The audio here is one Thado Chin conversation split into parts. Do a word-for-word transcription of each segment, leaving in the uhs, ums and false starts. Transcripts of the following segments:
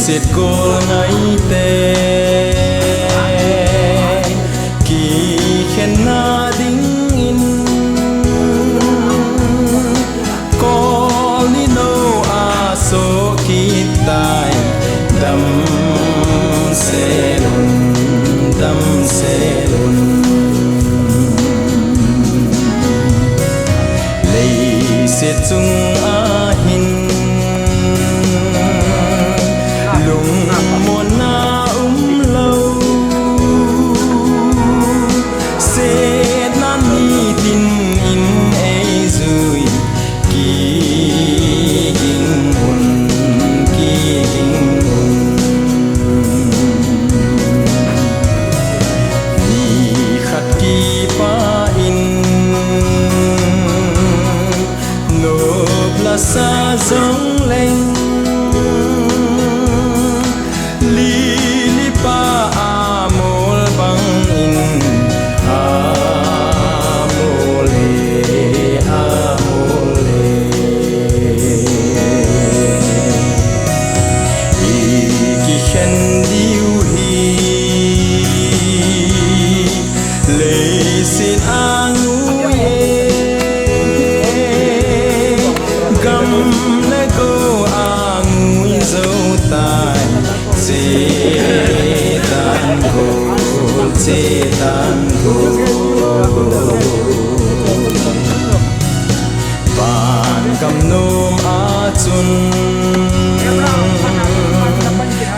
Leiset gol ngaite kikhenna dingin kol ni noa sohkit tai. Damsel un, damsel un. Leiset chunga hin lungmonna umlou, setna nitin in eijui, kiging un, kiging un. Nikhat kipah in nop lasa jongleng, lili pa amol bangin amol e, amol e. Ikikhen diu hi leiset angui e, gam le go angui jou tai. Chetan gol, chetan gol. Vangam nom a chun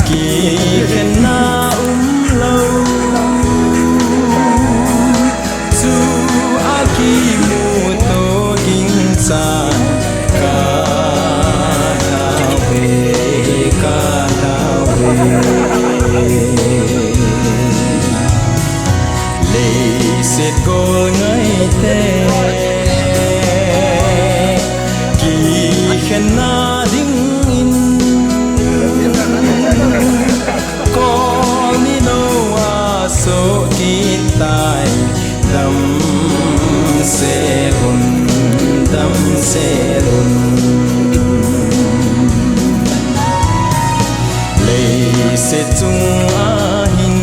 kikhenna umlou, chua kimuto ging chan ka tao ve, ka tao ve. Leiset gol ngaite kikhenna dingin kol ni noa sohkit tai. Damsel un, damsel un. Leiset chunga hin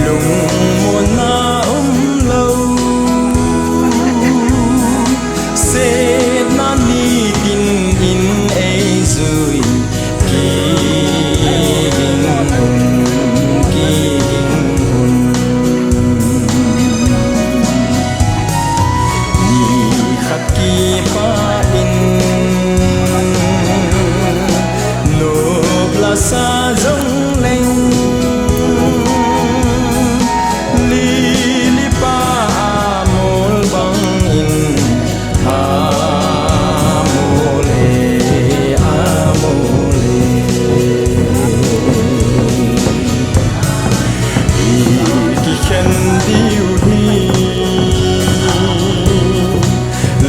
lungmonna umlou, setna nitin in eijui, kiging un, kiging un. Nikhat kipah in nop lasa jongleng, lili pa amol bangin amol e, amol e. Ikikhen diu hi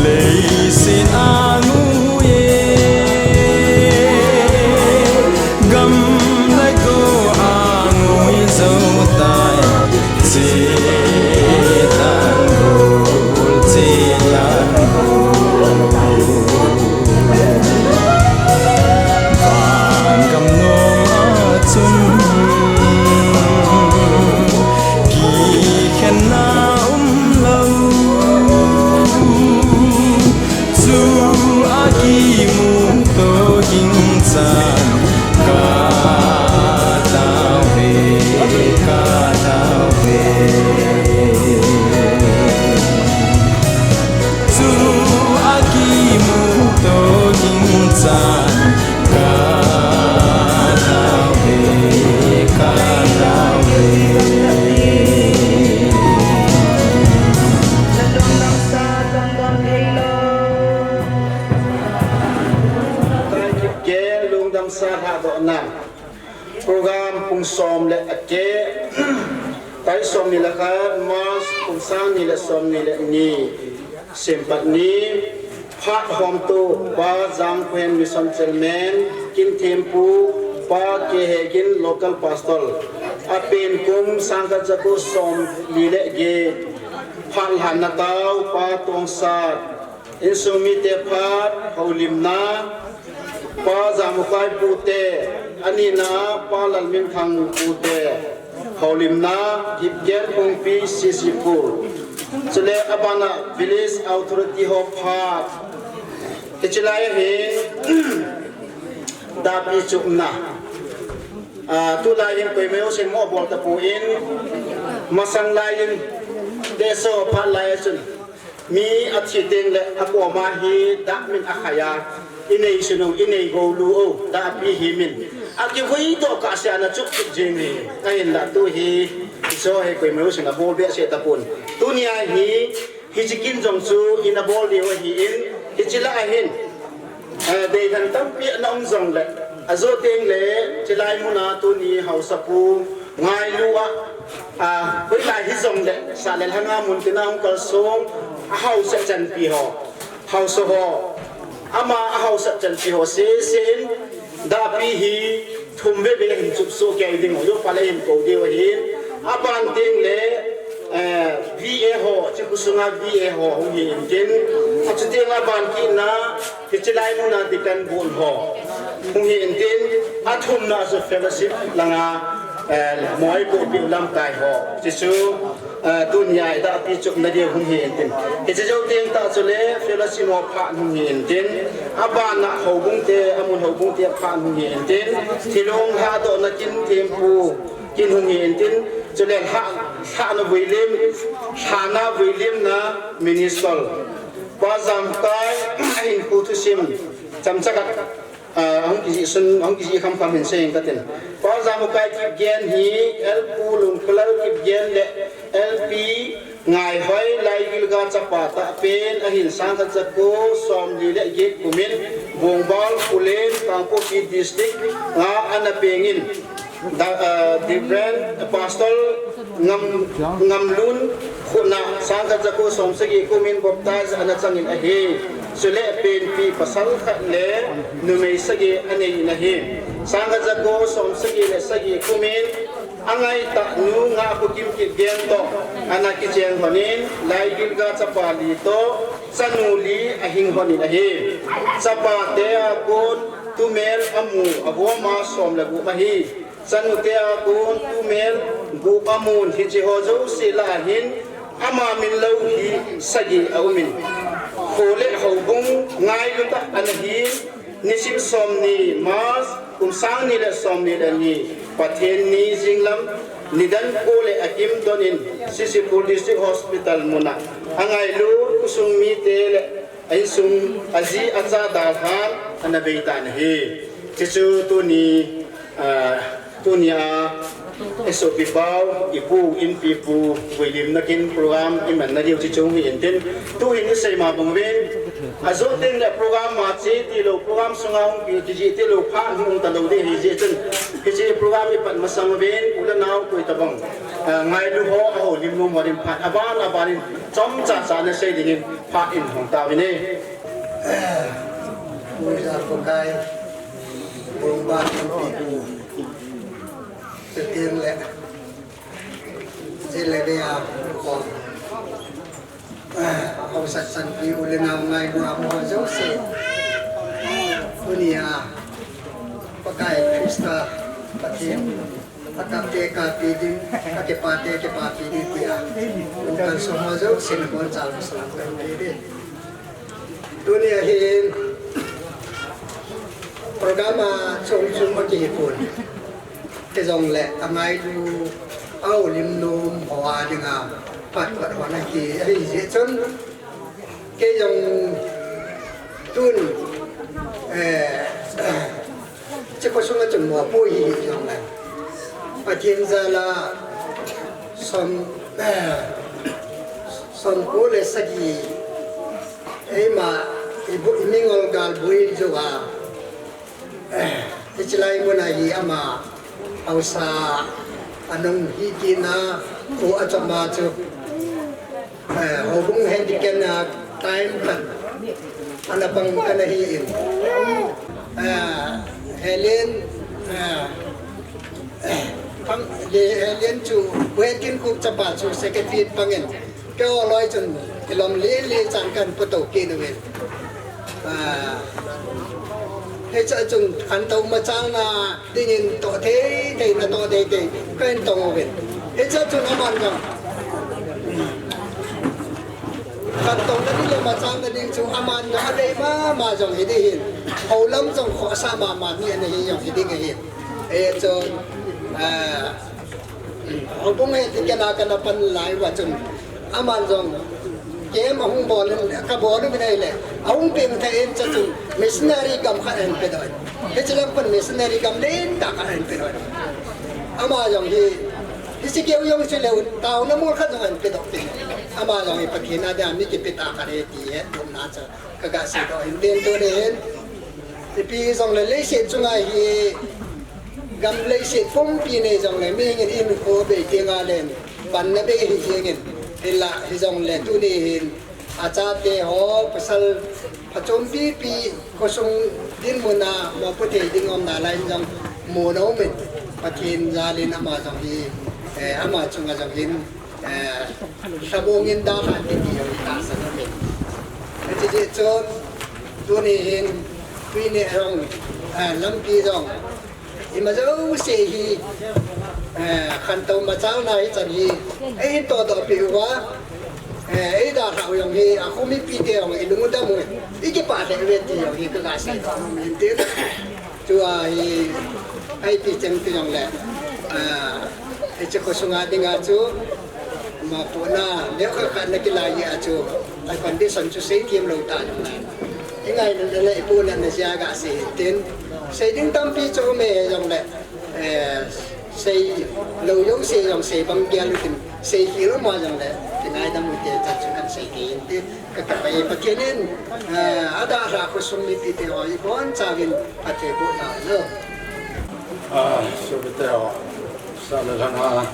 leiset angui e, gam le go angui jou tai. Chetan gol, chetan gol. Vangam nom a chun kikhenna umlou, chua kimuto ging chan ka tao ve, ka tao ve. Chua kimuto ging chan ka tao ve, ka tao ve. Lungdamsa lhadohna. Program pung som le akeh, tarik som ni le khat, March, kum sang ni le som ni le ni, Sempatni, phat homtu Pa Jangkhohen, Mission Chairman, Kinthempu Pa K Hegin, Local Pastor, apen kum sang khat jako som li le get, phat lhanna tao Pa Tongsat, insung mite phat houlimna, Pa Jamukai Pute, anina Pa Lalminthang Pute, houlimna Kipgen Pumpi C C Pur. Chule abana village authority ho phat. Hiche lai hi dapi chupna. Ah, tulai hin koima jousen mo bol tapon, masang lai in, teso phat lai a chun mi athi teng le akoma hi dah min akhai a, inei sunu, inei gou lu o, dahpi hi min. Akivui toh kah sea ana chup chup jing hi. Ahinla tu hi, iso hi koima jousen abol behseh tapon. Tunia hi, hiche kin jong chu ina bol diu ahin, hiche lah a hin, eh, deilhen tampi ana um jongle, ajo teng le, chulai muna tuni haosapu ngailu a, ah, hoilai hijongle, sah le lhanga mun tina hung kalsong, ahaosa chanpi ho, haosa ho, ama ahaosa chanpi ho, sesen, dahpi hi, thum veve hin chup soh kei ding, jo pha le hin kou diu ahin, aban teng le, eh, V A ho, hiche khosunga V A ho hung hi intin, achuti aban kitna, hiche lai muna deacon bul ho hung hi intin, athumna chu fellowship langa, eh, moipohpi lamkai ho, hiche chu, eh, tunia idahpi chupna diu hung hi intin. Hiche jou teng tah chule fellowship ho phat hung hi intin. Abana houbung te, amun houbung te phat hung hi intin. Thilong lhadohna kin thempu kin hung hi intin. Chule lha, lhana vuilim, lhana vuilimna minister. Pa Jamkai, ahinkho thusim, chomcha khat, ah, hung kijih sun, hung kijih khamkham hin sei inge katin. Pa Jamukai Kipgen hi, L Pu Lungkholal Kipgen le L P Ngaihoi Laigilga chapa tahpen, ahin sangkhat jako somli le get kumin, Bongbal Pullen, Kangpokpi District, nga ana pengin. Da, ah, Reverend Pastor Ngam, Ngamlun, khutna sangkhat jako somsagi kumin baptize ana changin ahi. Chule penpi pasal khat le numei sagi anei in ahi. Sangkhat jako somsagi le sagi kumin angaitah nu Ngahkhokim Kipgen toh ana kicheng lhonin, Laigilga chapa li toh chanu li ahing lhonin ahi. Chapate a kon tumel amu, agoma som le gup ahi. Chanute a kon tumel gup amun, hiche ho jouse lah a hin ama min lou hi sagi aumin. Kho le houbung ngailu tah ana hin, nisim somni March, kum sangni le somni le ni, Pathen ni jinglam, nidan ko le akim donin, C C Pur District Hospital muna angailu khosung mite le a insung, aji acha dalhan ana beitan ahi. Hiche chu tuni, ah, tunia isopi pau, ipu, inpipu vuilimna kin program imanna diu hiche chu hi intin. Tuhin isei ma bang uvin, ajo teng le program ma che tilou, program sunga hung kijih tilou phat hung talou ding ahijeh chun, hiche program ipat masang uvin, u le nao koi tabang, ah, ngailu ho, ahoulim nom ho din phat aban aban in chomcha cha ana sei dingin phat in hong tauvin e. Pu Jamukai, Bongbal Pumpi Pu, Siteng le, Jin le Vea, Kong, haosa chanpi u le nao ngailu a mo jouse. Tunia, Pakai Christa, Pathen, akapte kapi ding, akipate kipapi ding tia. Ungkan soma jo, sin kon chal salam kan pe ding. Tunia hin program a chom chom a kihipon. Hijongle angailu, ahoulim nom ho a dinga phat phat hon ahi, ahijeh chun kei jong tun, eh, hiche khosunga chun mopo hi hijongle, Pathen jal a som, eh, somko le sagi, eima, ibu, imingol gal boi jou a, eh, hiche lai muna hi ama haosa anung hi tina, kho achom a chu, eh, houbung hen ti ken a time khat ana pang ana hi in. Eh, Helen, eh, pang, le Helen chu, Pu Henkinkhup chapa chu secretary pangin. Kei loi chun, kilom lele chan kan putou kit uvin. Ah, Hiche chun khantou machal na dingin toh thei thei na toh thei thei kahin tong uvin. Hiche chun aman jong khantou na ding le machal na ding chu aman jong adei mama jong hi ding ahin. Houlam jong khohsah mama mi ana hi jong hi ding ahin. Hiche chun, ah, Houbung hi ti kana kana pan lai uva chun aman jong kem ahung bol in, ka bol uvin ahile, ahung peng thei in cha chun missionary gam khat ahin pedoh in. Hiche lang pan missionary gam lentah khat ahin pedoh in. Ama jong hi, hiche keu jong chu leu, taona mol khat jong ahin pedoh peh in. Ama jong hi Pathen a dia mi kipe tah khat ahi ti hetthemna chu kaga seidoh in tin tuni hin. Ipi jongle leiset chunga hi gam leiset pumpi nei jongle mihing in hinkho bei tenga len panna bei hi jengin, hinla hijongle tuni hin achate ho pasal phachompipi khosung dinmun a mopoh thei ding umna lai in jong mun aumin, Pathen jal in ama jong hi, eh, ama chunga jong hin, eh, lhamong in dalhan ding ti jong hi tahsan aumin. Hiche jeh chun tuni hin tui neh jong, eh, lampi jong ima jouse hi, eh, khantou machal na hichan hi eihin todoh peh uva, eh, eidalhah u jong hi akho mipite jong ilung u dam u, ikipah lheh uve ti jong hi kaga seidoh nom in tin. Chua hi, ipi cheng ti jongle, ah, hiche khosunga dinga chu, mopohna neokhat khat na kilai jeh a chu, a condition chu seithem lou ta jongle, ingaina le ipohna na jeh a ga sei hin tin, sei ding tampi chu um e jongle, eh, sei lou jouse jong sei bang gel u tin, sei khel um a jongle, kingaidam u te chan chu kan sei kei in tin. Ka kipah e, Pathen in, eh, adalhah khosung mipite ho ibonchauvin phatthei boh tahen. Ah, sopite ho, sa le lhang a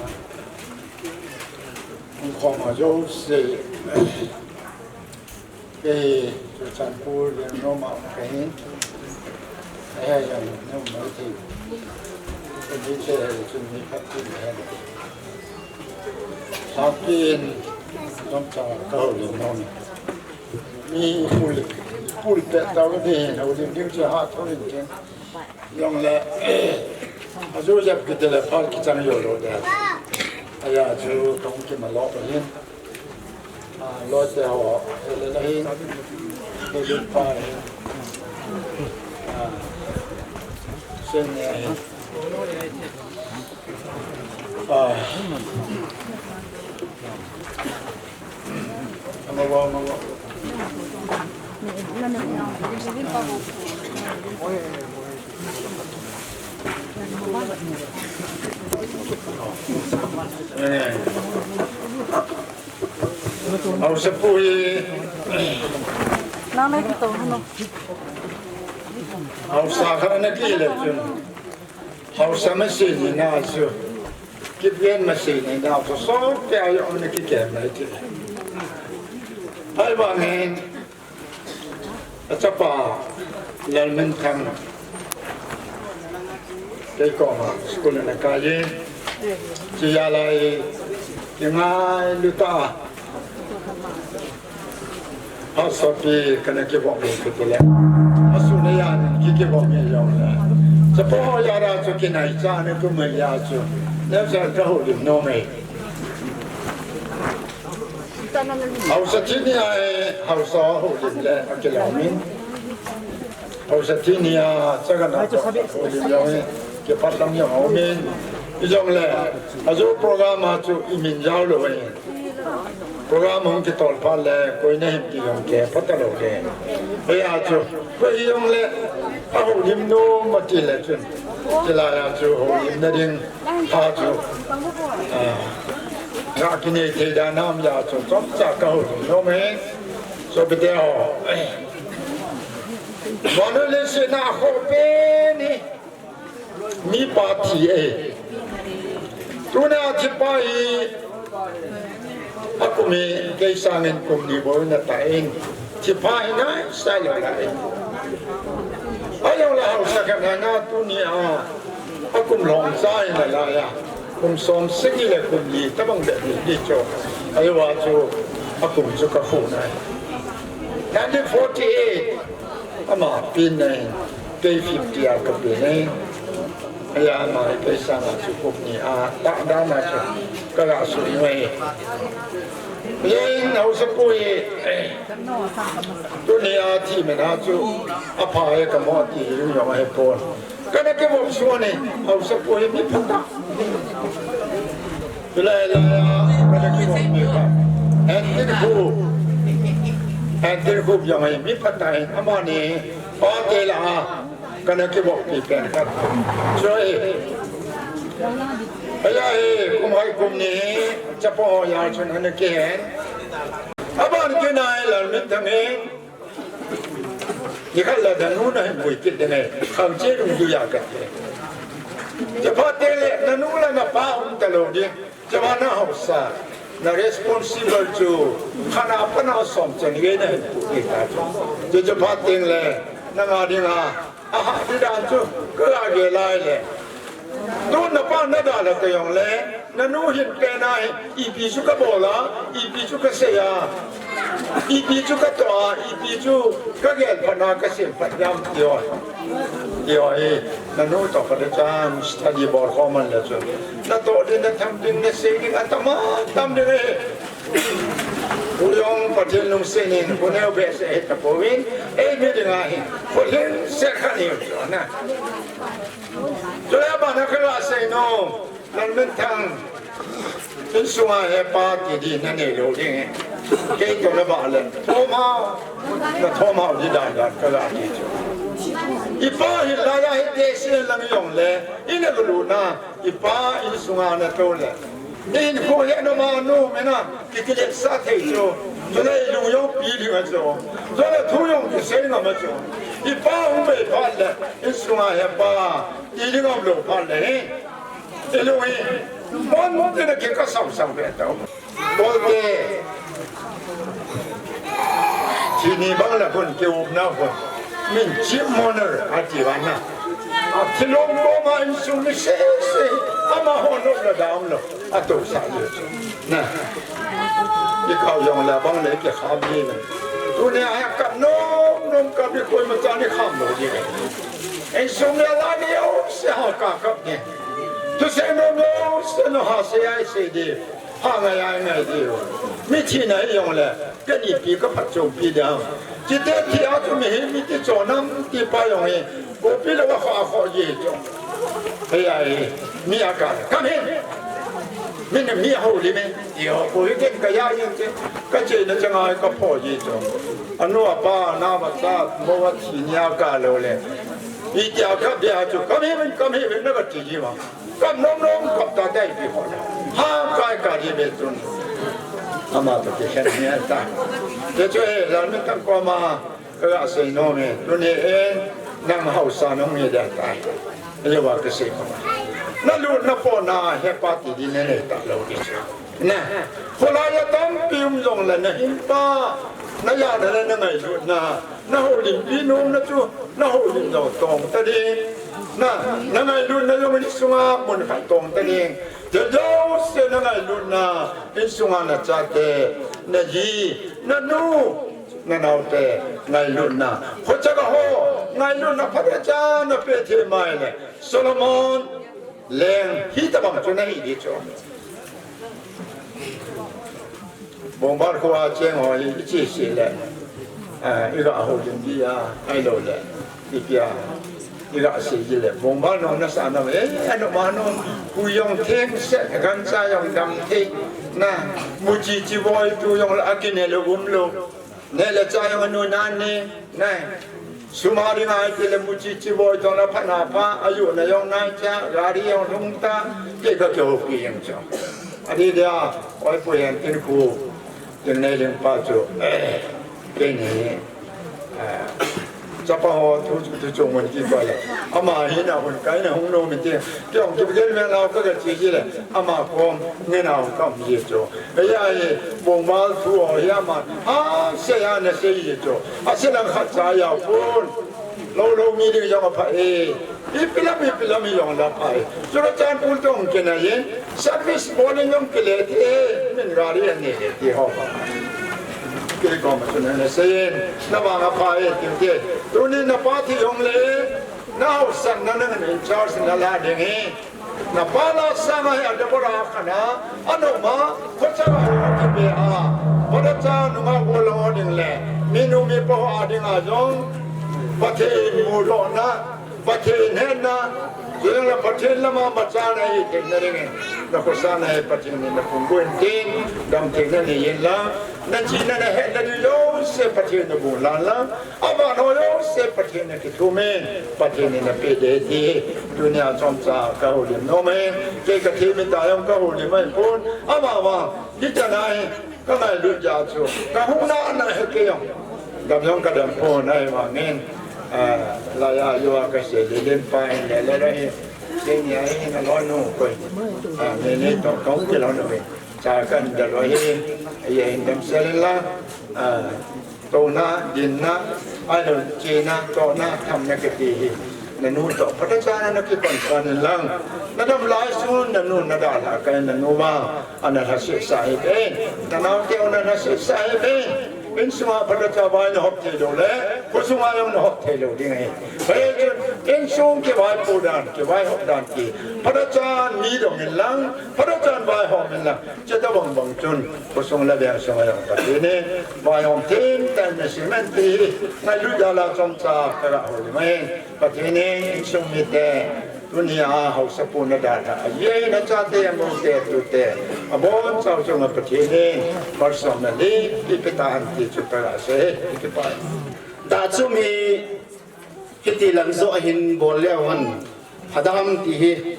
hung khom ho jouse, kei Churachandpur Lengnom a kahin, eh, Lengnom a kahin. Kei te chun mi khat tin he. Sakin, nomcha ka houlim nom e. Mi pul, pul peh tau ding, houlim ding chu hatah in tin. Jongle, ajo jep kiti le phal kichang jou lou ding. Ahi a chu tong kimalou hin. Ah, loite ho, le le hin. Le le pa hin. Ah, sen ne hin. Haosa pu hi. Nang nai kito hano. Haosa khat ana kile chun. Haosa machine na chu. Kipgen machine na chu so kei a jong ana kikem nai ti. Ahivangin achapa Lalminthang kei koma school ana kai e. Chujeh a lai kingailu tah a. Haosapi kana kivoh mi kiti le. Asun a jong ki, kivoh mi jong le. Chapa ho jal a chu kinaicha na tu mai a chu. Neocha ka houlim nom e. Haosa thi ni a, haosa houlim le akilom in. Haosa thi ni a, chagana houlim jong e. Kipah lam jong aumin. Hijongle, ajo program a chu imin jao lou e. Program hung kitol phat le, koi nahim ti jong kipah talou e. Hia chu, koi hijongle, ahoulim nom ati le chun. Chulai a chu houlimna ding, a chu. Ah. Nga kinei thei dan ham a chu, chomcha ka houlim nom e. Sopite ho. Vannoi leiset a khoh pen hi. Mipa thi e. Tuna thipa hi akum hi kei sangin kum ni bou ana tah in. Thipa hi naisai lou lai. Ahijongle haosa khat ana tuni a. Akum lhong cha in alai a. Kum som sagi le kum li tabang bep ni di cho. Ahivang chu akum chu ka khu nai. Nineteen forty-eight. Ama pin nai. Kei fifty a ka pe nei. Aya ma kei sa na chu kup ni a ta da na chu ka ga su ni wei. Yen hausa pu hi. Tuni a thi me na chu a pha he ka mo ti lu yong he pon. Ka na ke bom su ni hausa pu hi mi pha ta. Tulai la ka na ke bom mi pha. An tin khu. An tin khu yong he mi pha ta he ama ni. Pa te la ha. Kana kibok pi pen khat. Choi. Aya hi, kum hai kum ni, chapa ho ya chun ana kihen. Aban kinai Lalminthang hi. Ni khat la da nu na hin pui kit ding e. Khang che lung du ya ka te. Chapa te le, na nu la na pa um ta lo di. Chapa na hausa, na responsible chu, khana pana som chen nge na hin pu ni ta chu. Chu chu pha teng le, na nga ding a, a ha di dan chu, ka la ge lai le. Tu na pa na da la ka yong le, na nu hin pe na hi, ipi chu ka bol a, ipi chu ka sei a, ipi chu ka to a, ipi chu ka gel pha na ka sem pha yam ti o. Ti o hi, na nu to pha de chan, study bol ko man le chu. Na to ding, na tham ding, na sei ding, a tam a tam ding e. Pu Jong Pathen lungset in, pu neo behseh hi ta pouvin, ei mi ding a hi, pu lhingset khat hi chu na. Chule abana ka la sei nom, Lalminthang, insung a hepa ti di na nei lou ding e. Kei to na ba le, thom hao, na thom hao di dan dan ka la ti chu. I pa hi la la hi te si lang yong le, i na lu na, i pa insung a na to le. Hinkho hi na ma nu me na, ki kilet sa thei chu. Chule i lung jong pi ding a chu. Chule thu jong kisei ngam a chu. I pa hung bei phat le, insung a hepa, ti ding um lou phat le hi. I lung hi, mon mon te na ki ka sam sam ve tau. Bol te. Thi ni bang la khun, kiupna khun. Min chim mo na a ti va na. A thilong ko ma insung ni se se. Amaho nop la dam lo. A to sa le. Na. I kau jong la bang le ke kham ni na. Tuni a kap nom nom kap i koima cha ni kham lo di. Insung ni la ni o se ha ka kap ni. Tu se nom lo se no ha se ai se di. Ha ngai ai ngai di o. Mi thi na i jong le, ka ni pi ka phat chom pi dam. Chi te thi a chu mi hi mi ti cho nam ti pa jong hi. Ko pi lo wa kha kho ji cho. Hei ai, mi a ka, kam hi. Mi na mi hao li me. Ti ho ko hi ken ka ya yin che. Ka che na cha ngai ka pho ji cho. Anu apa na ma cha mo wa thi ni a ka lo le. I ti a ka bia chu, kam hi men, kam hi men na ka ti ji ma. Kam nom nom, kam ta dai pi ho. Ha, kai ka di be tun. Ama to ke khen ni ta. Te chu e, Lalminthang koma, ka ga sei nom e. Tuni en, nang hausa nong ni da ta. Ye wa ka sei ko. Na lu na po na hepa ti di ne ne ta lo di chu. Na, kholai a tampi um jong le na hinpa, na jana le na ngailutna, na houlimpi nomna chu, na houlim jong tong ta ding. Na, na ngailutna jong insunga mun khat tong ta ding. Thil jouse na ngailutna, insunga na chate, na ji, na nu, na naote, ngailutna. Khocha ka ho, ngailutna phatecha na pe thei mai le. Solomon, Leng, hitabang chu na hi di chu. Bongbal kho a cheng ho hi, i chi si le. Ah, i ga houlim di a, ai lo le. I pia. I ga si di le. Bongbal no na sa na, eh, ano ma no. Pu jong theng se, gancha jong dam thei. Na, mu chi chi voi tu jong la, a kine lo um lo. Ne le cha jong anu nan ni, ne. Sum a ding a ti le mu chi chi voi tong la pha na pha, a yu na jong nai cha, gari jong lhung ta, ke ka kihoupi jeng chu. A di dia, oi pu yan tin khu, tin nei ling pa chu, eh, ke ni, eh, chapa ho thu chu thu chu mun ki pa le. Ama hi na hun kai na hung no mi ti, ke ong ki gen me na ka ka chi ji le, ama kom nge na hung kam ji chu. Ei, ei, Bongbal thu ho hi ama, a, sei a na sei hi chu. A sei lang khat cha ya pun. Lo lo mi ding jong a pha e. Ipi lam, ipi lam hi jong la pha e. Churachandpur tong kina yin. Service bol in jong kile ti e. Min gari a ne le ti ho. Kile ko ma chu na na sei yin. Na vang a pha e ti ti. Tuni na pa thi jong le. Nahaosatna nangin in charge nala ding ahi. Napa la sanga hi adabora khana, anoma, khocha ho kipe a, Father cha nunga golang ho ding le, minu mipa ho a dinga jong, Pathen mudohna, Pathen hetna, jong le Pathen lama machana hi theina dingin, nakhosana hi Pathen in naphung boh in tin, damtheina neiyin lang, nachihna nahetna ding jouse Pathen in naguh lhan lang, aban ho jouse Pathen in akithumin, Pathen in apeh ding ahi ti, tunia chomcha kahoulim nom ahi, kei kathem hita jong kahoulim ahipon, amavang, hiche a hi, kangailut jeh chu, kahung nana hi kei jong, dam jong kadam pon ahivangin, ah, laiya joa kasei lelen pa in le le le hi, keini a hi naloi nu koi, ah, nene toh kahung kiloi nu hi, cha kahin dalou hi, ahin damsel in lang, ah, Touna, dinna, ahilou chena, tohna, thamna kiti hi. Nanu toh, Pathen chana nakikon san in lang. Nadam lai sun, nanu nadalhah kei nanu vang. Ana lhasesa hih beh. Nanaote u ana lhasesa hih beh. Insunga Pathen cha vai nahop thei lou le, khosunga jong nahop thei lou ding ahi. Hijeh chun, insung kivaipo dan, kivaihop dan ti. Pathen chan mi dong in lang, Pathen chan vaihom in lang. Chuti bang bang chun, khosung le veng sunga jong Pathen in, vaihom thim tah in nasem hen ti hi, ngailut jal a chomcha kaga houlim ahi. Pathen in, insung mite, tunia haosapu nadalhah, ajeh in achate, amoute, atute, abonchauva chunga Pathen in, malsomna le, ipi pe tahen ti chu kaga sei, ipi pa. Tahchum hi, Hiti lang joh ahin bol leu hen, pha ding ham ti hi.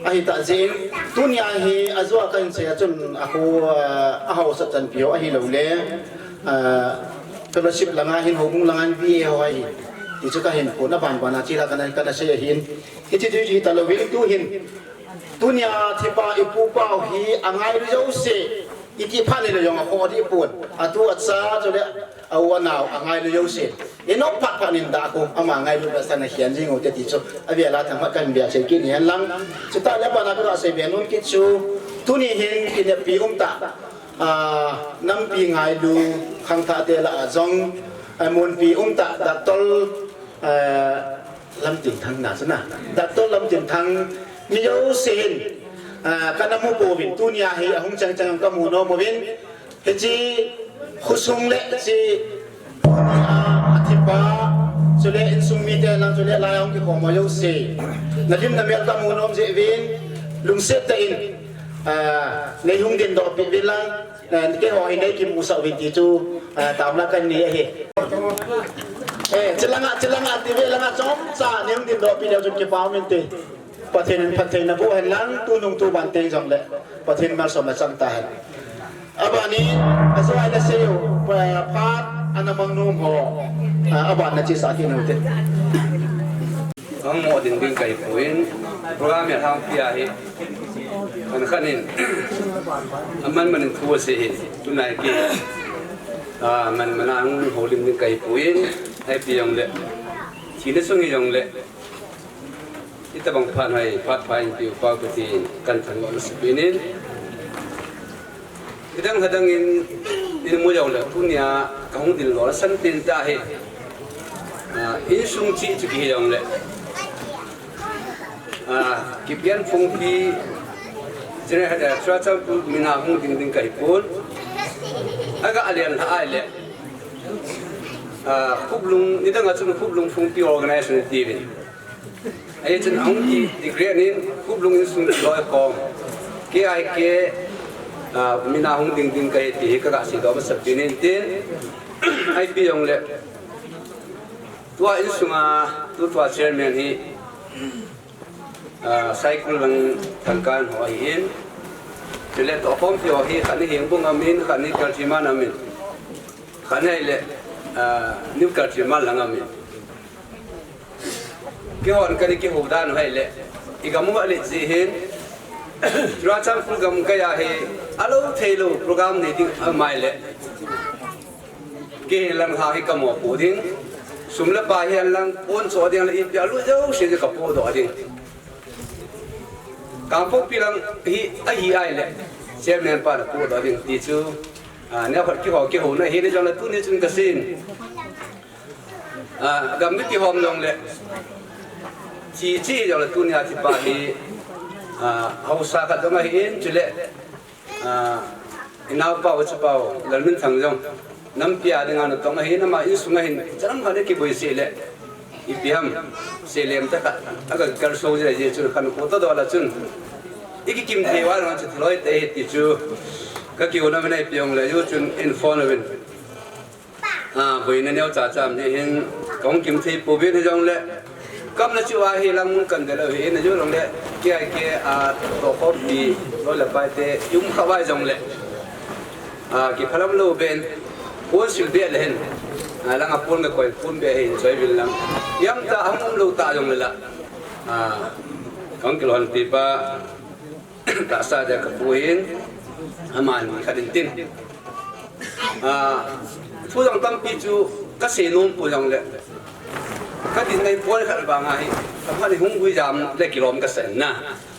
Ahitah jeh in, tunia hi ajoa kahin sei a chun, akhu, ah, ahaosat chanpi ho ahilou le, ah, fellowship langa hin, houbung langa hin, V A ho ahi. Ti chu kahin phon a, aban ban a chila kana, kana sei ahin. Hiti chu hita louvin, tu hin. Tunia thipa ipu pau hi angailu jouse. Iti phat in le jong akhoh dih pon. Atu acha chule a u anao angailu jouse. Inop phat phat in dah khu ama ngailut beh san a khen jing u te ti chu. Avel a thangvah kahin bia cheh kit ni hen lang. Chutah le abana kaga sei be nom kit chu. Tuni hin kineppi um tah. Ah, nampi ngailu khangthah te lah a jong. Ah, munpi um tah Doctor, ah, Lamtinthang na chu na. Doctor Lamtinthang mi jouse hin, ah, kana mu pouvin, tunia hi ahung chang chang kamu nom uvin. Hiche khosung le hiche, ah, athipa, chule insung mite lang chule lai a hung kikhom ho jouse. Nalim namel kamu nom jeh uvin, lungset tah in, ah, neihung dingdoh peh uvin lang. Eh, keiho hi neikimusah uvin ti chu, eh, taona kanei ahi. Eh, chulanga, chulanga, T V langa chomcha neihung dingdoh peh leu chun kipa um inte. Pathen in phatthei naboh hen lang, tunung tuban teng jongle Pathen malsom nachang tahen. Abanin, ajoa ina sei u, pa, phat ana mang nom ho, ah, aban nachesah kit u hite. Ahung mo ding ding kahi pon, program a lhangpi ahi. Khat khat in, aman man in thu asei hi, tunai ki, ah, man man a hung houlim ding kahi pon, ahi pi jongle, thina sung hi jongle, itobang phat hi, phat pha in piu pau kati, kahin thangvah masa peh in. Hidang hadang in, in mu jongle, tunia kahung ding lou, san tin ta hi. Ah, insung cheh chu kihi jongle. Ah, Kipian Phungpi, chule, ah, Churachandpur mina hung ding ding kahi pon. Aga alen ha ai le. Ah, Khublung, nidang a chun Khublung Phungpi organization tiuvin. Ahi chun ahung ki declare in Khublung insung kiloi khom. K I K, ah, mina hung ding ding kahi ti hi kaga seidoh masa peh in tin. Ahi pi jongle. Tua insunga, tu tua chairman hi, ah, Saikul lang Thangkan ho ahin. Chule tohkhompi ho hi, khat hi Hengbung amin, khat hi Kalchiman amin. Khat hi le, ah, New Kalchiman lang amin. Keihon kana kihou dan u ahile, igam u ale ji hin, Churachandpur gamkai a hi, alou theilou program nei ding amai le. Kei lang ha hi kamopoh ding, sum le pai hi lang pon cho ding le ipi alu jouse kapohdoh ding. Kangpokpi lang hi ahi ahile, chairman pa napohdoh ding ti chu, ah, neokhat kiho, kihouna hi nei jongle tuni chun kasei in. Ah, gam miti hom jongle. Chi chi jong le tunia thi pa hi, ah, haosa khat jong ahin chule, ah, inaopa u chapau Lalminthang jong nampi a dinga natong ahin ama insung ahin chalam khat le kiboise le ipi ham selem ta khat aga kalso jia jia chun khankho to dola chun ikikim thei uva jong chu thaloi te hi ti chu ka kiuna vinai piong le ju chun in phone uvin. Ah, boina neocha cha um ding hin, kahung kim thei pouvin hijongle, kam le chu ahi lang mun kan de lou hi, na ju long le, K I K, ah, tohkhompi, loi le pai te, i um kha uva hijongle. Ah, kiphalam lou pen, pon sil be le hin. Ah, langa pon ka koi, pon be hin, choi vil lang. Iam ta, hung um lou ta jongle la. Ah, kahung kilhon ti pa, tahsa dia ka pu hin, aman khat in tin. Ah, thu jong tampi chu ka sei nom poi jongle. Ka tin ngai poi khat vang ahi. Ka phat ni hung gui jam le kilom ka sen na.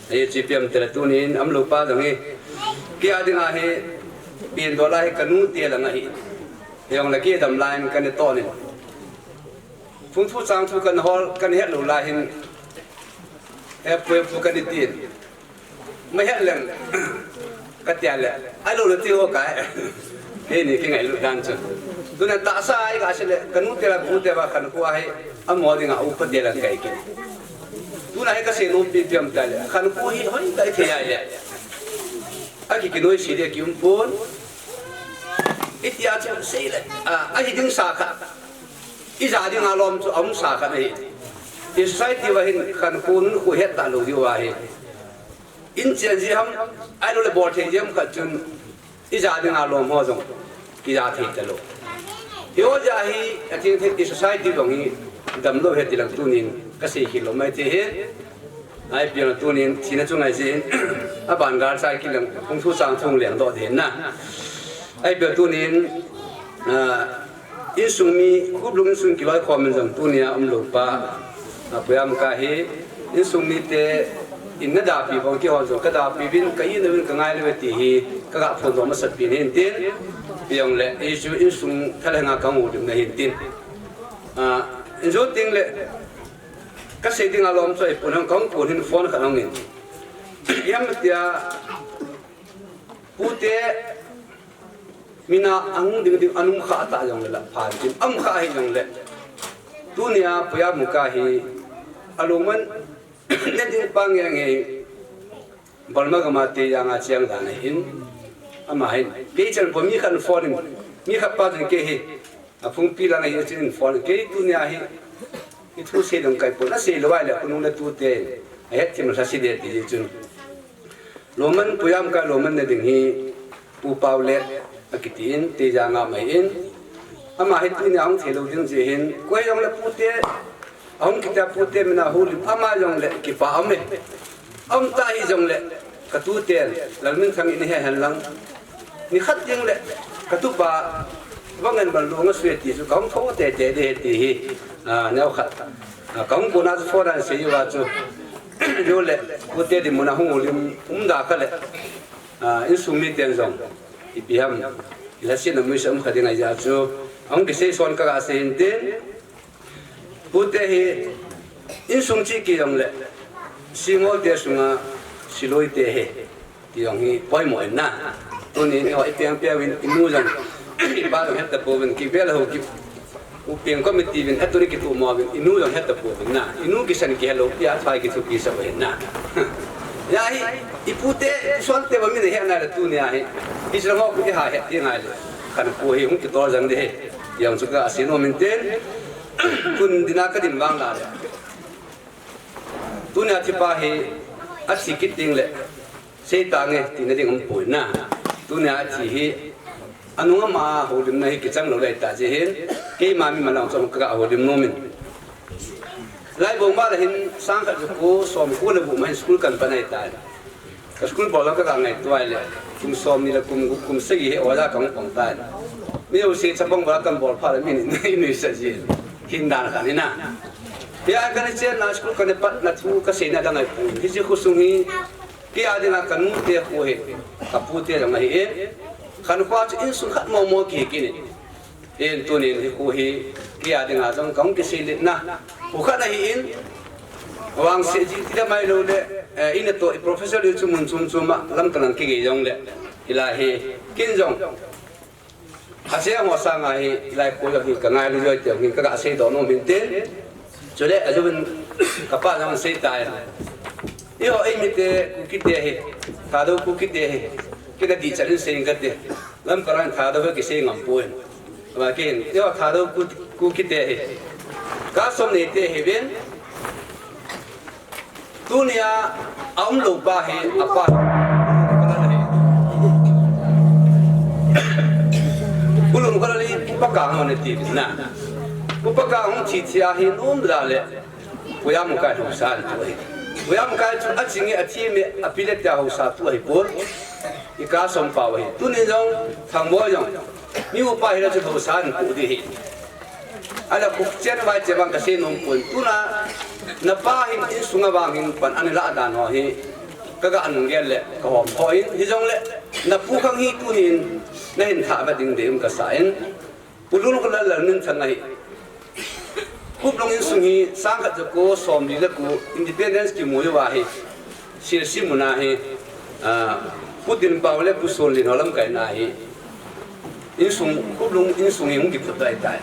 Ahi chi piam te le tunin um lou pa jong hi. Kei a dinga hi pin dola hi ka nu te lang ahi. Jong le kei dam line ka ne to ni. Phung thu chang thu kan hol kan het lou lai hin. He pu he pu ka ni tin. Ma het leng ka tia le, a lo le ti ho kai. He ni ki ngailut dan chu. Tuna tahsa a i ka sei le, ka nu te la pu te va khankho ahi, amo dinga u pa te la kai ki. Tuna hi ka sei nom pi piam ta le, khankho hi hoi kai thei ai le. A ki ki noi si de ki um pon. I tia chu sei le, a, ahi ding sa kha. I ja dinga lom chu a um sa kha ahi. I society va hin khankho nunkho het ta lou diu ahi. In chen ji ham, ahilou le bol thei ji ham khat chun, i ja dinga lom ho jong, kija thei talou. Hiho jeh a hi, a theng thei, i society jong hi, damlou ahi ti lang tunin, ka sei khel lou mai thei hi. Ahi piang tunin, thina chu ngai jin, a ban gal chai kit lang, hung thu chang thu leng doh ding na. Ahi piang tunin, ah, Insung mi, khup lung insung kiloi khom in jong tunia um lou pa. A, Pu Yamka hi, insung mite, in na dapi bang kihon jong, ka dapi uvin, ka in uvin, ka ngai le uve ti hi, ka ga phon doh masat pi hin tin. Piang le, i chu insung thalhenga ka ngol dim na hin tin. A, in jo ting le, ka sei ding a lom choi pun hang kong pun hin phone khat hong in. Yam tia, Pute, mina ang ding ding anung kha ta jong le la phan tin, am kha hi jong le. Tunia Pu Yamka hi, alungman, ne ding pa nge nge, Burma gama te janga chiang dan hin, ama hin. Kei chan po mi khan phone in, mi khat pa jong kei hi, a phung pi lang hi chin phone, kei tunia hi, i thu sei dong kai pon, a sei lou ai le, kunung le tute, a het thim la si de ti chun. Loman Pu Yamka loman na ding hi Pu Paule akiti in, Teja nga mai in. Ama hi tunia hung thei lou ding jeh hin, koi jong le pute, ahung kitia pute mina hulim, ama jong le kipa um e. Um ta hi jong le, ka tuten, Lalminthang in he hen lang. Ni khat ding le, ka tupa, vangen ban lu nga sui ti chu, ka hung tho te te de ti hi, a, neo khat. A, ka hung kona chu phone an sei uva chu. Yo le, pute di muna hung ulim, um da kha le. A, insung miten jong. Ipi ham. Ila sin a mui sa um kha ding ahi ja chu. Hung kisei son ka ga sei hin tin. Pute hi, insung chi ki jong le. Singol te sunga, siloi te he. Ti jong hi poimo in na. Tuni ni ho i piang piang uvin i nu jong. I pa jong het ta pouvin kivel ho ki. U piang committee uvin het tuni kitu mo uvin i nu jong het ta pouvin na. I nu kisan kihe lou pia pai kithupi sa uvin na. Ya hi, i pute, i son te ba min he na le tunia hi. I jong ho ku i ha het ti ngai le. Khankho hi hung kitol jang de he. Jong chu ka sei nom in tin. Tun dina ka din vang la le. Tunia thi pa hi, a thi kit ding le, sei ta nge, tina ding um poi na. Tunia a thi hi, anung ama houlimna hi kichang lou lai ta jeh hin, keima mi malang chom ka houlim nom in. Lai bong ba la hin, sang khat ko, som ko le bu ma hin school kan panai ta. Ka school bol la ka ka ngaito ai le, kum som ni le kum gup kum sagi hi oja ka hung pang tai. Mi jouse chapang bol kan bol pha le mi ni nei nei sa ji. Hin dan kha ni na. Hi a ka ni chen na school ka ni pat na thu ka sei na da ngai pu. Hi ji khu sung hi. Kei a dinga ka nu te khu hi. Ka pu te jong ahi e. Khankho chu insung khat mo mo ki ki ni. Hin tunin hi khu hi, kei a dinga jong ka hung kisei let na. Khu khat ahi in, Vangse ji ti da mai lo le, eh, ina to i professor li chu mun chum chum a lam ka lang kigei jong le. Ila hi, kin jong. A se mo sanga hi, ila ko jong hi, ka ngai lu joi te hi, ka ga sei do no min te. Chule, a jubin, ka pa jong sei ta. Io, ei mi te, Kuki te hi, Thadou Kuki te hi, kina di charin sei ka te. Lam ka lang Thadou ki sei ngam poi. Ama kin, io, Thadou Kuki te hi. Ka som nei te hi ben. Tunia, a um lo pa hi, a pa. Kulun kalali, Pu Pakang hon ti na. Pu Pakang hon ti ti a hi num la le. Pu Yamkai hausa tu hi. Pu Yamkai chu a chingi a thi me a pile ta hausa tu hi pon. I ka som pa hi. Tuni jong, thang mo jong. Ni upa hi la chu hausa tu di hi. Ala kuk chen vai che bang ka sei nom pon. Tuna, na pa hin insunga vang hin pan an la dan ho hi. Ka ga anung gel le, ka hom ho in. Hi jong le, na pu khang hi tunin, na hin tha ba ding de um ka sa in. Pu Lunglhangkholal Lalminthang ahi. Kuplung insung hi, sang khat ja ko, som li le ko, independence ki mu yo va hi. Sirsi muna hi, ah, Pu Dinpao le Pu Sonlin ho lamkai na hi. Insung, Kuplung insung hi hung kiphut tai tai.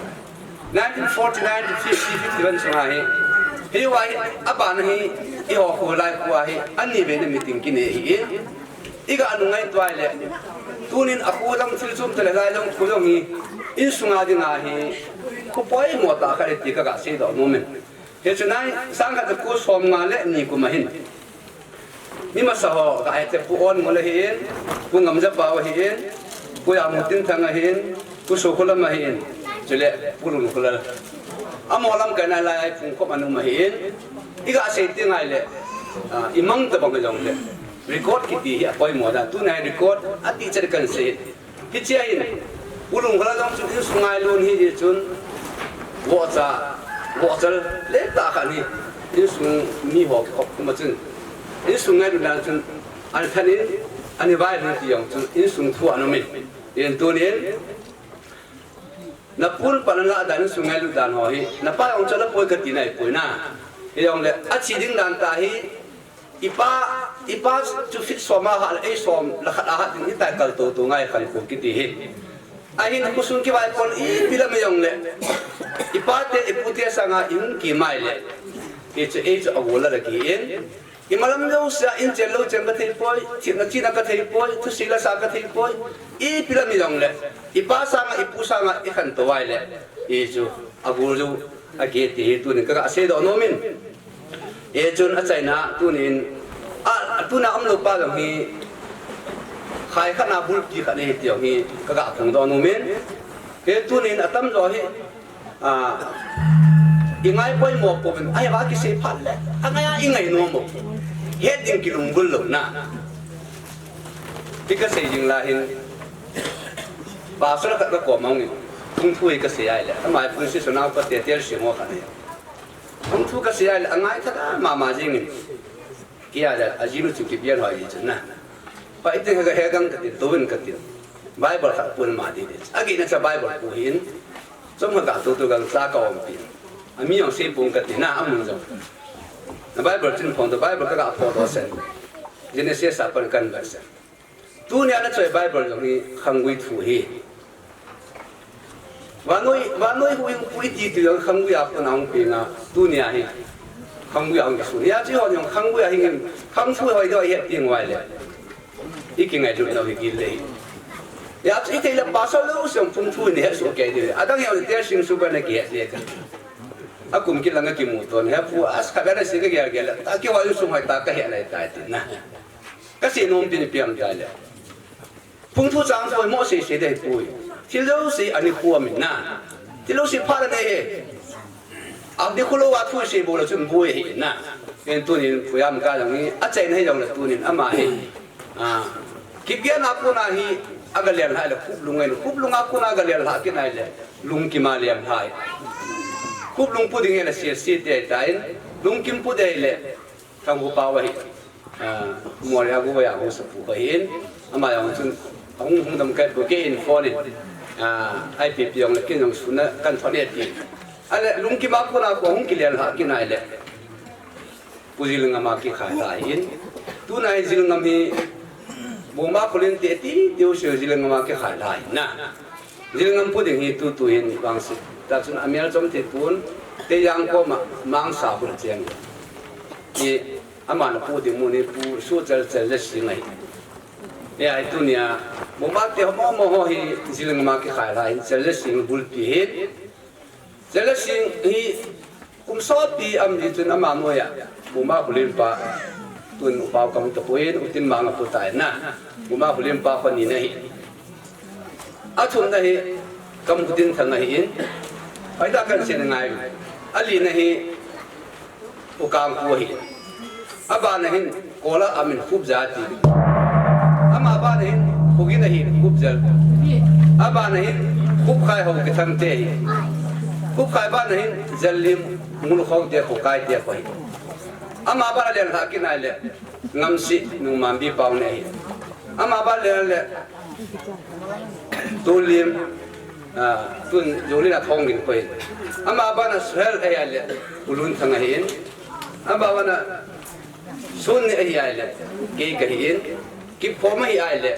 Nineteen forty-nine to fifty, fifty-one sunga hi. Hi va hi, a ban hi, i ho ko lai ko hi, ani ve na meeting kine hi. I ga nungai tuai le. Tunin a ko dang thil chom tale lai long ko long hi. Insunga dinga hi. Ko poi mo ta kha le ti ka ga sei do nom in. He chu nai, sang khat ko som nga le ni ko ma hin. Ni masa ho, ka ai te Pu Onngol ahi in, Pu Ngamjapao ahi in, Pu Yamutinthang ahi in, Pu Sokholam ahi in, chule Pu Lunglhangkholal. Amo lamkai na lai Phungkhop anu ahi in, i ga sei ti ngai le, ah, i mang ta bang jong le. Record kiti hi a poimo da, tuna record a ti chet kan sei. Hiche a hin, Pu Lunglhangkholal jong chu insung ngailun hi chun, vohcha, vohcha le ta kha ni, insung mi ho khop kuma chun, insung ngailu dan chun, an thanin, ani vai lu ti jong chun, insung thu an um in. In tunin, na pun pan la dan insung ngailu dan ho hi, na pa jong chu la poi ka ti nai poi na. Hi jong le, a chi ding dan ta hi, I pa, i pa chu fit som a hat, ei som la khat a hat ding i tai kal to to ngai khan ko kiti hi. Ahin khosung kivai pon ipi lam jong le. I pa te, i pu te sanga i hung kimai le. Hichu, ei chu a gol la ki in. I malam jouse a in chel lo cheng ka thei poi, thina china ka thei poi, thusi la sa ka thei poi. Ipi lam jong le. I pa sanga, i pu sanga i khantou vai le. Hichu, a gol jo, a kiti hi tunin ka ga sei do nom in. E chun a chaina tunin, a, a tuna um lo pa jong hi, khai khat na bulpi khat ni ti jong hi, ka ga phong do nom in. He tunin a tam jo hi, a, i ngai poimo pouvin, a he va kisei phat le, a ngai a i ngai nom mo. He ding kilungbul lo na. Ti ka sei jing la hin, pastor khat ka kom a hung in, phung thu hi ka sei ai le, ama phung si sona pa te tel si mo khat ni. Phung thu ka sei ai le, a ngai thak a mama jing in. Kia le, a jinu chu kibian hoi hi chun na. Pa ite ka he gang ka tin, to win ka tin. Bible kha pun ma di di. A gi na cha Bible pu hin. Chom ka ga to to gang cha ka om pi. A mi ong sei pung ka tin na, a mun jong. Na Bible chin phong to Bible ka ga pho do sen. Genesis a pan kan verse. Tunia na choi Bible jong hi khanggui thu hi. Vannoi, vannoi huhhingpu i ti ti jong khanggui a puna hung pi nga. Tunia hi khanggui a hung kisun. Hia chi hon jong khanggui a hingin khang thu hoi do i het ting vai le. I kingailut nau hi gil le hi. Hia chi i thei le pastor lo siam phung thu ni het su kei di le. Adang hi hon te sing su ba na ki het le ka. A kum ki langa ki mu ton. Hia pu as ka ba na si ka gel gel. Ta ki wa yu sum hoi ta ka het lai ta ti na. Ka sei nom pi ni piam ta le. Phung thu chang poi mo sei sei dei poi. Thil jouse ani khu amin na. Thil jouse pha la nei he. Ani khu lo wa thu sei bo la chun boi hi na. En tunin Pu Yamkai jong hi a chaina hi jong le tunin ama hi. A. Kibian a kona hi a ga lel hai le khup lung ngai khup lung a kona ga lel ha ki nai le. Lungkim a lel hai. Khup lung pu ding he le sia sia te ta in. Lungkim pu dei le. Thang hu pa wa hi. Ah, Moria gu ya hu sa pu ka hin. Ama jong chun. Hung hung dam kai pu ke in phone in. Ah, ai pi pi jong le kin jong suna kan phone ti. Ale lungkim a kona ko hung ki lel ha ki nai le. Pu Jilngam a kikhai lha ahin. Tuna hi Jilngam hi Buma Khullen te ti tiu se Jilngam a kikhai lha ahin na. Jilngam pu ding hi tutu hin vangset. Tachun amel chom te pun te yang ko ma mangsa pun cheng. Ti amana pu ding mun hi Pu Suchel Chel le sing ahi. E ai tunia Buma te ho mo mo ho hi Jilngam a kikhai lha ahin Chel le sing bulpi hin. Chel le sing hi kum sopi am di chun ama noiya Buma Khullen pa tun upa kam ta puin utin manga pu tai na. Buma Khullen pa pa ni na hi. Athum na hi kam utin thang ahi in. Ai da kan sen ngai. Ali na hi u kang pu hi. Abana hin kola amin khup ja ti. Ama bana hin khugi na hi khup jal. Abana hin khup khai ho ke thang te hi. Khup khai bana hin jal lim ngul khau te khu kai te khu hi. Ama bana len ha ki nai le ngamsi nung mam bi pau ne hi. Ama bana len le tulim tun juli na thong gin khu hi. Ama bana suhel ai le ulun thang ahi in. Ama bana Sun ni ahi ai le, kei ka hi in, kiphom ahi ai le,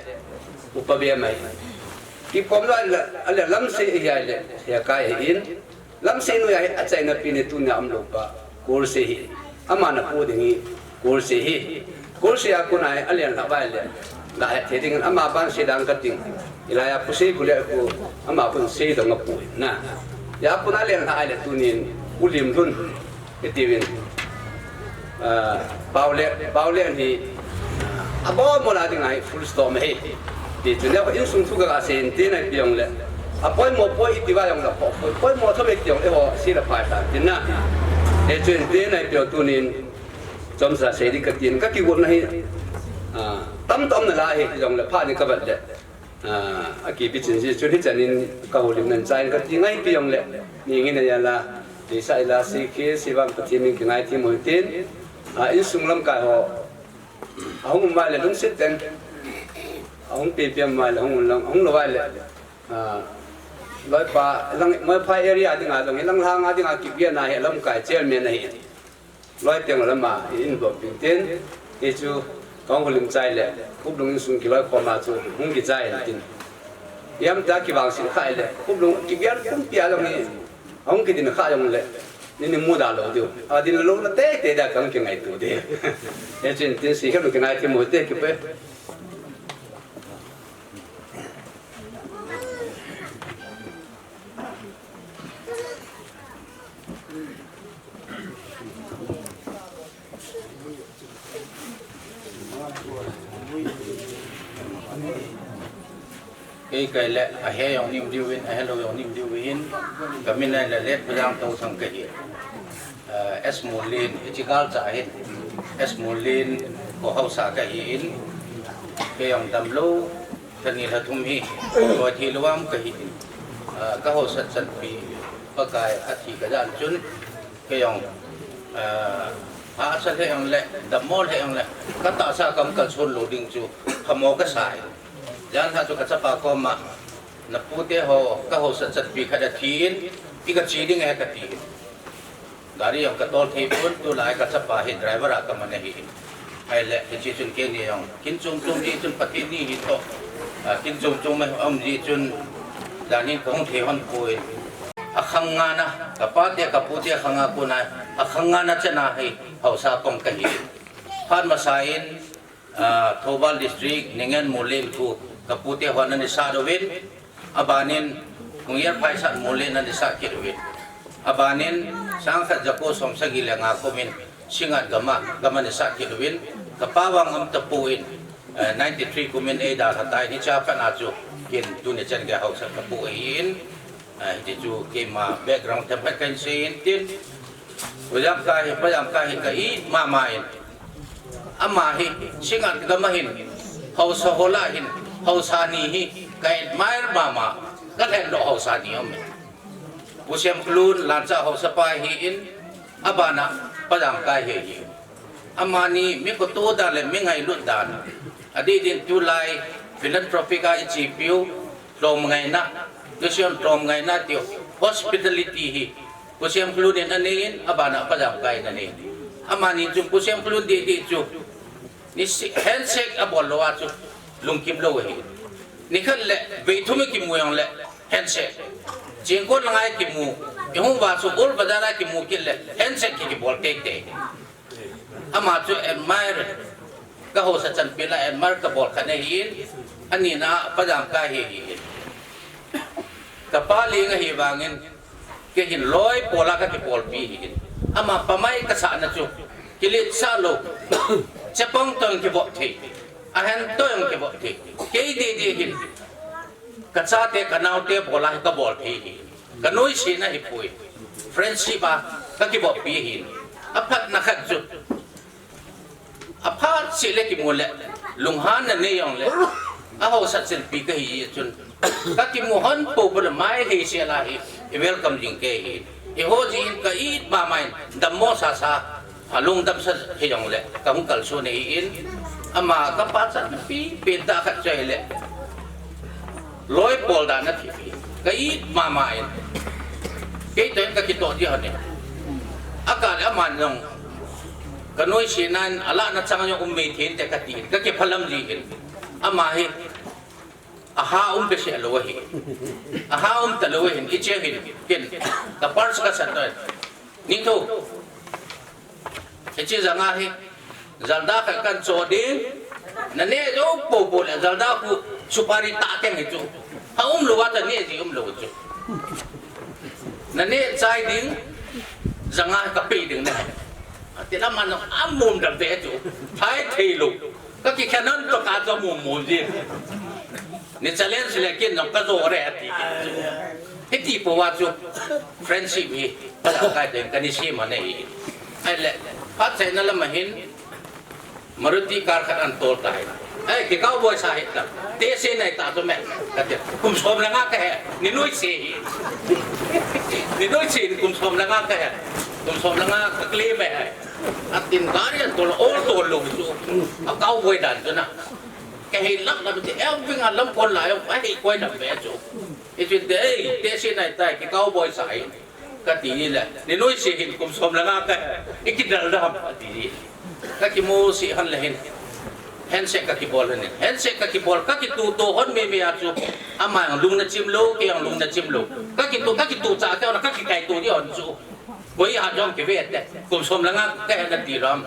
upa be mai. Kiphom lo ai le, ale lamsei ahi ai le, he kai hi in. Lamsei nu ai achaina pi ni tunia am lo pa, kurse hi. Ama na pu ding hi, kurse hi. Kurse a kun ai, ale la bai le. Ga he the ding ama ban se dang ka ting. Ilai a pu sei ku le ku, ama kun sei dong a pu na. Ya kun ale la ai le tunin, ulim lun. Iti vin. Paule, Paule ni. Abo mo la ding ai full stop he. Ti tu le insung thu ka se in tin ai piong le. Apoi mo poi iti va yong la po. Poi mo tho be tiong e ho si la pai ta. Tin na. E chu in tin ai piong tunin. Chom sa se di ka tin ka ki gon na hi. Tam tam na la he yong le pha ni ka vat le. A kipi chin ji chun hi chanin ka holim nan chain ka ti ngai pi yong le. Ni ngi na ya la. Ti sa ila si ki si vam ka ti min ki ngai ti mo tin. A insung lam kai ho. Ahung mai le lungsit ten. Ahung pi pi mai le hung lang hung lo vai le. A loi pa lang moi pa area ding a dong lang hang a ding a ki bia na he lam kai chairman na hi. Loi teng lama in bom pin tin. Ti chu kong holim chai le. Kup lung insung ki loi khoma chu hung ki chai tin. Yam ta ki vang sin khai le. Kup lung ki bian kum pia long hi. Hung ki din kha yong le. Ni ni mu da lo diu. A din lo na te te da kang ki ngai tu de. E chin tin si ka lu ki ngai ki mu te ki pe. Kei kai le ahe yong nim diu in, ahe lo yong nim diu in, ka min ai le let pajang to sang ka hi. Eh, S Mulin, ichi gal cha hin. S Mulin ko hausa ka hi in, kei yong dam lo, ka ni la thum hi, ko thi lo am ka hi in. Eh, ka hausa chan pi, Pakai athi ka jan chun, Kei jong, eh, hahsa le jong le, dammo le jong le, ka tahsa kam kalson lou ding chu, phamo ka sa e. Jan lha chu ka chapa koma, na pute ho, ka haosa chatpi khat a thi in, i ka che ding e ka ti in. Gari jong ka tol thei pon, tulai ka chapa hi driver a ka man ahi in. Ahile, hiche chun keini jong, kin chom chom ji chun Pathen ni hi toh, ah, kin chom chom mai um ji chun, jan hin ka hung thei hon poi. A khang nga na, ka pa te, ka pu te khang nga kona, a khang nga na chana hi, haosa kong ka hi. Phat masa in, ah, Thoubal District, Ningen Mulen khu, ka pu te hon ani sa dovin, Abanin, Kungyer Phaisat Mulen ani sat kit uvin. Abanin, sangkhat jako somsagi le nga kumin, Singat gama, gama ani sat kit uvin. Ka pa vang um tapon, eh, ninety-three kumin ei dalha tai, hiche a pat a chu, kin tuni chan gei haosa ka pu ahin, eh, hiti chu keima background themkhat kahin seiyin tin. Pajamkai hi, Pajamkai hi ka it mama in. Ama hi, Singat gam a hin, haosa hol a hin, haosa ni hi, ka admire mama, ka lhendoh haosa ni um. Pu Semkhlun, Lancha haosa pa hi in, abana, Pajamkai hi hi. Amani, mi khoto dan le, mi ngailut dan. Adih din tulai, philanthropic a i chepiu, lom ngaina, Christian lom ngaina tiu, hospitality hi, Pu Semkhlun in anei in, abana Pajamkai in anei. Amani chu Pu Semkholun didi chu. Ni si-, handshake abol lou a chu lungkim lou ahi. Nikhat le, vei thum kimu jongle handshake. Chingkol langa kimu, ihung uva chu Old Bazar a kimu kit le handshake ki, kibol teitei. Ama chu admire, ka haosa chanpi la admire kabol khat ahin, anina Pa Jamkai hi ahin. Ka Pa Ling ahi vangin, kei hin loi pol a ka kibolpi ahin. Ama pamai kasahna chu, kiletsah lou. Chapang toh jong kivop thei. Ahen toh jong kivop thei. Kei didi hin. Ka chate, ka naote bol a hi kabol thei ahi. Ka noise na hipoi. Friendship a ka kibolpi ahi. Aphatna khat chu, aphat seh le kimu le, lunghanna nei jongle, ahaosa chanpi kahi chun, ka kimu hon popo le mai lhei sel a hi, i welcome jing kei ahi. Eiho jeh in ka it mama in, dammo sasa, alungdamsa hijongle, kahung kalson ahin, ama ka pachatpi pen tah khat chu ahile, loi pol dan athi, ka it mama in, kei toh in ka kitoh ding ahi. Akah le aman jong, ka noise nan, alahna chang jong um mei thei inte kati, ka kiphalam jin, ama hi, aha um behseh lou ahi. Aha um talou ahin, hiche hin, ken, ka purse ka san toh in. Nithu, hiche janga hi, jalda khat kahin cho ding, na neh jou popo le, jalda khu supari tah teng hi chu. Ha um lou a ta neh ji um lou chu. Na neh chai ding, janga ka pe ding nahi. Ati la man amum dam ve chu. Thai thei lou. Ka kikhen hon toh ka chu mum mum ji. Ni challenge le ken jong ka jo re ati. Hiti pou a chu friendship hi, Pa Jamkai toh ka ni sem ahi. Ahile, phat chaina lam a hin, Maruti car khat ahin tol tai. Ei, ki cowboy sa hi ta. Tehse nai ta chu me. Ka ti, kum som le nga kahi. Ni noise hi. Ni noise hi kum som le nga kahi. Kum som le nga ka claim e. Atin gari ahin tol, ol tol lou chu. A cowboy dan chu na. Ka hi lak na ti, eh, bing a lam kon la, eh, ahi koi na me chu. Hichu te, ei, tehse nai tai, ki cowboy sa hi. Kati le, ni noise hin kum som le nga kahi, i kidal dam, ati. Ka kimu sih hon le hin. Handshake ka kibol hon in. Handshake ka kibol, ka kituto hon mei mei a chu. Ama jong lungna chim lou, kei jong lungna chim lou. Ka kitu, ka kitucha kei jong, ka kikaito di hon chu. Koi a jong kive te. Kum som le nga kahi nati lou ham.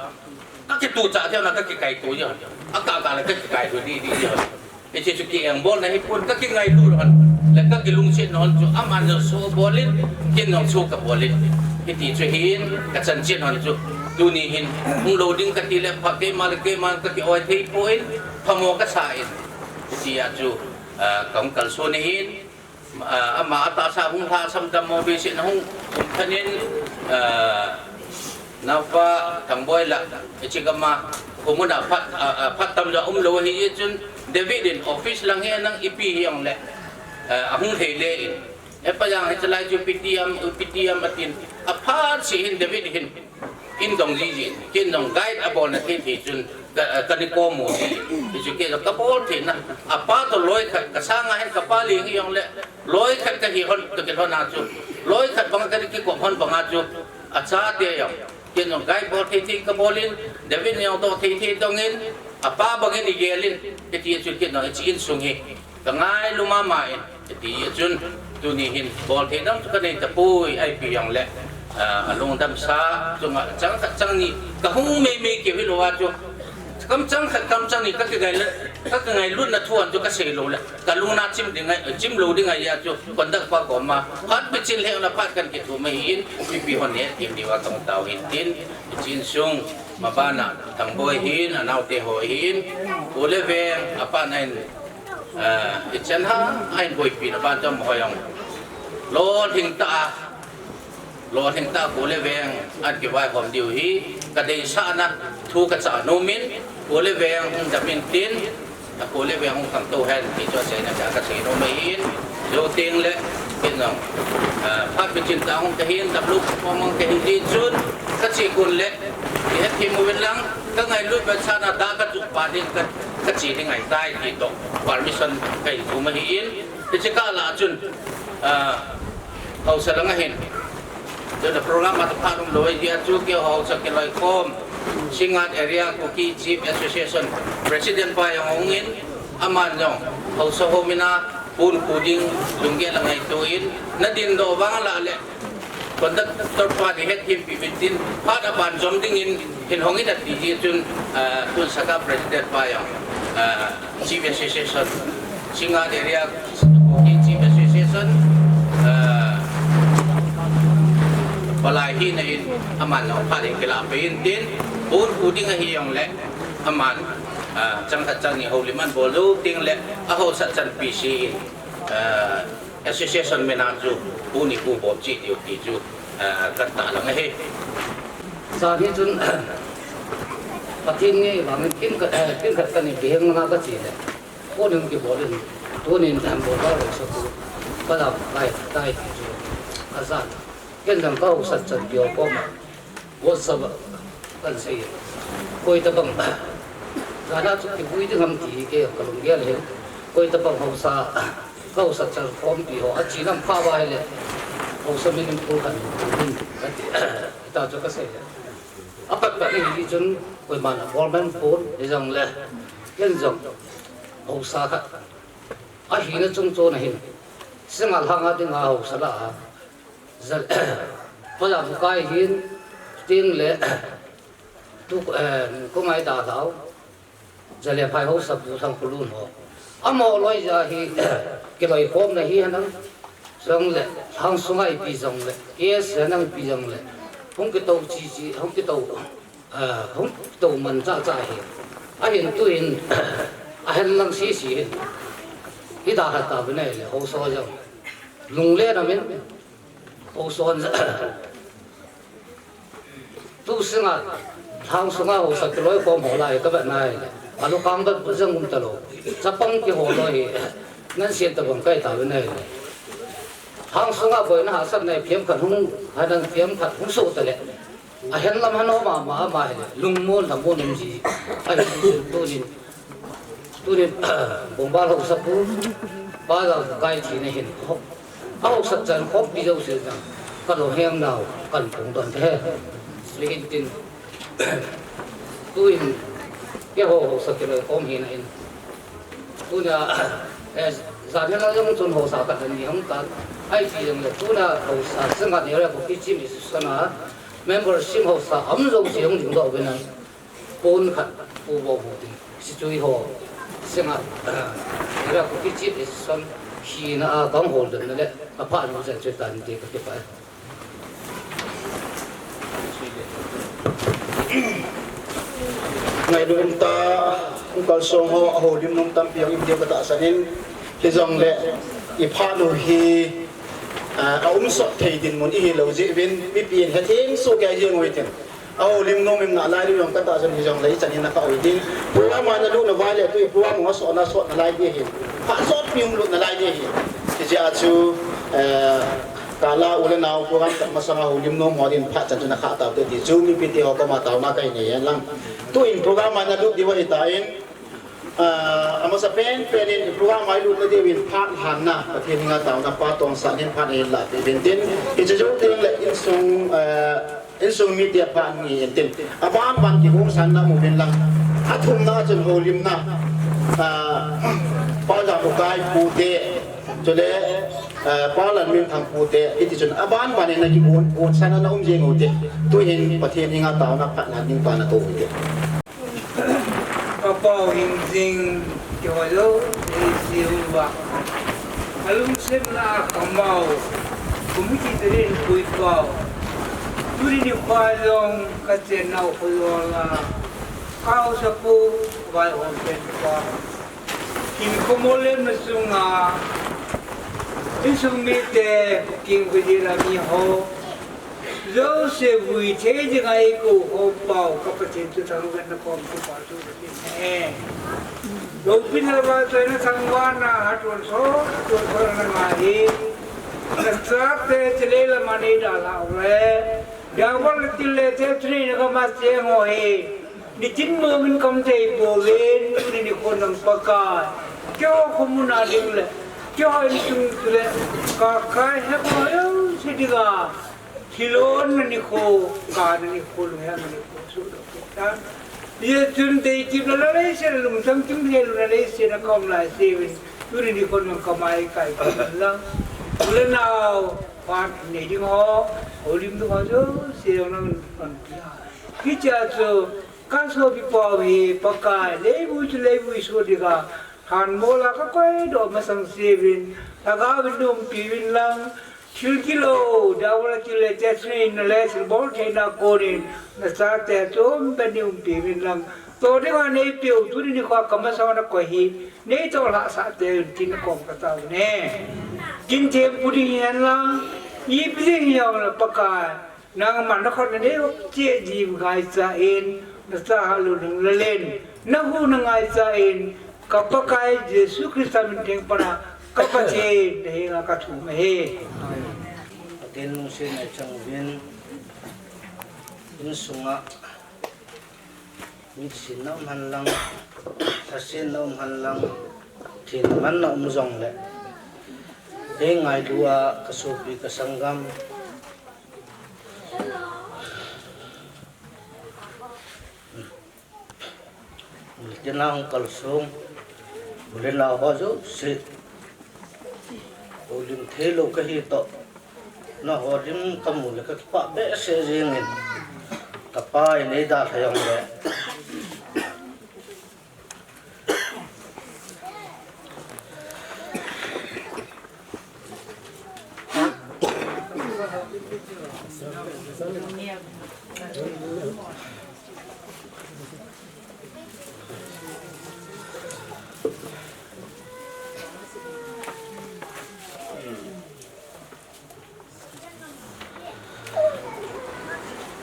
Ka kitucha kei jong, ka kikaito di hon. Akah kah le ka kikaito di, di, di hon. Hiche chu ki-engbolna hipon, ka kingailut hon, le ka kilungset hon chu, aman jong so bol in, ken jong so ka bol in. Hiti chu hin, ka chanchin hon chu, tuni hin, hung lou ding kati le, pha keima le keima ka ki-oi thei poi, phamo ka sa in. Hiti a chu, ah, kahung kalson ahin, ah, ama atahsa hung lhasam dammo behseh in ahung um than in, ah, Naopa Thangboi la, hiche gam a, khomun a phat, a, a, phat tamjo um lou ahi chun, David in office lang hi nang ipi hijongle, a, ahung lhei le in. He Pa Jang, hichelai chu ipi ti ham, ipi ti ham atin. Aphat seh hin David hin, in dong jiji in. Ken jong guide abolna thei thei chun, ka, ka ni kom u ji. Hichu kei jong ka bol theina. Apa toh loi khat, ka sanga hin ka Pa Ling hijongle, loi khat kahi hon, toh kilhon a chu. Loi khat bang ka ni kikop hon bang a chu. Achate jong, ken jong guide bol thei thei ka bol in, David jong toh thei thei dong in, apa bang in i gel in, hiti a chu ken jong hiche insung hi, ka ngailu mama in, hiti a chun, tuni hin bol thei dam chu ka nei tapoi, ipi jongle, ah, alungdamsa, chunga chang khat chang ni, ka hung mei mei keu hilou a chu, kam chang khat kam chang ni, ka kingai le, ka kingailutna thu hon chu ka sei lou le. Ka lungna chim ding ahi, chim lou ding ahi a chu, conduct pa koma, phat bichin lheng na phat kan kithum ahin, mipi hon hethem diuva kahung tao hin tin, hiche insung, mabana, Thangboi hin, anaote ho hin, u le veng, apa na in, eh, ichan ha, ahin boipi na ban jom hoi jong. Lolhing tah a, Lolhing tah a kho le veng, ahin kivaihom diu hi, ka deisahna, thu ka chah nom in, kho le veng, hung dam in tin, a kho le veng hung khangtou hen, ti chu aseina cha ka sei nom ahin, jou teng le, ken jong, ah, phat bichin tah hung kahin, dam lou mong mong kahi ti chun, ka che gon le, i hethem uvin lang, ka ngailut vet sahna da ka chuh pa ding, ka, ka che ding ahitai, ti toh, permission ka hin thum ahin, hiche kah lah a chun, ah, haosa lang a hin, Chule program a tapha lum lou ahi a chu keiho haosa kiloikhom, Singngat Area Kuki Chief Association President pa jong hung in, aman jong haosa ho min a pon khu ding lunggel angaito in, na dingdoh vang lah le conductor pa ni het him pi vin tin, phat a ban jom ding in hin hong in ati ji chun, ah, tun saka President pa jong, ah, Chief Association, Singngat Area Kuki Chief Association, ah, palai hina in aman jong phat in kila pe in tin, pon khu ding ahi jong le aman, ah, chang khat chang ni houlim abol jou teng le a haosa chanpi si in, ah, association min a chu pon khu bol cheh diu ti chu, ah, kan tahlang ahi. Jan hi chun Pathen ngei vang in kin khat, kin khat kani biheng nga ka chi le. Pon in kibol in, tunin dan bol ba lo sa tu. Ka la kai, kai ti chu. A jan. Ken jong ka haosa chanpi ho koma WhatsApp a kan sei. Koi tabang. Jan a chu kivui ding ham ti hi kei ka lunggel ahi. Koi tabang haosa, ka haosa chan khompi ho, a chi lam pha ba hile. Haosa min in pul kan, ka ti. Hita chu ka sei. A pat pat ni hi chun, koiman a form man pon, hi jong le. Ken jong. Haosa khat. A hina chung chon a hin. Singngat lhang a ding a haosa la a. Jal-, Pajam kai hin, ting le, tu, eh, Kumai Dalhau, Jalemphai haosa Pu Thangkhulun ho. Amaho loi ja hi, kiloikhomna hi hanang, jong le, hang sunga ipi jong le, yes, hanang ipi jong le, hung kitou chi chi, hung kitou, ah, hung kitou man cha cha hi. A hin tu hin, a hen lang si si hin. Hi da ha ta bene le, haosa jong. Lunglen amin, Haosa, tu Singngat, lhang sunga haosa kiloikhom ho lai ka vet na hi. A lukang vet jeng um talou. Chapang kiho lou hi. Nan sian tabang kai ta ve na hi. Lhang sunga boina hahsatna hi phiam khat hung, hanan phiam khat hung soh ta le. A hen lam hano mama ama hi le. Lungmon lhamon um ji. A hi tunin. Tunin, Bongbal haosa pu, Pajam kai thina hin, ho, a haosa chan khompi jouse jong, ka lunghem nau, kan phongdoh te. Chule hin tin, tuin, keiho haosa kiloikhom hina in, tuna, eh, jan hi la jong chun haosa khat le ni hung tan, ahi ti jong le, tuna haosa, Singngat Area Kuki Chief Association a, membership haosa, um jouse hung dingdoh uvin lang. Pon khat pu bo hu tin, Sichui ho, Singngat, ah, Area Kuki Chief Association hina a kang hol dan le, a pha nu jan chu tan te ka kipah. Ngailu um ta, Uncle Song ho, a houlim nom tampi hung um diu ka tahsan in, hijongle, i pha nu hi, ah, a um sot thei dinmun i hi lou jeh uvin, mipi in hethem soh kei jeng uvin tin. A houlim nom in nalai diu jong ka tahsan hijongle ichan in na kha uvin tin. Program a na lut na vai le tu i program a sot na sot nalai di hin. Pha sot pi um lut nalai di hin. Hijeh a chu, eh, ka la u le nau program tah masang a houlim nom ho din phat chan chu na kha tau te ti chu mipi te ho koma taona ka nei hen lang. Tuin program a na lut diu ahi tan. Ah, amasa pen pen in program a i lut na diu in phat lhan na, Pathen henga taona pha tong sa nin phat in la pe uvin tin. Hiche jou teng le insung, eh, Insung mite phat ni in tin. Aban ban kihung san na mu uvin lang. A thumna chun houlimna. Ah, Pa Jamukai pu te. Chule, ah, Pa Lalminthang pu te. Hiti chun aban ban in na kihung, hung san na um jing u te. Tuhin Pathen henga taona phat na ding pa na tou u te. Ka pau hing jing kihoi lou, ei si uva. Ka lungsetna a ka mau, kum kiti in pui pau. Tuni nikho jong ka chennau kho jong la, ka haosapu vaihom pen pa. Kin khomo lemna chunga, insung mite, kin kujila mi ho. Jouse vui thei dinga eikou khom pau, ka Pathen chu thangvahna kom chu pa chu ka tin e. Loupina le vahchoina thangvahna hatonsot, tonsot na ngai hi. Na chate chilei lama nei dalhau le. Diabol le thil le te thunei na kama cheng ho hi. Nitin momin kam thei pouvin, tuni nikho nang Pakai. Keiho khomun a ding le, keiho insung chule, ka kai he ko jouse dinga. Thilon na nikho, ka na nikho, lunghel na nikho, sudoh kit tan. Hijeh chun deikim la la leiset, lungthim kim thei lou na leiset a ka um lai seh uvin. Tuni nikho nang ka mai kai kit uvin lang. U le nao, phat nei ding ho, houlim ding ho jouse nang kon tia. Hichea chu, ka sopi pau hi, Pakai, leivui chu leivui soh dinga, thanbol a ka koidoh masang seh uvin, lhagao vin umpi uvin lang, thil kilou, diabol a thil le, chesrin na le, thilbol theina konin, na chate chom bep in umpi uvin lang, to dinga neipeh u, tuni nikho ka masang a na koi hi, neitoh lhahsah tei un tin na kom ka tao ne. Kin thempu ding hihen lang, ipi ding hihen lang Pakai, nangman na khut na nei cheh ji ngaicha in, na chahat lou nung lalen, na hu na ngaicha in, ka Pakai Jesu Christa min theng pana, ka Pathen na henga ka thum ahi. Pathen lungset na chang uvin, insunga, mitsin na um hen lang, lhaset na um hen lang, thin man na um jongle, ei ngailu a ka sopi ka sanggam, Tina hung kalsong, u le nao ho jouse, houlim thei lou ka hi toh, na houlim ka mu le ka kipah behseh jeng in, ka pa in ei dalha jongle.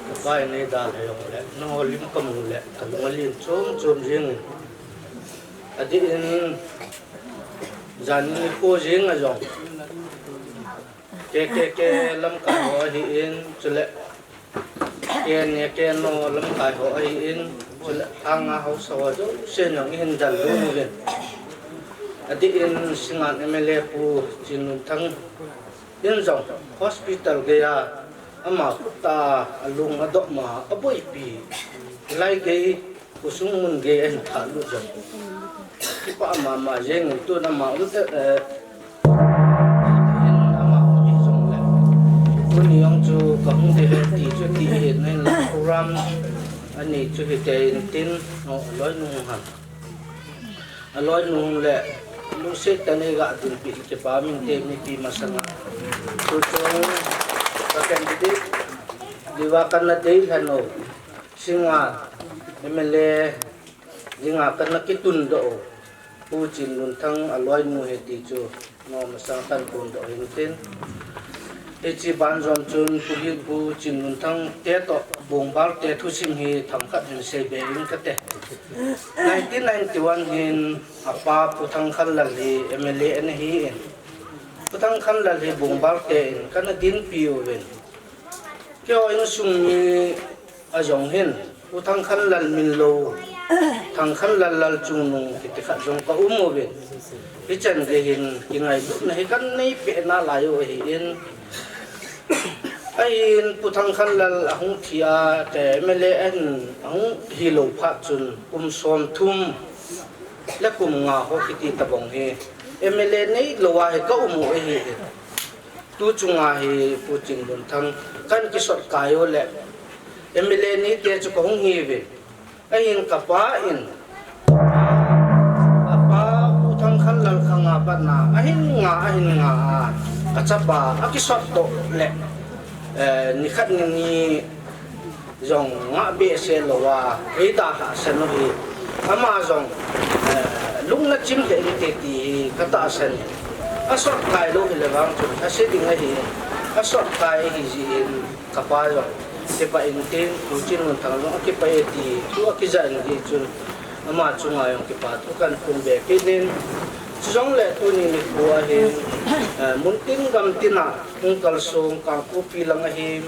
Ka pa in ei dalha jongle, na houlim ka mu le, ka lung alen chom chom jeng in. Adeh in, jan nikho jeng a jong, K K K lamkai ho ahin, chule K N A K N O lamkai ho ahin, chule Lhanga haosa ho jouse in jong eihin dalha uvin. Adeh in Singngat M L A Pu Chinlunthang in jong hospital gei a ama khut a alung adop ma a boipi lai gei khosung mun gei ahin thah lut jong, kipah mama jeng in, tun ama um te, eh, in ama um hi jongle, tuni jong chu ka hung ding ahi ti chu ti ahin, ahinla program anei chu hite in tin, oh, aloinu hung hen. Aloinu hung le, lungset tah in nei ga dinpi, kipa min te mipi masanga. Tuchung ka candidate diuva kana deilhen u, Singngat M L A dinga kana kitundoh u, Pu Chinlunthang aloinu ahi ti chu, nom masang kan tundoh hin tin. Hiche ban jom chun Pu hi Pu Chinlunthang te toh Bongbalte thusim hi themkhat hin seibe in kate. Nineteen ninety-one hin apa Pu Thangkhanlal hi M L A ana hi in, Pu Thangkhanlal hi Bongbalte in kana dinpi uvin. Keiho insung mi a jong hin, Pu Thangkhanlal min lou, Thangkhanlal Lalchungnung kiti khat jong ka um uvin. Hichan gei hin kingailutna hi kan nei peh nalai u ahin. Ahin Pu Thangkhanlal ahung thi a, te M L A ahin ahung hilou phat chun kum somthum le kum nga ho kiti tabang hi M L A neilou a hi ka um u ahi. Tu chunga hi Pu Chinlunthang kan kisot kai u le M L A ni te chu ka hung hi uvin. Ahin kapa in, apa Pu Thangkhanlal khanga patna ahin nga, ahin nga a, ka chapa akisot toh le, eh, nikhat ni ni jong ngah behseh lou a, ei dalha san u hi. Ama jong, eh, lungna chim lheh inte ti hi ka tahsan. Asot kai lou hile vang chun, ase ding ahi. Asot kai ahi jeh in, kapa jong kipah inte, Pu Chinlunthang jong akipah e ti thu akijah in ahi chun, ama chunga jong kipa thu kan phongbe kit in. Chujongle tuni nikho ahin, eh, mun tin gam tin a hung kalsong, Kangpokpi lang ahin,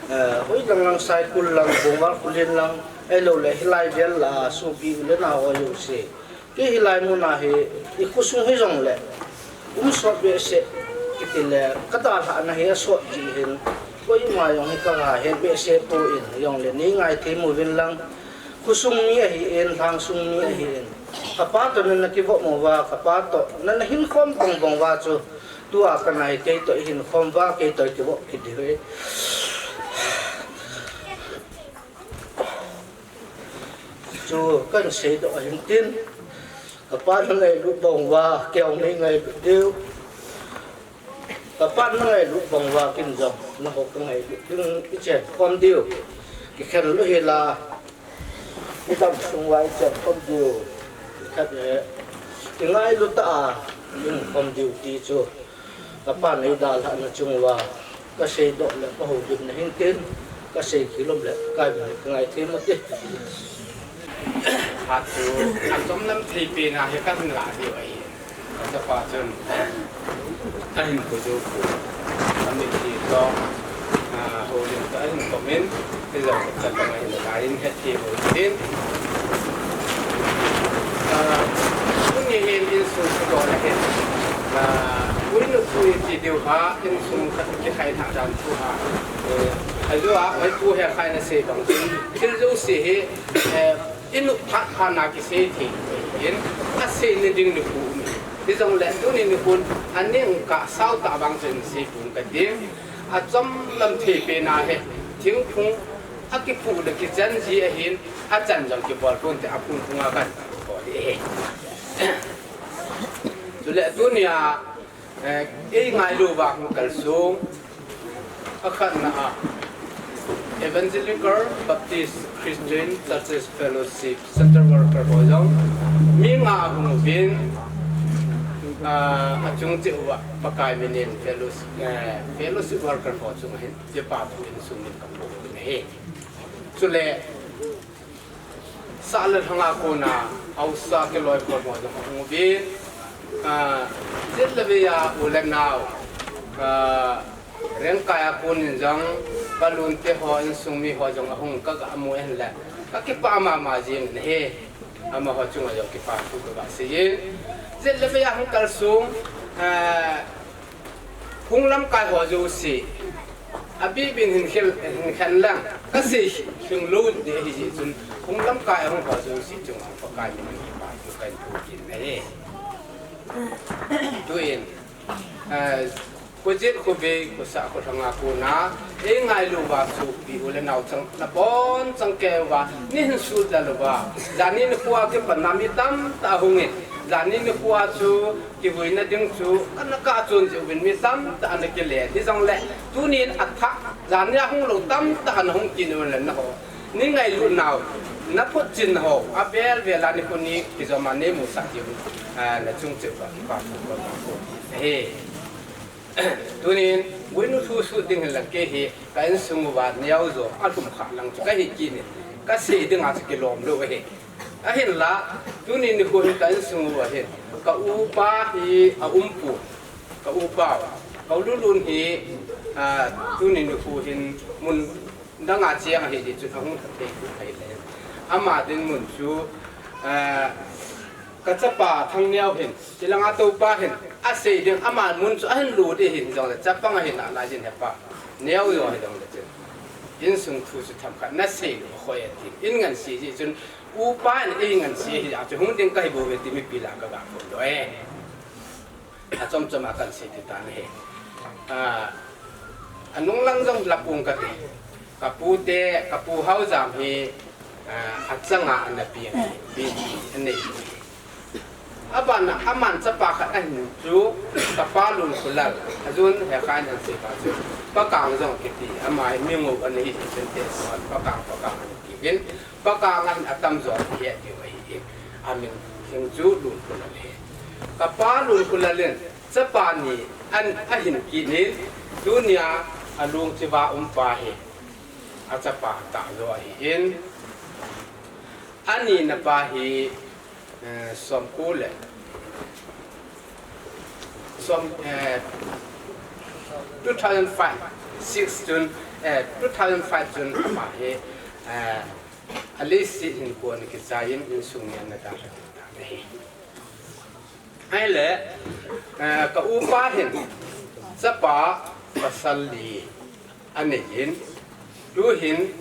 eh, hoilang lang, Saikul lang, Bongwal Khullen lang, ahilouleh hilai vel a sopi u le nao ho jouse. Kei hilai mun a hi, i khosung hijongle, um sot behseh, kiti le, ka dalhahna hi asot jeh hin, Koima jong hi ka nga het behseh poi, jongle nei ngaithei uvin lang. Khosung mi ahin, lhangsung mi ahin. Kapa toh nana kivop uva, kapa toh nana hinkhom bang bang uva chu. Tua ka nai kei toh hin khom uva, kei toh kivop kit diu ahi. Chu kan seidoh ahin tin. Kapa na ngailut bang uva, kei jong nei ngailut diu. Kapa na ngailut bang uva kin jong, nangho ka ngailut ding i chen khom diu. Kikhen lou hela, i dam sung uva i chen khom diu. Khat e, i ngailut tah a, i um khom diu ti chu. Kapa nei dalhah na chung uva, ka seidoh le ka houlimna hin tin, ka sei khel um le, ka ngaithei mo ti. Atu, achom lam thei pen a hi ka hin lah diu ahi. Ka chapa chun, ahin ko jo ko. Ami ti to, a, houlim to ahin ko min, ti jo ka chapa ngai na ka hin het ti ho tin. A, tuni hin insung ko na hin. A, ui nu tu ti diu ha, insung khat kikhai na dan tu ha. E, ajo a, ui tu he khai na sei bang. Thil jouse hi, e, I nop phat phat na kisei thei in, asei ni ding nikho um. Hijongle tuni nikhon, aning ka sao tah vang chun sei pon ka ding. Achom lam thei pen a hi, thingphung, akipu le kichan ji ahin, achan jong kibol pon te aphung phung a kan bol e. Chule tunia, Eh, ei ngailu uva hung kalsong, akhatna a Evangelical Baptist Christian Churches Fellowship Central Worker ho jong mi nga ahung uvin, ah, achung cheh uva Pakai minin fellowship, eh, fellowship worker ho chung ahin, kipa thu in sum in kapo uvin ahi. Chule, Sah le lhanga kona, haosa kiloi khom ho jong ahung uvin. Ah, jet le vei a u le nao. Ah, Rengkai a konin jong, Palun te ho, insung mi ho jong ahung ka ga mu en le. Ka kipa mama jin ahi. Amaho chunga jong kipa thu ka ga sei in. Jet le vei a hung kalsong, ah, Hung lamkai ho jouse, abih bih in hin khel, hin khen lang, ka sei hing lou ding ahi jeh chun, hung lamkai a hung ho jouse chunga Pakai min in kipa thu kahin thum kit ahi. Tuin, eh, khojet khovei, khosah kholhang a kona, ei ngailu uva sopi u le nao chang, nabon chang kei uva, nei hin suhdal uva, jani nikho a kipat na mi tamtah ahung in, jani nikho a chu, Kivuina ding chu, ana kah chun jeh uvin mi tamtah ana kile. Hijongle, tunin athah, jania hung lou tamtah ana hung kit uvin le naho. Nei ngailut nau, na photchin ho, avel vel a nikho ni kijom a nei musah diu, ah, na chung cheh uva kipa thu ka ga ko. He. Tunin, guinu thu sut ding hin lang kei hi, ka insung uva neo jo, alhum kha lang chu ka hi kit in, ka sei ding a chu kilom lou ahi. Ahinla, tuni nikho hi ka insung uva hin, ka upa hi a um poi, ka upa, ka u Lulun hi, ah, tuni nikho hin mun dang a cheng ahi jeh chun ahung thei thei le. Ama dinmun chu, ah, ka chapa Thangneo hin, chulanga toupa hin, asei ding ama mun chu ahin lut ding ahi jongle, chapang ahi nalai jin hepa, neo jo ahi jongle chun. Insung thu chu themkhat na sei lou khoi ati. In ngansi jeh chun, Upa in ei ngansi ahi a chu hung ding kahi bouve ti mipi lah a ka ga phon doh e. Achom chom a kan sei ti tan ahi. Ah, anung lang jong la pung kate. Ka pu te, ka pu Haojam hi, ah, achanga ana pi, pi, anei. Abana, aman chapa khat ahin chu, ka pa Lunkholal, ajun he khan an sei pa chu. Pa Kang jong kiti, ama hi mi ngou ana hi chun te, Pa Kang, Pa Kang ana ti vin. Pa Kang ahin atamjo ahe diu ahi. Amin hing chu Lunkholal ahi. Ka pa Lunkholal in chapa ni an ahin kit in tunia alungchiva um pa hi. Achapa tahjo ahin. Ani na pa hi, eh, somko le som, eh, two thousand five, six chun, eh, two thousand five chun ama hi, eh, aleiset hin kon kichai in insung ni ana dalha ta ahi. Ahile, eh, ka upa hin, chapa pasal li, Anei in, tuhin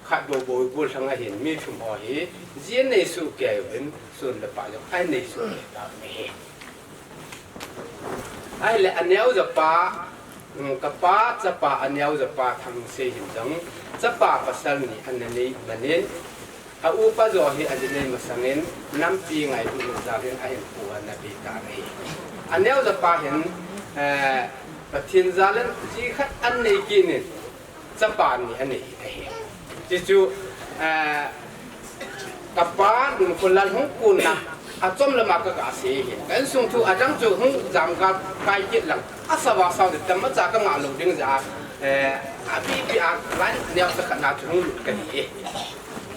khat bou bou golhang ahin mi thum ho hi, ji anei soh kei uvin, sun le pai jong anei soh kei tauve. Ahile aneo japa, um, kapa chapa aneo japa Thangsei hin jong, chapa pasal ni ana nei manin, a upa jo hi aji nei masangin, nampi ngailut jal in ahin pu ana pe tan ahi. Aneo japa hin, eh, Pathen jal in ji khat anei kit in, chapa ni anei ahi. Chuchu, eh, kapa Lunkhollal hung konna, achom lama kaga sei ahi. Ka insung thu adang chu hung jam kakai kit lang, asa va sao ding, tamacha kangah lou ding jeh a, eh, apipi a line neocha khat na chu hung lut kahi e.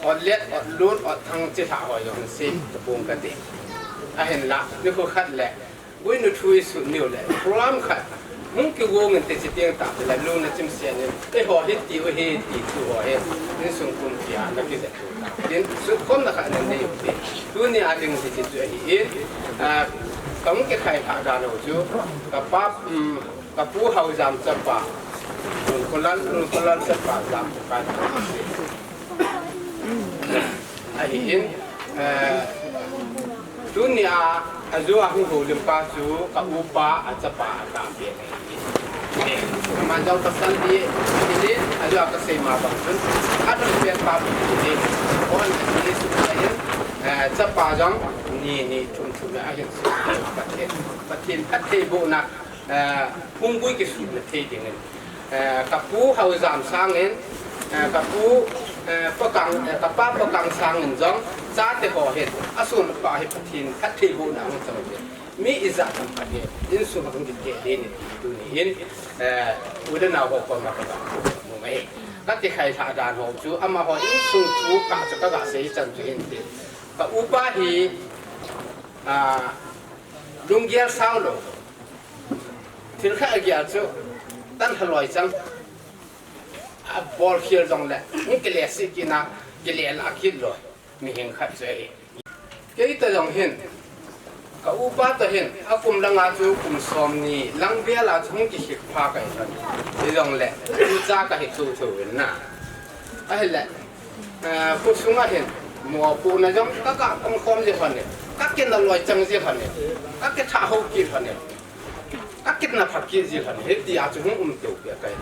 Ot let, ot lun, ot thang chi lha ho jong sei tapong kati. Ahinla, nikho khat le, Guinu thu isut niu le, program khat hung kigong inte chi teng tah le, lungna chimset in, eiho hiti u hi ti thu ho hi, insung kumpi a ana kija thu ta. Tin, sutkhomna khat ana nei u te. Tunia ding hiche chu ahi in, ah, kahung kikhai lhah dan u chu, kapa, um, kapu Haojam chapa, Lunkhollal, Lunkhollal chapa, Jam chapa, ahi in, eh, tunia ajo a hung houlim pa chu ka upa achapa atahpen ahi. Eh, aman jong pasal li, ahi in, ajo a kasei ma bang chun, adon pen pa bu hi, on ahi su ahi in, eh, chapa jong ni ni thum thum ahin su, Pathen, Pathen phattheibohna, eh, hunggui kisutna thei dingin. Eh, kapu Haojam sangin, eh, kapu, eh, Pakang, eh, kapa Pakang sangin jong, chate ho hin, asun apa hi Pathen phattheibohna hung chang uvin. Mi ijat ham khat hi, insung hung kikeh ding in, tuni hin, eh, u le nao ho koma kaga mu mai. Kakikhai lhah dan ho chu, amaho insung thu kah chu kaga sei chan chu hin tin. Ka upa hi, ah, lunggel sao lou. Thil khat agel chu, tan haloi chang. Abol khel jongle, hung kile sih kit na, kile lah kit lou. Mihem khat chu ahi. Kei toh jong hin, ka upa toh hin, akum langa chu kum som ni lang vel a chu hung kikhel pha kahi lhon. Hijongle, tucha kahi thotho uvin na. Ahile, eh, khosunga hin, mopohna jong kaga pang khom ji lhon e, kakina loi chang ji lhon e, kakithah hou kit lhon e. Kakitna pha kit ji lhon e, hitia chu hung um to peh kahi.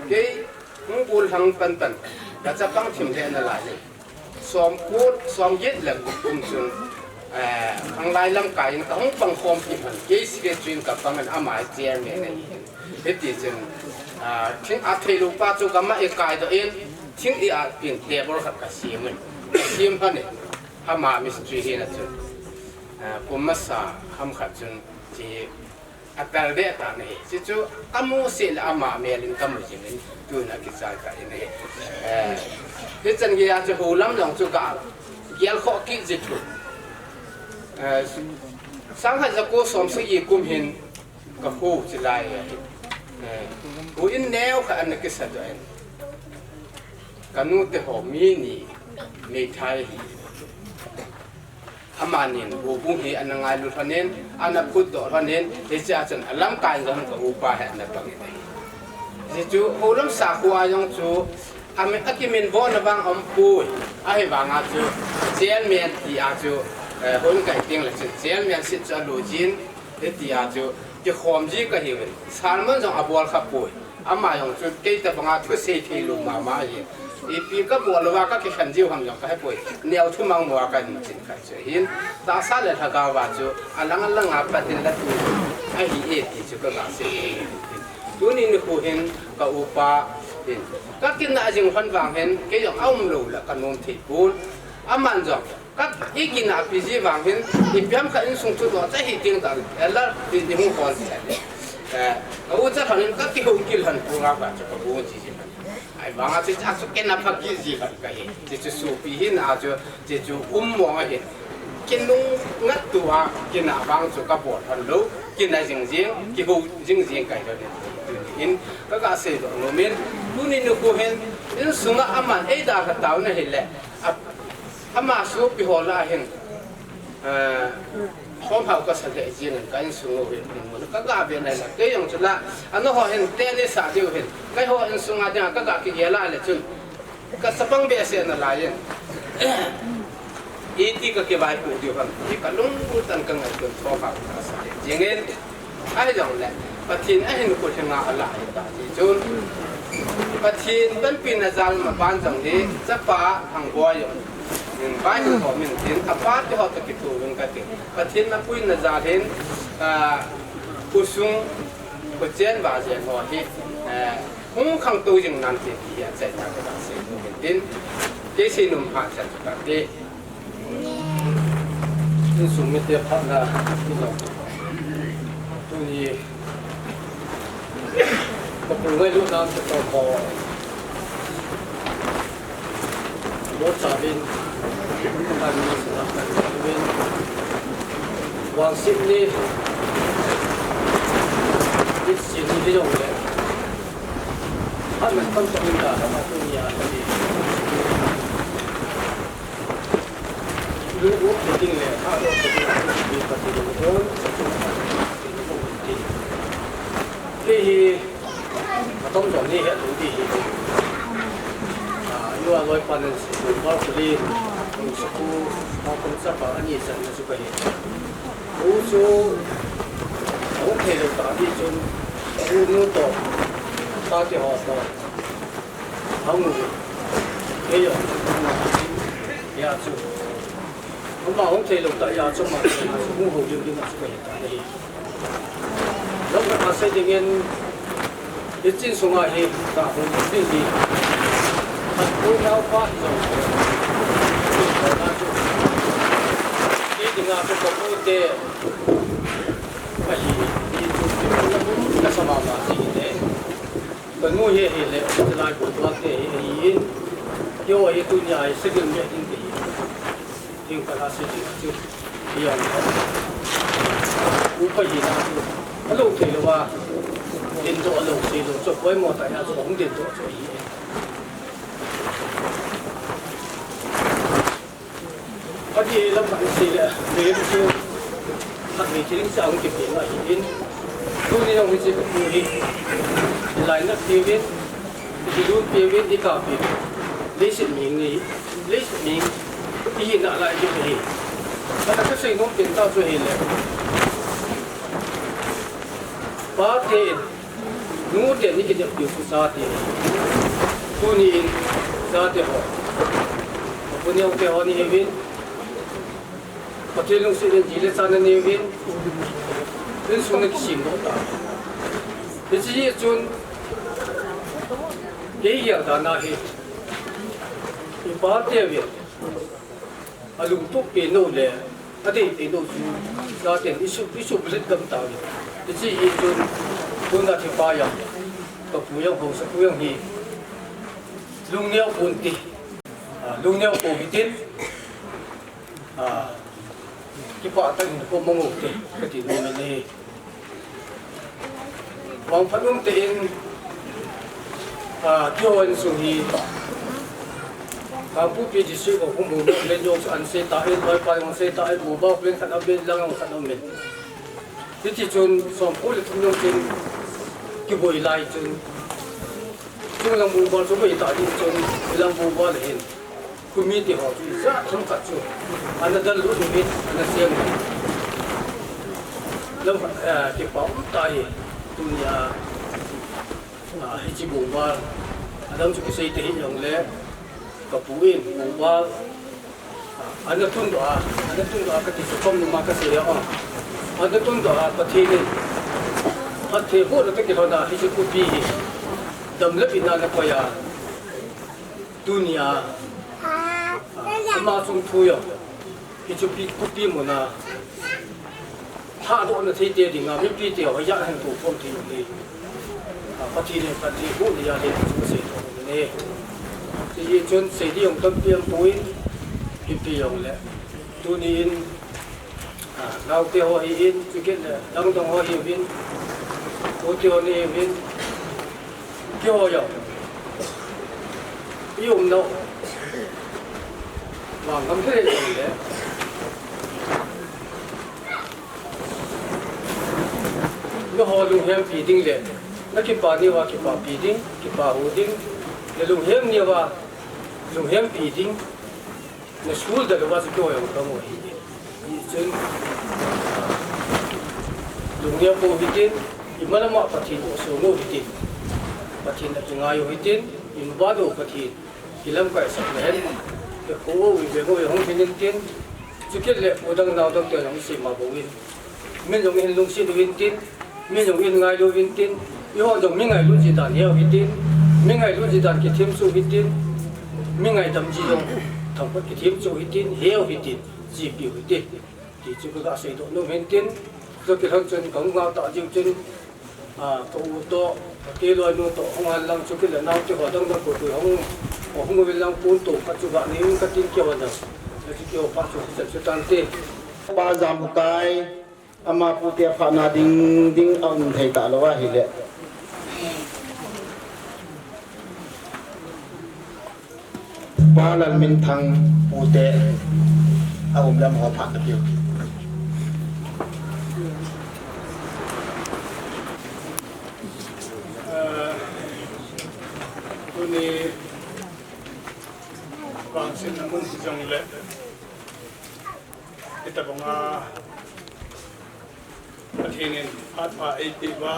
Kei hung golhang pan pan, kachapang thim lheh nalai e. Som ko, som get le kum chun, eh, khanglai lamkai in kahung pang khom kit lhon. Kei secretary in kapang in ama chairman ahi. Hiti chun, ah, thing athei lou pa chu gam a eikai doh in, thing i-at pin table khat kasem in. Kasem lhon e, ama mistri hina chun. Ah, kum masa ham khat chun, chi Atal deh tan ahi. Chuchu kamu seh le ama mel in kamu jing in, tuna kichai kah in ahi. Eh, hichan geiya chu houlam jong chu kagel khoh kit ji thu. Eh, sangkhat jako somsagi kum hin kakho chu lai ahi. Eh, houin neo khat ana kisa doh in. Kanu te ho mi ni meithai ahi. Amanin, houbung hi ana ngailu lhonin, ana phutdoh lhonin, hichea chun alamkai jong ka upa hi ana pangin ahi. Hichu, houlam sakho a jong chu, ami, akiminvo na vang aumpoi, ahivanga chu, chairman tia chu, eh, houin kai teng le chun, chairman seat chu alo jin, hitia chu, kikhom ji kahiuvin, sermon jong abol khapoi. Ama jong chu kei tabanga thusei thei lou mama ahi. Ipi kabol louva kakikhen jiu ham jong kahepoi. Neo thumang moa kahin chin khat chu ahin. Tahsa le lhagao va chu alang alang a pat in la tu ahi e ti chu kaga sei. Tuni nikho hin ka upa hin. Kakina jing lhon vang hin kei jong aum lou la kanom thei pon. Aman jong Ka, ikina pi ji vang hin, ipi ham khat insung thudoh cha hi teng tah, ela, i, ihung khol ji. Eh, ka ucha lhon in kakihou kit lhon program khat chu kabol ji ji. Ahivanga chu, chu kina pha kit ji lhon kahi. Chuchu sopi hina chu, chuchu um mong ahi. Kinung ngat tua, kina vang chu kabol lhon lou, kina jing jing, kihou jing jing kahi lhon in. Tuni in, kaga seidoh nom in, tuni nikho hin, insunga aman eidalha taona hile, a, Ama sopi ho lah a hin, eh, Thomhao kasa lheh jingin ka insung u hin, mun ka ga ve nai la, kei jong chu la, ana ho hin teni sa diu hin, kei ho insung a dinga ka ga kigel a le chun, ka chapang behseh nalai in. Iti ka kivaipoh diu ham ti ka lungtang ka ngaito in, thomhao kasa lheh jingin. Ahijongle, Pathen ahin kut henga ala hita ti chun, Pathen panpina jal ma ban jong hi, chapa Thangboi jong, Bible ho min tin, apa te ho toh kitoh uvin kati. Pathen na puina jal hin, ah, khosung, khochen va jen ho hi, eh, hung khangtou jing nan ti, ti hi achaina ka sei tin, kei seinom phat chan chu kati. Insung mite phatna, tuni ka pu ngailutna chu ka ko. Lord Savin, Prime Minister, Savin, Wang Sitni, Lit Sitni, hijong le. Amen, tam tam in da, tam tam in ya, tam in. Lu u te ting le, ha lo te ting le, bi pa ti lo don, sa tu pa ti lo don ti. Kei hi, atom jong ni he lu di hi. Ah, nu a loi pa nen si, lu pa ku li, lu sa ku, pa kum sa pa, ani sa na su pa hi. U su, u thei lo ta di chun, u nu to, ta ti ho to. Hung u. Kei jong. Ya chu. Ama hung thei lou tah a chu ama hung hou ding ding a chu ka he ta hi. Lam ka sei ding in, hiche sunga hi ka hung ding ding. Ka pu nao pa hi jong. Kei dinga chu ka pu te. Ka hi, hi chu ka sa mama ti te. Ka nu hi ahile, chulai Bungpal te hi ahin, keiho hi tunia hi civil meh ding kahi. Hiu ka la sei ding chu. Hiu. Upa hina chu. Alou thei louva. Dindoh alou sei lou chu. Poimo tah a chu hung dindoh chu ahi. Ati lam khat sei le, mihem chu khatvei thil ding chu ahung kipe ahin. Tuni jong hiche ka pu hi, lainat peuvin, i lut peuvin, i kap peuvin. Leiset mihing hi, leiset mihing i hina lai ding ahi. Kana ka seinom pen tah chu ahile, pa te in nu te ni kidep diu chu chate. Tuni in chate ho, ka pu neo te ho nahiuvin, Pathen lungset in ji le cha naneuvin, insung nakisem doh ta. Hiche hi chun, kei gel dan a hi, i pa te vin, alungtup pen u le, adei pen u chu, chaten i suh, i suhbulhit gam tauvin. Hiche hi chun, tuna thi pa jong, ka pu jong, haosapu jong hi, lungneo pon ti, ah, lungneo pon hitin, ah, kipah tah in ko mang u te, kati nom in ahi. Vangphat um tah in, ah, keiho insung hi, Kangpokpi District of Humhung, Len jong chu an sei tan, loipa jong sei tan, Bungpal len khat aum in, lang jong khat aum in. Hiti chun, som ko le thum jong chun, kiboi lai chun, chunglang Bungpal chu boi ta ding chun, lang Bungpal hin. Khomi te ho chu ijat ham khat chu ana dal lut uvin, ana sem uvin. Lam, eh, kipah um tah hi, tunia, ah, hiche Bungpal. Adam chu kisei te hijongle, ka pu in, Bungpal, ah, ana tundoh a, ana tundoh a kati chu khom numa kasei a, ah. Ana tundoh a, Pathen in, Pathen bohna toh kilhon a, hiche khopi hi, dam le vin a ana koi a. Tunia, ah, ama chungthu jong, hiche khopi, khopi muna, lhadohna thei te dinga, mipi te ho, ijat hin tokhom thei u hi. Ah, Pathen in, Pathen bohna jal in, chu sei thou u ahi. Hiche hi chun sei ding jong tampi um poi, mipi jong le. Tuni in, ah, naote ho hi in, chukit le, dangdang ho hi in, u te ho ni hi in, keiho jong. I umnau. Vangam thei jong le. Nangho lunghempi ding le, nakipah niuva kipahpi ding, kipah hu ding, nalunghem niuva lunghempi ding, nasul dalha uva chu kihoi jong kamu ahi. Hichun, lungneo pou hitin, imalam a Pathen u sonu hitin, Pathen a kingai u hitin, imabat u Pathen kilamkai sah le hen, ikho u, iveng u, ihung hin intin, chukit le u dang nao dang te jong isei ma bou in, min jong ihin lungset u hintin, min jong ihin ngailu hintin, eiho jong mi ngailut ji dan heu hitin, mi ngailut ji dan kithem chu hitin, mi ngaidam ji jong thangpat kithem chu hitin, heu hitin, chepi u hitin. Ti chu kaga seidoh nom hintin, chukit hang chun kahung ngah ta jing chun, a, ka u toh, ka ke loinu toh, hung han lang chukit le nao ti ho dang dang koi koi hung, hung uvin lang pon toh, ka chu ga nei in katin keiho dang. Ka chu keiho pa chu, chu, chu tante. Pa Jamkai, ama pute phatna ding ding aum thei talou ahile. Pa Lalminthang pute aum lam ho phat na piu. Eh, tuni vangsetna mun hijongle, hitabanga Pathen in phat pha eipeh uva,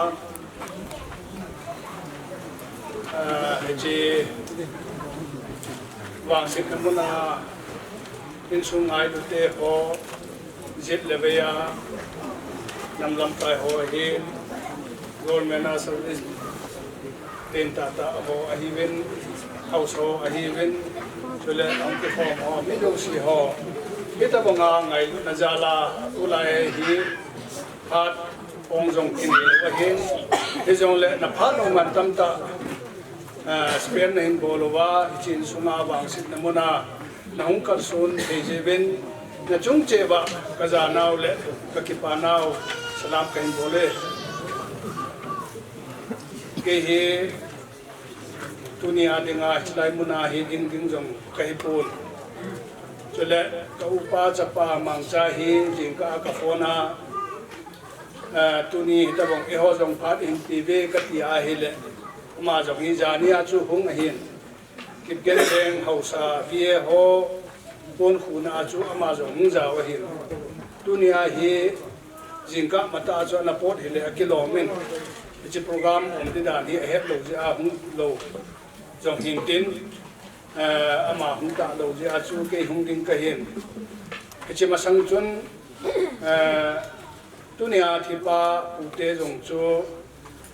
ah, hiche vangsetna muna insung ngailute ho, jet le vei a nam lamkai ho ahin, government a service pen tahtah ho ahiuvin, haosa ho ahiuvin, chule ahung kikhom ho, mi jouse ho, hitabanga ngailutna jal a tulai hi phat ong jong kinei u ahin, hijongle na phat u man tamtah, ah, spend nahin bol uva, hiche insunga vangsetna muna nahung kalson thei jeh uvin, nachung cheh uva kajanau le kakipanau salam kahin bol e. Kei hi tunia dinga hilai muna hi ding ding jong kahipon. Chule ka upa chapa Mangcha hi jingkah a ka phone a, eh, tuni hitabang eiho jong phat hin pe uve kati ahile, ama jong hi jania chu hung ahin. Kipgen Veng haosa V A ho ponkhuna a chu ama jong hung jao ahin. Tunia hi jingkah matah a chu ana pot hile akilom in. Hiche program um ti dan hi ahet lou jeh a hung lou jong hintin, eh, ama hung talou jeh a chu kei hung ding kahin. Hiche masang chun, eh, tunia thipa pute jong chu,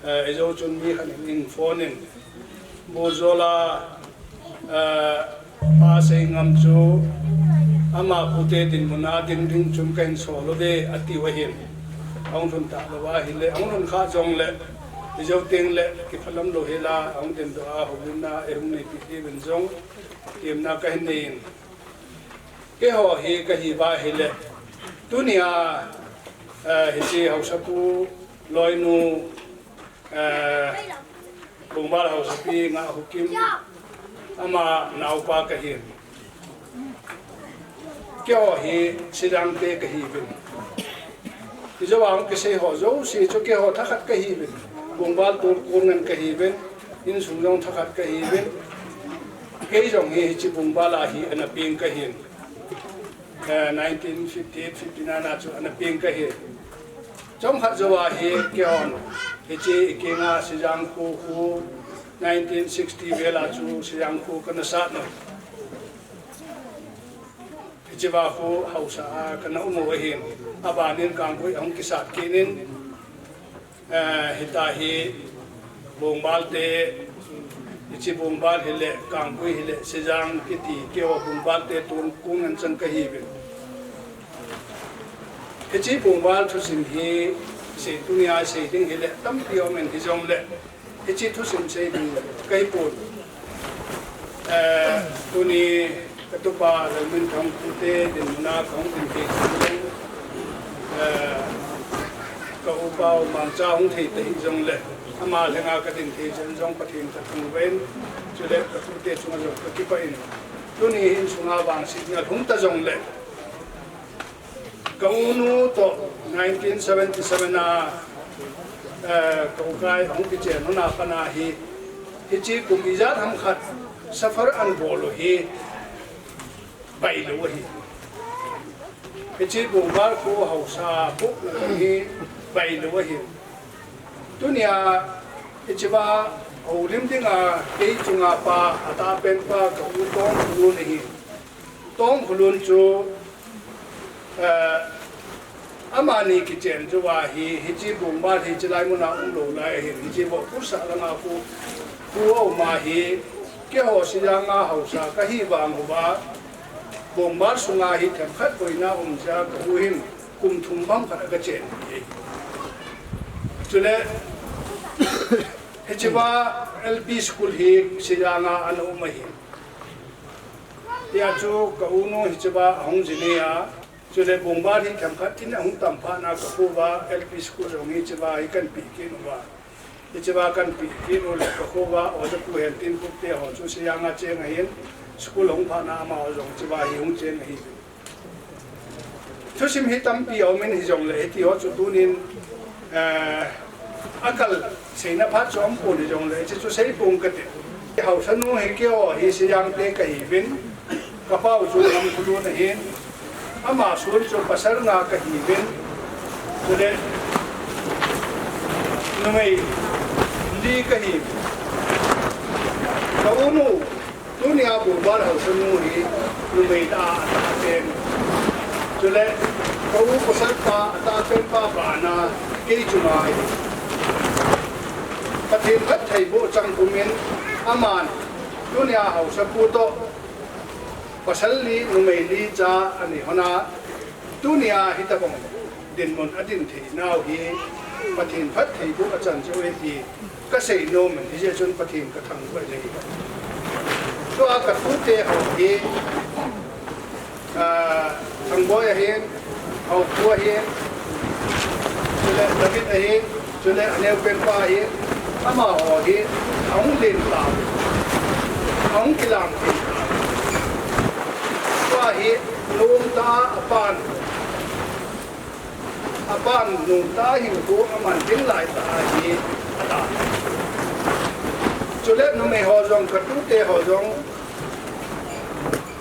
eh, ijou chun mi khat in phone in, Bujol a, eh, Pa Seingam chu ama pute dinmun a ding ding chun kahin sol uve atiu ahin. Ahung lhun talou ahile, ahung lhun kha jongle, ijou tengle kiphalam lou hela, ahung dindoh a, houlimna eihung neipi diuvin jong temna kahin nei in. Keiho hi kahi uva ahile, tunia, eh, hiche haosapu loinu, eh, Bongbal haosapi Ngahhukim, ama naopa kahin. Keiho hi Sijang te kahiuvin. Hijou a hung kisei ho jouse chu keiho thakhat kahiuvin. Bongbal tolkol ngen kahiuvin. Insung jong thakhat kahiuvin. Kei jong hi hiche Bongbal a hi ana peng kahin. Eh, nineteen fifty-eight fifty-nine a chu ana peng kahi. Chomkhat jou a hi keihon hiche ikenga Sijang kho khu nineteen sixty vel a chu Sijang kho kana sat u. Hiche va khu haosa a kana um u ahin. Abanin Kanggui ahung kisat kit in. Eh, hitia hi Bongbal te, hiche Bongbal hile, Kanggui hile, Sijang kiti keiho Bongbal te tolkol ngen chang kahiuvin. Hiche Bongbal thusim hi sei tunia sei ding hile tampi um in hijongle, hiche thusim sei ding kahipon. Eh, tuni katupa Lalminthang pute dinmun a kahung ding thei jong, eh, ka upa u Mangcha hung thei ta hijongle, ama lhenga kading thei jong jong Pathen kathangvah in, chule katute chunga jong kakipah in, tuni insunga vangsetna lhung ta jongle, ka unu toh nineteen seventy-seven a Eh, ka ukai ahung kichen hon a pat a hi, hiche kum ijat ham khat suffer ana bol u hi bailou ahi. Hiche Bongbar kho haosa kho hi bailou ahi. Tunia hiche va houlim dinga kei chunga pa, atahpen pa ka u Tongkholun ahi. Tongkholun chu, eh, amani kichen chu va hi, hiche Bongbar hi chilai muna umlou lai ahin, hiche va Vohpusah langa khu, khu aum a hi, keiho Sijanga haosa kahi vang uva, Bongbar sunga hi themkhat boina um jeh a ka u hin kum thum bang khat a kachen hi. Chule, hiche va L P school hi Sijanga ana um ahi. Tia chu ka u nu hiche va ahung jin a, chule Bongbar hi themkhat in ahung tam phat na ka kho va L P school jong hiche va hi kahin pe kit uva. Hiche va kahin pe kit u le ka kho va, oja pu Hentinthup te ho chu Sijanga cheng ahin, school hung phat na amaho jong hiche va hi hung cheng ahi. Thusim hi tampi aum in hijongle, hiti ho chu tunin, eh, akal seina phat chu aum pon hijongle, hiche chu sei pong kate. Haosanu hi keiho hi Sijang te kahiuvin, ka pau chu Tongkholun ahin, ama son chu pasal nga kahiuvin, chule numei li kahi. Ka u nu, tunia Bongbar haosanu hi numei lah a atahpen. Chule, ka u pasal pa, atahpen pa bana, kei chunga hi. Pathen phattheiboh chang pumin, aman, tunia haosa pu toh, pasal li, numei li cha anei hon a, tunia hitobang dinmun adin thei nau hi, Pathen phattheiboh achan chu ahi ti kasei nom in, hijeh chun Pathen kathangvah in ahi. Tua ka tute ho hi, ah, Thangboi ahin, Haokhu ahin, chule David ahin, chule aneopen pa ahin, amaho hi ahung len ta, ahung kilang thei ta. Tua hi nomtah a apan, apan nomtah a hinkho aman ding laitah ahi, ata. Chule numei ho jong, ka tute ho jong,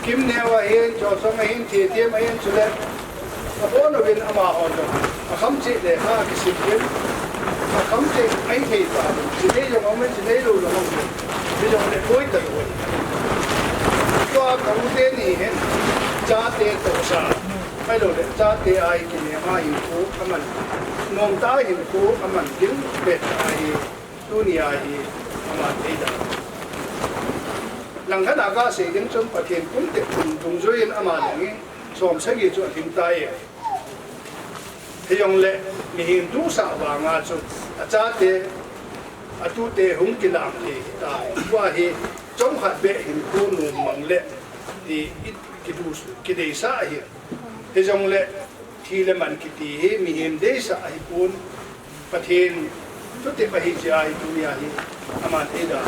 Kimneo ahin, Jochong ahin, Thethem ahin, chule abon uvin amaho jong akham cheh lekha akisim uvin, akham cheh ahi thei tauvin, chinei jong aumin, chinei lou jong aumin, hijongle boi talou ahi. Tua ka u teni hin chate tohsa, ahiloule chate a hi kinem a hinkho aman, nomtah a hinkho aman ding pet ahi. Tunia hi aman eida. Langkhat a kasei ding chun Pathen kum tep kum dungjui in ama ding hi som sagi chu alhing tai. Hijongle mihem tusah vanga chu achate, atute hung kilang thei tai. Tua hi chomkhat beh hinkho nom mang le ti i kidu, kideisah ahi. Hijongle thi le man kiti hi mihem deisah ahipon, Pathen thutep ahi jeh a hi tunia hi aman eida.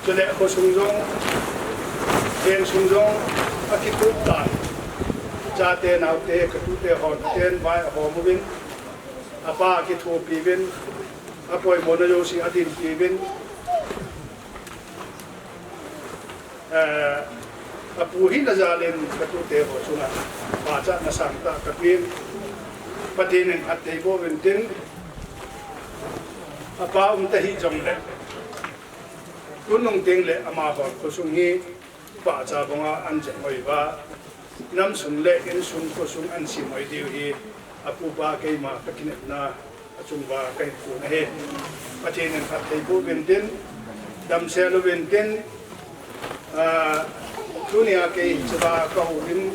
Chule khosung jong, vengsung jong akitup tan. Chate naote, ka tute hon ten vai ahom uvin, apa akithopi uvin, apoimona jouse adinpi uvin. Eh, apu hina jal in ka tute ho chunga pachatna sangtah kapen, Pathen in phattheiboh uvin tin, apa umta hijongle, tunung tengle amaho khosung hi pachat bonga ana jep hoi uva, namsung le insung khosung ana sem hoi diu hi apupa keima kakinepna achunguva kahin kon ahi. Pathen in phattheiboh uvin tin, damsel uvin tin, ah, tunia kei hichea kahoulim,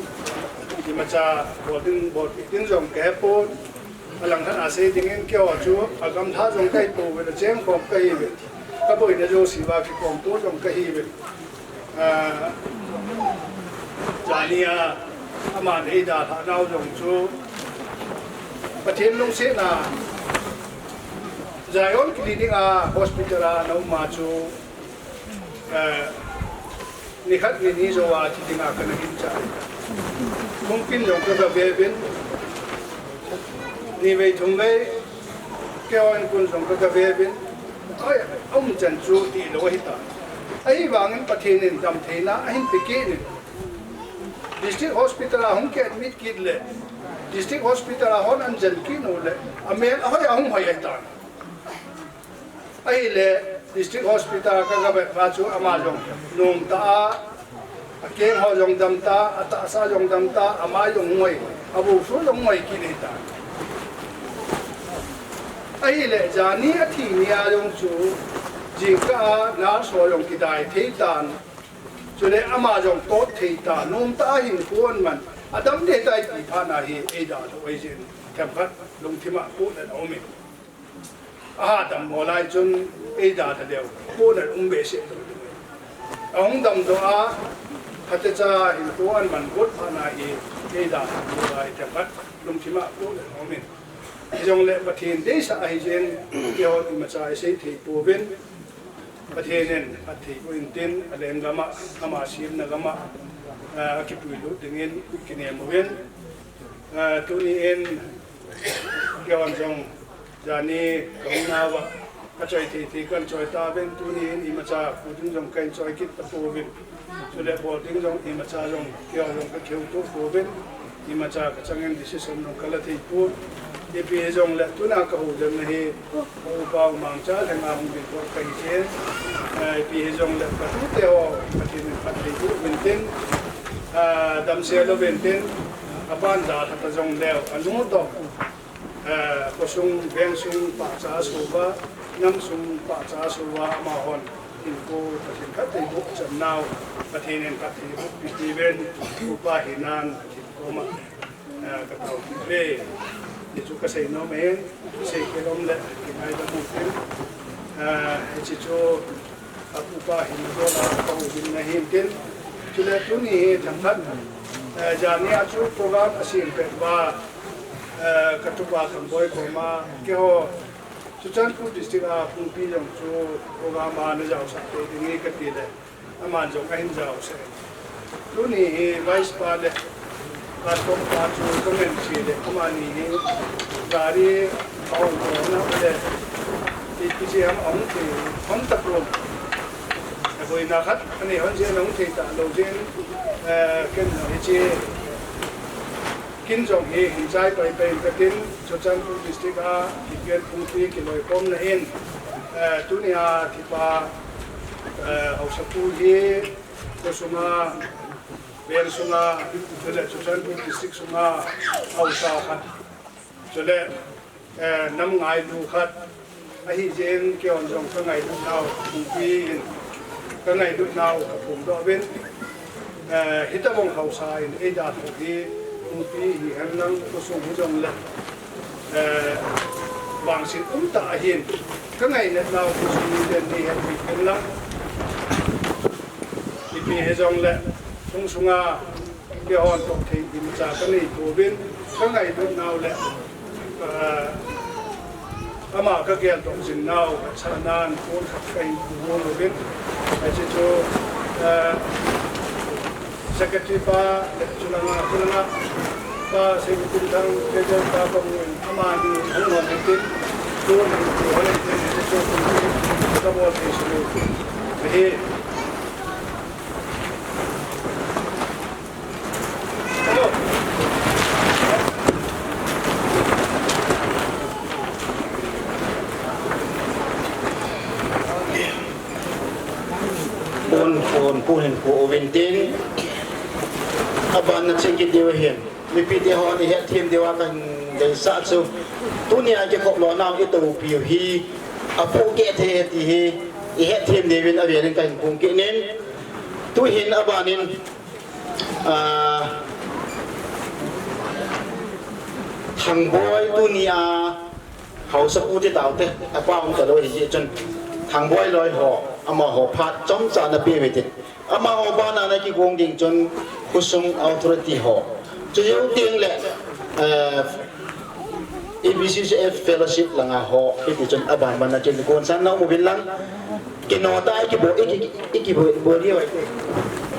imacha bol ding, bolpeh ding jong kahepon, alangkhat a sei dingin keiho chu agamlha jong kahipouvin, achengkhom kahiuvin, kaboina jousea kikhomto jong kahiuvin. Ah, jania aman eidalhah nau jong chu Pathen lungsetna Zion Clinic a hospital a ana um a chu, eh, nikhat nini jouva thi dinga kana hinchah. Lungpin jong kagave uvin. Ni vei thum vei, keiho in kun jong ka, ka ve uvin. Oi, um chan chu ti lou ahi ta. Ahivangin Pathen in damtheina ahin pe kit in. District Hospital a hung ki admit kit le, District Hospital a hon an jen kit u le, amel ahoi a hung hoi ahi ta. Ahile, District Hospital ka, ka vet phat chu ama jong nom ta a, akeng ho jong dam ta, atahsa jong dam ta, ama jong ngoi, abu su jong ngoi kit ahi ta. Ahile, jani athi ni a jong chu, jingkah a nurse ho jong kidai thei tan, chule ama jong tot thei ta, nom ta a hin kon man, adam ding tai ti phat na hi, eidalha u ahi jeh in, themkhat lungthim a kon a um in. Aha, dammo lai chun eidalha leu, kon a um behseh lou. Ahung damdoh a, phatecha hinkho aman got phat na hi, eidalha lou lai themkhat lungthim a kon a um in. Hijongle Pathen deisah ahi jeh in, keihon imacha isei thei pouvin, Pathen in phatthei boh in tin, alenggam a, ama semna gam a, ah, akipuilut dingin kinem uvin, ah, tuni in, keihon jong, jani kahung nauva, kachoi thei thei kahin choi tauvin, tuni in imacha kho ding jong kahin choi kit tapouvin. Chule bol ding jong imacha jong, keihon jong kakihouto pouvin. Imacha kachangin decision jong kala thei pon. Ipi hijongle tuna kahoulimna hi, ka upa u Mangcha lheng a hung ding toh kahi jeh in. Eh, ipi hijongle katute ho, Pathen in phatthei boh uvin tin. Ah, damsel uvin tin. Aban dalha ta jongleu, anu toh. Eh, khosung, vengsung pachat a sou uva, namsung pachat a sou uva, amahon hinkho Pathen khatvei boh chan nau, Pathen in khatvei boh pi uvin, upa hinan, Pathen koma, eh, katao uve. Hichu kasei nom ahin, sei kit lom le, kingaidam uvin. Eh, hiche chu, Apupa hin, adola, apu hin nahin tin. Chule tuni hi themkhat, eh, jani a chu program asem pet uva, eh, katupa Thangboi koma, keiho, Churachandpur District a Pumpi jong chu program a najaosah tei ding ahi kati le, aman jong ahin jaosah. Tuni hi Vice pa le Pastor pa chu kangansei le, amani hi gari ahung tona le, ipi jeh ham ahung thei, hon tapon. Aboina khat, ani hon jeh in ahung thei talou jeh in, eh, ken hiche, kin jong hi hin chai pai pai in katin, Churachandpur District a, Kipian Pumpi kiloikhomna in, eh, tuni a thipa, eh, haosapu hi, kho sunga, veng sunga, chule Churachandpur District sunga haosa khat. Chule, eh, nam ngailu khat. Ahi jeh in keihon jong kangailut nau, Pumpi in kangailut nau kaphongdoh uvin. Eh, hitobang haosa in eidalha hi, Pumpi hihen lang, khosung hijongle, eh, vangset umtah ahin, kangainat nau khosung miten neihet uvin lang. Ipi hijongle, lung sunga, keihon toh thei imacha kanei pouvin, kangailut nau le, ah, ama kagel toh jing nau, chanan, kon khat kahin pu nom uvin. Hiche chu, ah, Secretary pa, chulanga, chulanga, Pa Seibukim Thang, Treasurer pa kamu in, amani hung hon in tin, tun hung hon in tin, hiche chu, kabol thei sulu. Ahi. Pon, pon, pon hin pu uvin tin. Aban na chingkit diu ahin. Mipi te hon ihet them diu a kahin deisah chu. Tunia kikhop lona u itopiu hi. Apohkeh thei ti hi. Ihet them diuvin avelin kahin phongkit in. Tuhin abanin Ah, Thangboi tunia haosapu ti taute, apa um talou hijeh chun. Thangboi loi ho, amaho phat chomcha napeh uve tin. Amaho bana nakigong ding chun, khosung authority ho. Chujou teng le, eh, A B C C F fellowship langa ho, hiti chun aban ban a chun gonsan na um uvin lang. Kino ta iki bo, iki, iki bo, bo ri oi.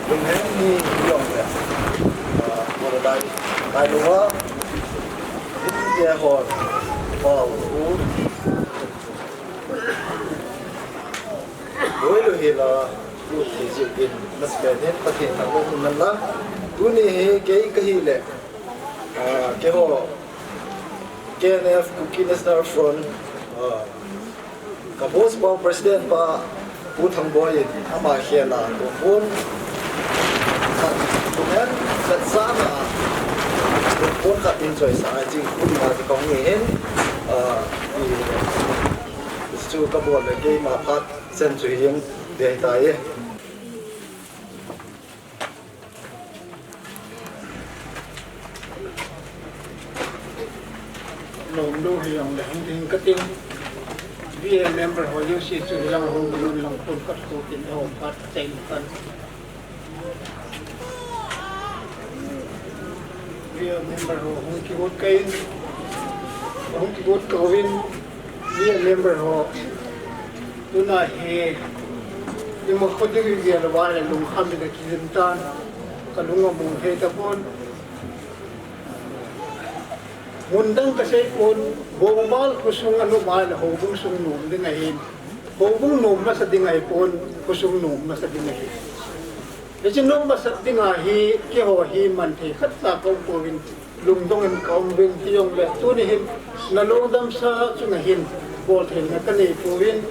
Kum hem ni yong le. Ah, bo dai, dai lo wa. Hiti ho. Pau u. Boilu hila, u thei jeh in, masapen in Pathen thangvah in umhen lang. Tuni hi kei kahi le, ah, keiho K N F, Kuki National Front, ah, ka boss pa, President pa, Pu Thangboi in ama khel a, pu phone khat, pu hen khat sa na, pu phone khat in choisa, a jing pu ni ma ti kong ni hin, ah, i, chu ka bol le keima phat chen chu hing dei ta e. Lom lou hijongle hung ding kating. V A member ho jouse chu hilang hung ding lang pun khat ko tin ho phat chai kan. V A member ho hung kigot kain. Hung kigot kauvin. Ni member ho, tuna hi, ni mo kho ding hi gel va le lungkham in akijin tan, ka lung amu thei tapon. Mun dang kasei pon, Bongbal khosung anom a le houbung sung nom ding ahin, houbung nom masa ding ahipon, khosung nom masa ding ahi. Hiche nom masa ding ahi, keiho hi man thei khat cha kaum pouvin, lungdong in kaum uvin, hijongle tuni hin nalungdam sa chunga hin bol theina kanei pouvin,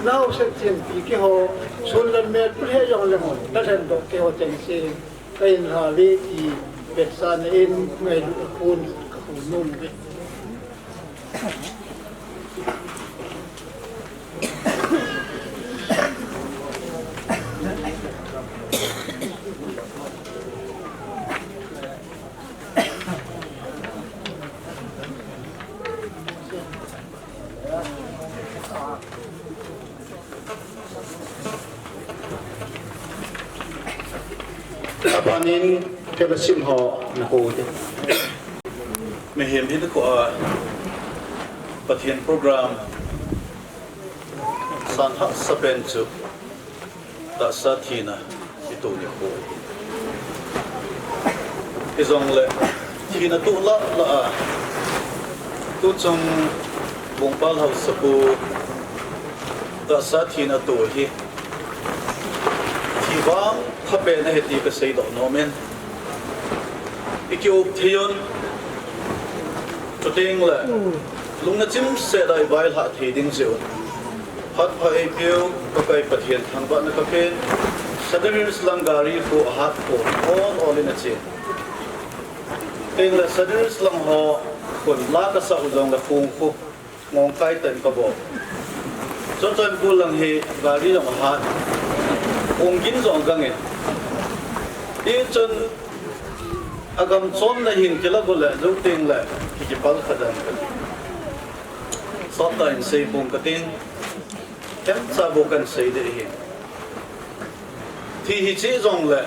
naosen chenpi keiho, sun le mel pu he jongle mo, nalhen doh keiho chengse, kahin lha uve ti vetsahna in ngailut a kon kakhol nom uve. Abanin fellowship ho nakou te. Mihem hinkhoa Pathen program sang hahsa pen chu tahsa thina ito nikho. Hijongle thina toh lah lah a, tuchung Bongbal Haosapu tahsa thina toh hi, thi vangpha pen ahi ti kasei doh nom in, i kiup thei un, chuteng le lungna chimset a i vaihlah thei ding jeh un, phat pha eipeu Pakai Pathen thangvahna kapen. Sadar Hills lang gari khu ahat khu ol ol in ache. Teng le Sadar Hills lang ho khun la kasah u jongle khung khu ngong kai ten kabol. Churachandpur lang hi gari jong ahat, ong gin jong agang in. Hichun agam chonna hin kila bol le, jou teng le, ki, kipal kha dan ka. Sot tah in sei pong kating, themcha bou kan sei ding ahi. Thi hi che jongle,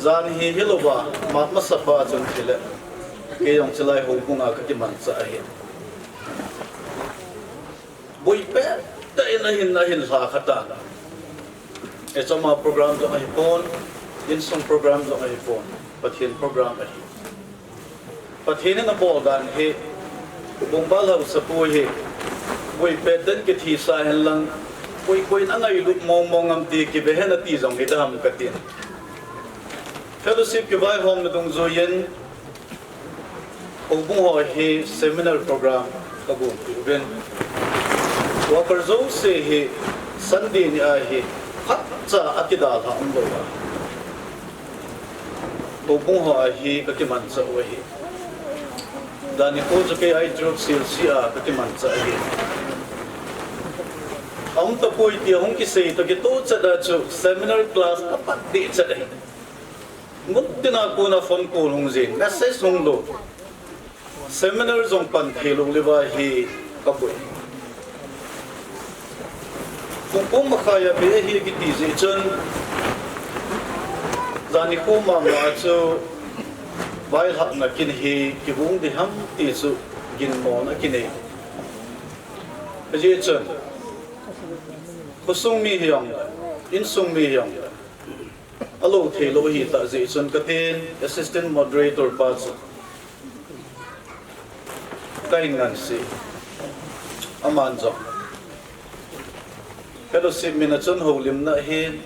jan hi hilouva, March masa pa chun thi le, kei jong chulai houbung a kakimanchah ahi. Boi pet tah in ahin, ahin lha kha tan. Hiche ma program jong ahipon, insung program jong ahipon, Pathen program ahi. Pathen in abol dan hi, Bongbal Haosapu hi, boi pet tah in kithi sa hen lang, koi koi in angailut mong mong am ti kive hen ati jong hidam katin. Fellowship kivaihomna dungjuiyin, houbung ho hi seminar program kagonpeh uvin. Worker jouse hi Sunday ni a hi phatcha a kidalhah umlou a, houbung ho a hi kakimanchah u ahi. Dan nikho chu kei I T C L C a kakimanchah ahi. Aum tapoi tia hung kisei toh kitoh chet a chu seminar class kapat deh chet ahi. Ngut tina kona phone call hung jeng, message hung lut. Seminar jong pan thei lou leuva hi kaboi. Pung ko makhai a be ahi kiti jeh chun, jan nikho mama a chu vailhahna kin hi kihung ding ham ti chu ginmona kinei. Ajeh chun, khosung mi hijong, insung mi hijong, alou thei lou hitah jeh chun katin, assistant moderator pa chu Kahin ngansi. Aman jong fellowship min a chun houlimna hi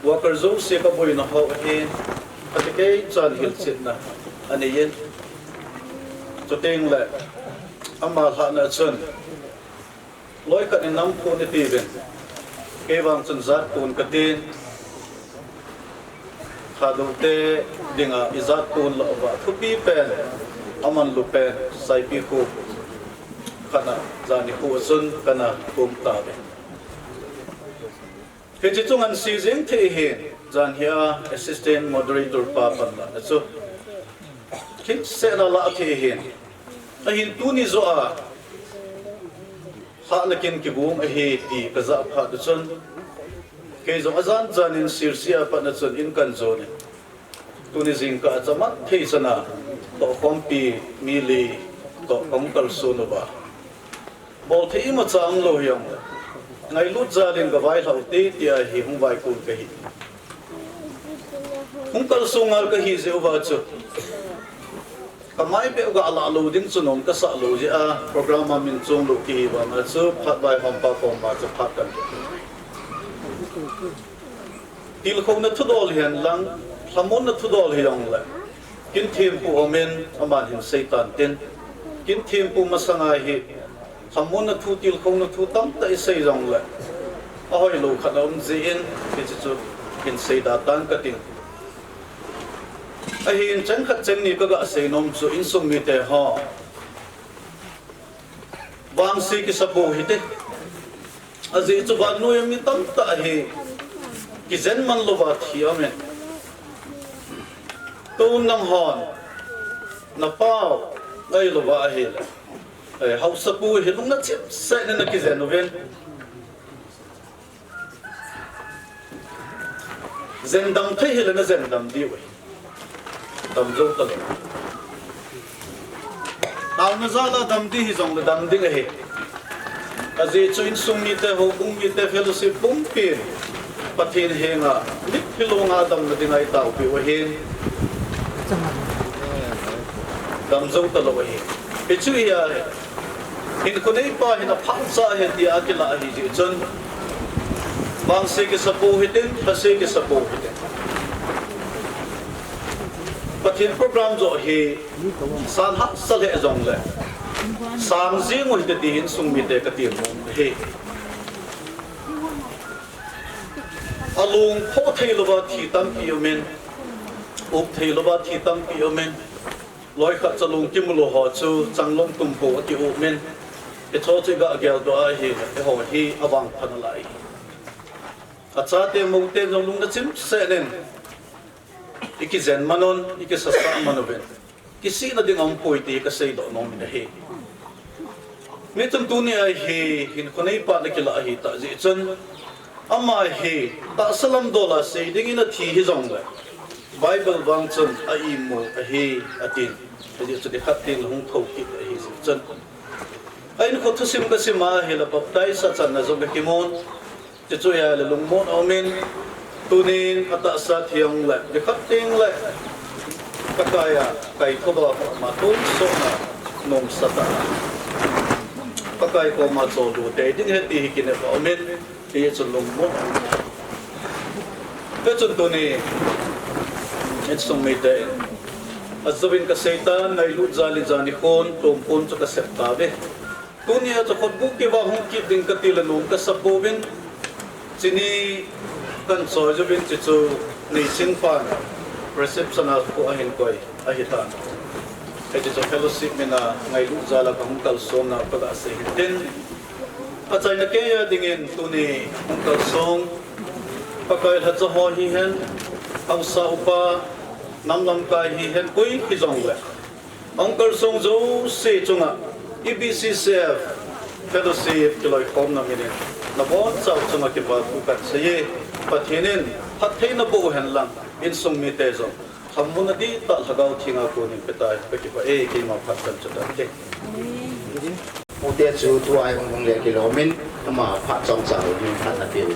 worker jouse kaboina ho hi, kati kei chan hilchetna anei in. Chuteng le ama lhahna chun, loi khat in nam phu ni tiuvin, kei vang chun jat pun katin. Thadou te dinga ijat pun lou uva thupi pen, aman lu pen, Saipi khu khat na, jani khu a chun kana kum tauve. Hiche chunga ngansi jing thei hin, jan hia assistant moderator pa panlahna chu lhingsetna lah thei hin, ahin tuni joh a lhahna kin kigong ahi ti kajah phat chun, kei jong ajan jan in Sirsi a pat na chun in kajon in, tuni jingkah a chaman thei chan a tohkhompi mi li toh kahung kalson uva, bol thei imacha umlou hijongle, ngailut jal in gavailhah u hite tia hi hung vaikun kahi. Hung kalson ngal kahi jeh uva chu, kamai beh u galah lou ding chu nom kasah lou jeh a, program a min chonglou kihi vang a chu phat vaihompa koma chu phat kan tilkhouna thudol hihen lang, lhamonna thudol hijongle, kin thempu um in aman hin seitan tin, kin thempu masanga hi lhamonna thu, tilkhouna thu tamtah isei jongle, ahoilou khat aum jeh in, hiche chu hin seida tan kating. Ahin cheng khat cheng ni kaga seinom chu insung mite ho, vangse kisapou hite. Ajeh chu vannoiya mi tamtah hi kijen man louva thi aumin, tun nanghon napao ngailouva ahile, haosapu hi lungna chimset in nakijen uvin. Jendam thei hile najendam diu ahi. Damjou talou. Taona jal a dam di hijongle dam ding ahi. Ajeh chu insung mite, houbung mite, fellowship pumpin Pathen henga mitlhi longa damna dinga itaopiu ahin, damjou talou ahi. Hichu hia, hinkho neipa hin aphatcha ahi tia akilah ahijeh chun, vangse kisapou hitin, lhase kisapou hitin, Pathen program joh hi san hahsa lheh jongle sang jeng u hite ti insung mite katem nom ahi. Along phoh theilouva thi tampi umin, up theilouva thi tampi umin, loikhat cha long kimu lou ho chu changlong tum pho akiumin, hicheho chu iga geldoh a ahile, eiho hi avangpha nalai ahi. Achate mote jong lungna chimset in ikijen man un, ikisasah man uvin, kisihna ding aumpoi ti kaseidoh nom in ahi. Mi chun tunia hi hinkho neipa nakilah ahitah jeh chun, ama hi tahsa lamdol a sei dingin athi hijongle, Bible vang chun a imu ahi atin. Ajeh chu nikhat tengle hung thou kit ahijeh chun, a inkho thusim kasim a ahile baptize a channa jong kakimun. Chuchu ahile lungmon aumin, tunin atahsa thi jongle nikhat tengle Pakai a kaithouva ama tonsotna nomsa tah a Pakai koma choldo tei ding ahi ti hi kinep aumin, hichun lungmon. Hichun tuni insung mite in, ajouvin kaseitan, ngailut jal in jani khon tompon chu kasep tauve. Tunia chu khutbuk kivah hung kit ding katile nom kasapouvin, chini kanchoi jouvin, chuchu neiching pan reception a khu ahin koi ahitan. Hiche chu fellowship mina ngailut jal a kahung kalsonna kaga sei hintin, achaina keiya dingin tuni hung kalsong Pakai lhacha ho hihen, haosa upa, nam lamkai hihen, koi hijongle ahung kalsong jouse chunga EBCCF fellowship kiloikhomna minin nabonchau chunga kipa thu kahin seiye. Pathen in phattheina boh uhen lang, insung mite jong lhamonna dihtah Lhagao Thenga konin petai, kakipah e, keima phat chan chu tante. Pute chu tua hi hung hung le kilomin, ama phat chomcha hung phat napeh u.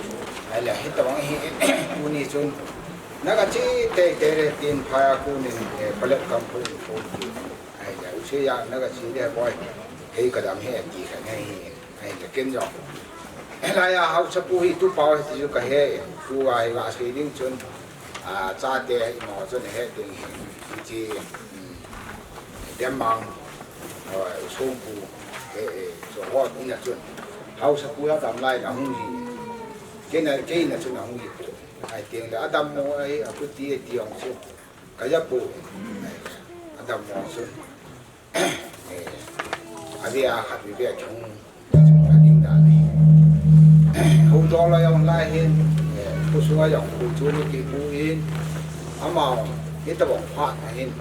Ahile hitobang hi, tuni chun, nagache teitei le tin phai a konin, eh, palet kam phun phun. Use ya na ka chi le boi. Hei ka dam he ti ka nei. Hei ka ken jong. Lai a hausa pu hi tu pau hi ti ju ka he. Tu a hi la sei ding chun. A, chate hi mo chun he ding hi. Chi, um, dem mang. Oi, u sung pu. He, he, so hot ina chun. Hausa pu ya dam lai na hung hi. Kei na, kei na chun na hung hi. Ai tieng le a dam mo ai a pu ti ti ong chu. Ka ya pu. Ai, a dam mo chun. Eh, a dia khat vi ve chung, chung ka ding dan ni. Hung dol la yong lai hin, eh, pu sunga yong pu chu ni ki pu in, amao, hi ta bok phat na hin,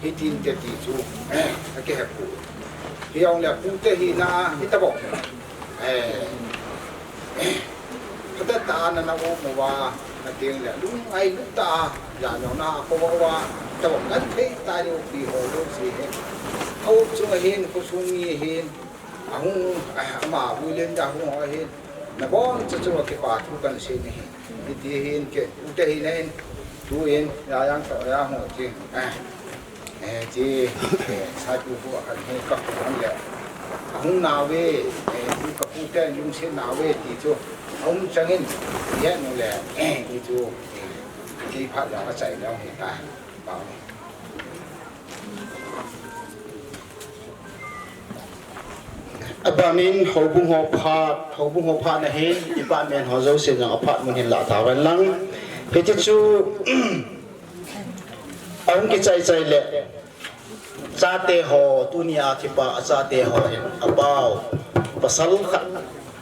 hi tin te ti chu, eh, a ke he pu. Hi yong le pu te hi na, hi ta bok. Eh, Phatah tah a na na um uva, na teng le, lung ai lung ta, ya no na ko uva, ta bok kan thei ta ni u pi ho lo si he. A um chung a hin, ko sung ni hin, a hung, a, ama vui len da hung ho hin, na bon chu chu kipa thu kan sei ni hin. Ni ti hin ke, u te hin, tu in, ya yang to ya ho ti. Eh. Eh, ti, eh, sai pu pu a khan he ka pu hang le. A hung na ve, eh, ti ka pu te lungset na ve ti chu. A hung chang in, ye nu le, eh, ti chu, eh, ti phat ya ka chai le hung ta. Ba. A bang in houbung ho phat, houbung ho phat na hin, department ho jouse jong a phat mun hin la ta ven lang. Hiti chu, a hung kichai chai le. Chate ho, tuni a kipa a chate ho hin, a pau, pasal khat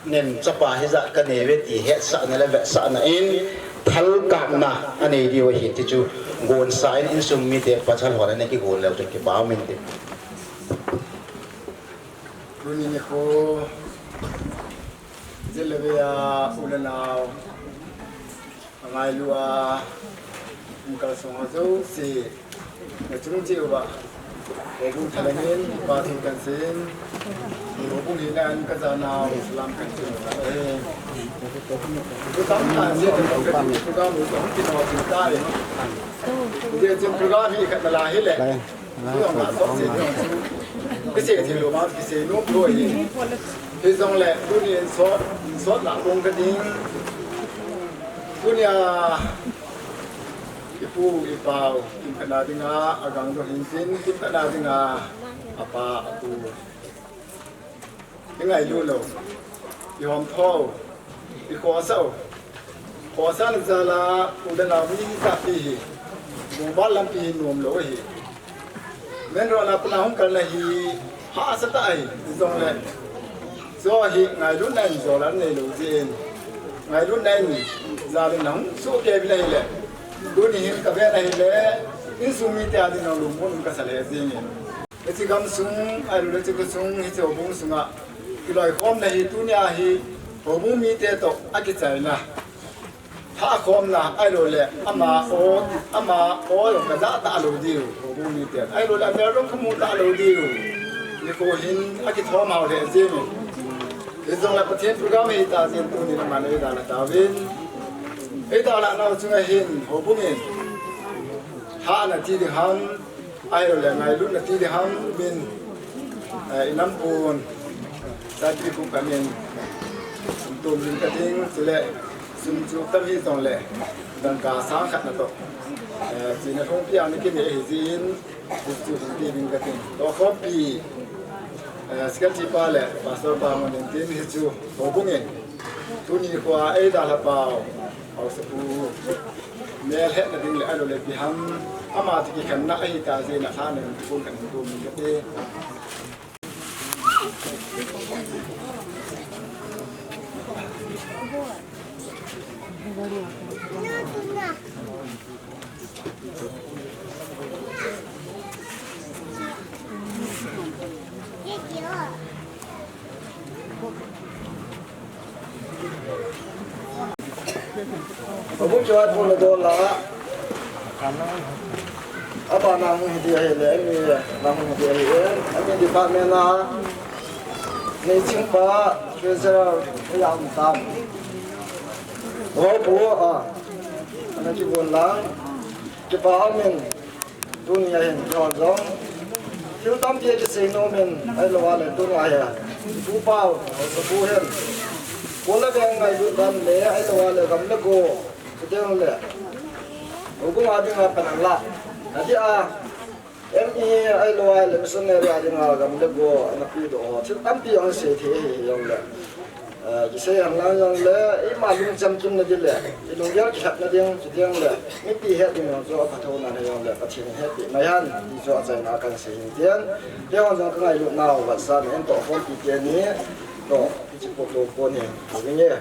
nen chapa hi ja ka nei ve ti hetsahna le vetsahna in, thal kapna a nei diu ahi ti chu, gon sa in insung mite pasal ho na ne kigon leu chun kipa um in ti. Tuni nikho, jilve a, u le nau. Ngailu a, hung kalsong a jouse, na chung cheh uva. He hung thalangin, pa thu kan sin. Ni ho hung hina an ka jana, salam kan sin. Eh. Program kan sin, program kan sin, program kan sin. Program hi khat na la hi le. Lai. Lai, lai, lai, lai. Kisei thei lou ma, kisei nom lou hi. Hijongle, tuni in sot, in sot la kong ka ding. Tuni a, i pu, i pau, kimkhat na dinga, a gang dong hin tin, kimkhat na dinga, a pa, a pu. I ngailut lou. I hom tho. I khosa u. Khosa na jal a, u le nau mi hi tahpi hi. Mobile lampi hi nom lou hi. Main road a pat na hung kalna hi, hahsa tah hi, hijongle. Chu hi ngailutna in jol a nei lou jeh in. Ngailutna in jal in na hung sohkei uvin ahile. Tuni hin ka vet na hile, insung mite a ding na lungmon ka sa le jeng in. Hiche gamsung, ahilouleh hiche khosung, hiche houbung sunga kiloikhomna hi, tunia hi houbung mite toh akichaina, lhahkhomna, ahilouleh ama o, ama o jong kaja talou diu, houbung mite, ahilouleh amel jong kamu talou diu, nikho hin akithom hao lheh jeng in. Hijongle Pathen program hita jeh in tuni nangman eidalha tauvin. Eidalhah nau chunga hin houbung in lhahna ti ding ham, ahilouleh ngailutna ti ding ham, min, eh, i nampon, sapi khu kamin, sum tum ding ka ding, chule sum chu tam hijongle, dangka sang khat na toh, eh, chena lhungpi a na kinei ahi jeh in, chu chu hung ti ding ka ding. Tohkhompi, eh, secretary pa le pastor pa ngol in tin hichu houbung in, tuni khoa eidalha pau, haosapu melhetna ding le ahilouleh ipi ham, ama toh kikhenna ahita jeh in alhahna in kon kan hung tum in kati. Houbung chu athu na dol a. Abana hung hi ding ahile, ami na hung hi ding ahi e. Ami department a Neichingpa treasurer ya um tam. Houbung a, ana kivon lang. Kipa umin. Tunia hin kihon jong Thil tampi kisei nom in, ahilou le tuna hi. Pu Pau, Haosapu hin. Kol le veng ngailut dan le, ahilou le gam le go. Chuteng le. Houbung a dinga pan alah. Adia. M E ahilou le missionary a dinga gam le go ana pedoh ho. Thil tampi ana sei thei ahi jongle. Eh, kisei henlang jongle, ima lungcham kimna ding le, i lunggel kilhatna ding, chuteng le, mipi het ding jong chu apha thou nan ahi jongle, Pathen in hepeh mai hen, ti chu achaina a kahin sei hin tin. Keiho jong ka ngailutnau vetsahna in toh khompi teni, toh, hiche photo pon hi, ding e.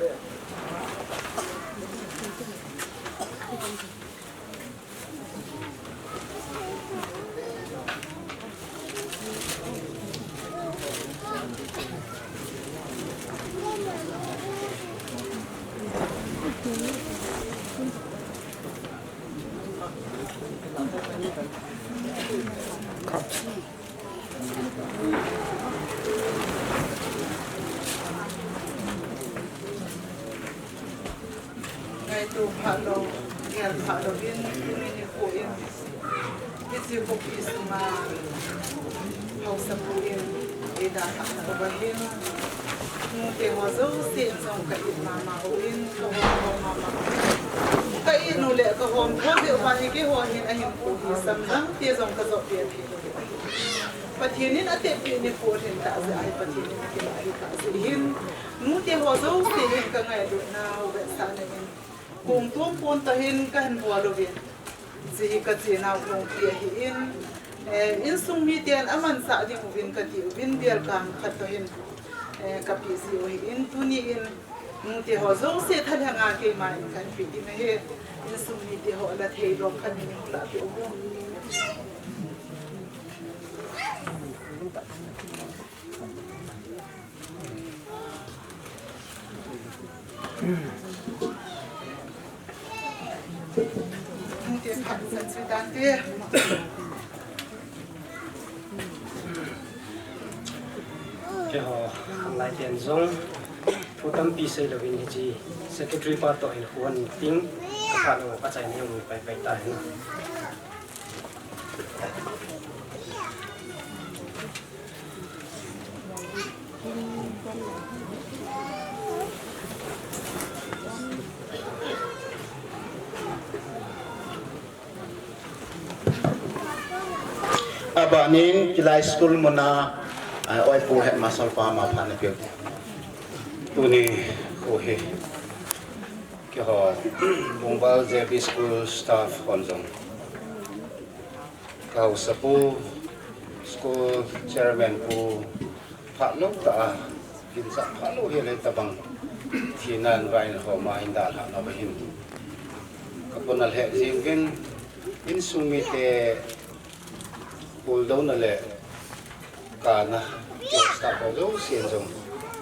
Ngaito pha lou, gel pha louvin, tuni nikho in, hiche khopi sunga, Haosapu in, eidalhah nauva hin, nute ho jouse in jong ka it mama uvin, ka hom hom mama uvin. Ka it u le ka hom tho jeh uva hi keiho hin ahinkho hi samdang te jong ka jop be thei lou. Pathen in atep peh nikho lhing tah jeh ahi, Pathen in akilah ahitah jeh hin, nute ho jouse hin ka ngailutnau vetsahna in, kong tom pon tah in kahin bol uvin, hiche hi ka chenau lhongpi ahin, eh, insung miten amansah ding uvin kati uvin, bial kang khat tah in, eh, ka peh ji u ahin, tuni in, nute ho jouse thalheng a keima in kahin peh ding ahi, insung mite ho la thei lom khat in hung lah peh uvin. Keiho, lai ten jong, thu tampi sei louvin hiche, secretary pa toh in hon ting, ka phat lou, ka chai ni pai pai ta hin. Abanin, Kilai School muna, ah, Oipu Headmaster pa ma phat na peh. Tuni, khu hi. Keiho, Bungval J B School staff hon jong. Ka Haosapu, school chairman pu, phat lou tah a, ginchat phat lou hile tabang, thina in vaihom a eidalhah nauva hin. Ka pona lheh jing uvin, insung mite, puldouna le, kana, kei staff ho jousen jong,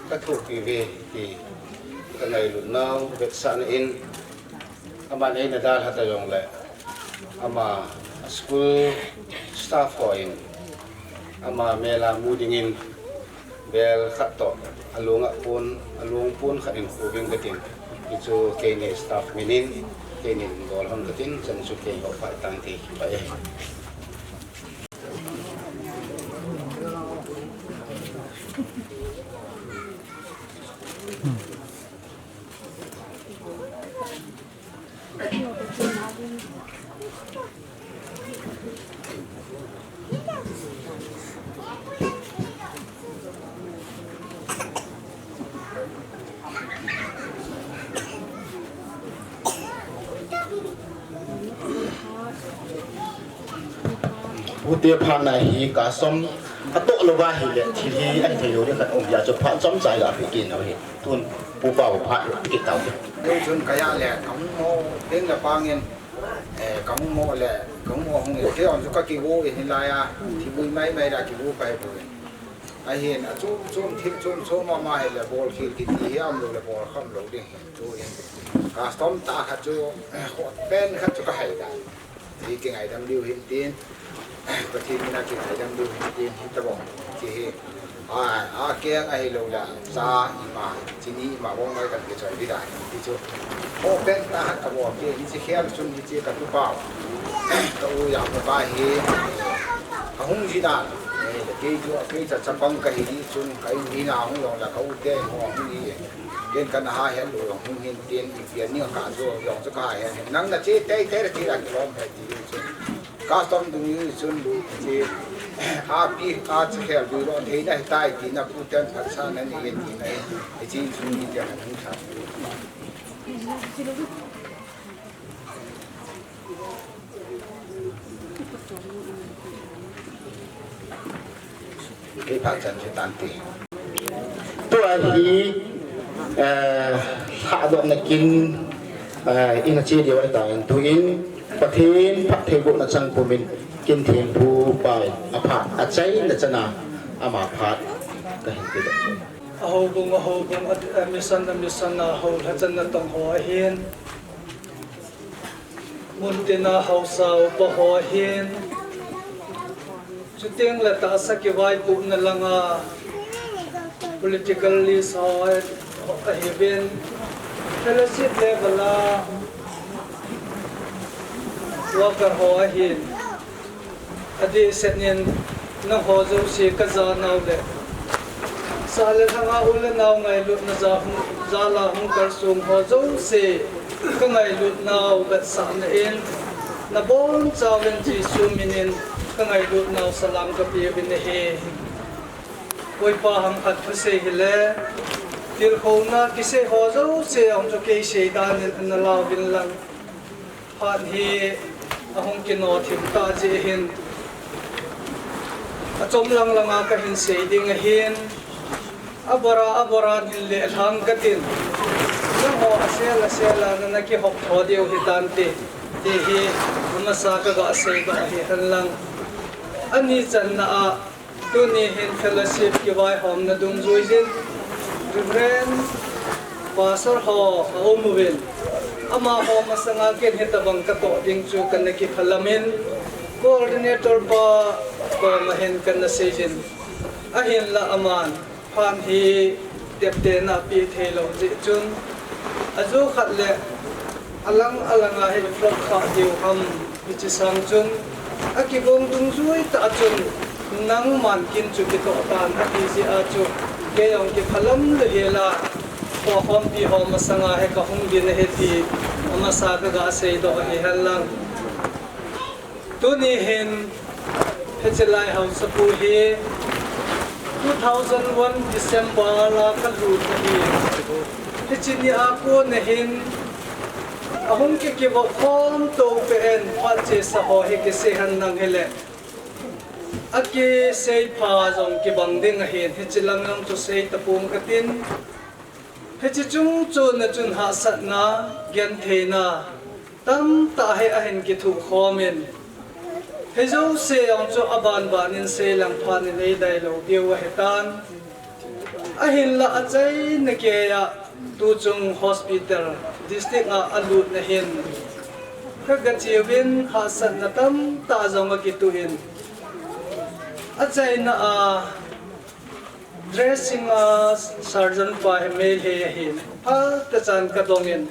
ka thopi uve ti, ka ngailutnau vetsahna in, aman eina dalha ta jongle, ama school staff ho in, ama mel a mu dingin, bel khat toh, alung a pon, alung pon khat in khu ving katin, hichu keini staff min in, keini dol hon katin, chan chu keiho phat tang te, pha e. Pute phatna hi ka som atoh louva hile, thil hi ahi thei lou ding khat um jeh chun phat chomcha iga pe kit nau hi. Tun Pu Pau phat kit tau hi. Kei chun kaya le, kahung mo, teng le pangin, eh, kahung mo le, kahung mo hung le, kei jong chu kakigo in hilai a, thibui mai mai la kigo kahi bou in. Ahin, achom chom, thil chom chom mama hile, bol khel kiti hi aum lou le, bol kham lou ding hi. Tuin, custom tah khat chu, hot pen khat chu kahai dan. Hi kingaidam diu hin tin, Pathen mina kingaidam diu hin tin, hitabang. Hiche hi, a, akeng ahilou le, cha ima, chini ima, bong mai kan kichoi di dan. Hichu, hot pen tah khat kabol kit, hiche khel chun, hiche ka tupau. Ka u jang pa hi, ahung ji dan. Kei chu, kei cha chapang kahi chun, ka in hi na hung long la ka u te hung hi. Ken ka na ha hen lo long hung hin tin, i pian ni ka zo long chu ka hen. Nang na che tei tei la ti la ki long ka ti chu. Custom dung ni chun, che, a pi, a che khel du lo thei na hi tai ti na ku ten phat sa na ni ti na hi. Chi chun ni te na hung sa. Kei phat chan che tan ti. Tua hi, eh, thahdohna kin, eh, ina che diu ahi tan, tu in Pathen phattheibohna chang pumin kin thempu pa in aphat achaina chana ama phat kahin pe. A houbung, a houbung, a, a mission, a mission a hou lha channa tong ho ahin. Muntina haosa upa ho ahin, chuteng le tahsa kivaipohna langa political leaders ho ahiuvin, fellowship level a worker ho ahin, adeh seh in nangho jouse ka janau le sah le lhanga u le nau ngailutna ja hung, jal a hung kalsong ho jouse ka ngailutnau vetsahna in, nabonchauvin Jesu minin ka ngailutnau salam ka peuvin ahi. Koipa ham khat thusei hile, tilkhouna kisei ho jouse jong chu kei sei dan in ana lauvin lang. Phat hi ahung kino thim tah jeh hin, achom lang langa kahin sei ding ahin, abara, abara hin le lhang katin, nangho asel, asel a nana kihop tho diu hitante, ti hi amasa kaga seidoh ahi henlang. Ani channa a, tuni hin fellowship kivaihomna dungjuiyin Reverend Pastor ho aum uvin, amaho masanga ken hitabang katoh ding chu kana kiphalam in, coordinator pa koma hin kana seiyin, ahinla aman phat hi teptena apeh theilou jeh chun, ajo khat le alang alanga hi flop kha diu ham, hiche sang chun, akigong dungjui tah a chun, nangman kin chu kitoh tan ati jeh a chu, kei jong kiphalam lou hela, khokhompi ho masanga hi kahung ding ahi ti, amasa kaga seidoh ahi henlang. Tuni hin, hiche lai haosapu hi two thousand one December a kalut ahi. Hiche nia kona hin, ahung kikivop khom tou peh in, phat chesa ho hi kisei henlang hile, akisei pha jong kibang ding ahin, hiche lang jong chu sei tapong katin. Hiche chung chon a chun hahsatna, gentheina tamtah hi ahin kithuh khom in, hijouse jong chu abanban in seilang phat in eidai lou diu ahitan. Ahinla achaina keiya tuchung hospital district a alutna hin, kagacheuvin hahsatna tamtah jong akituh in, achaina a dressing a surgeon pa hi Meitei ahin, phatechan kadongin,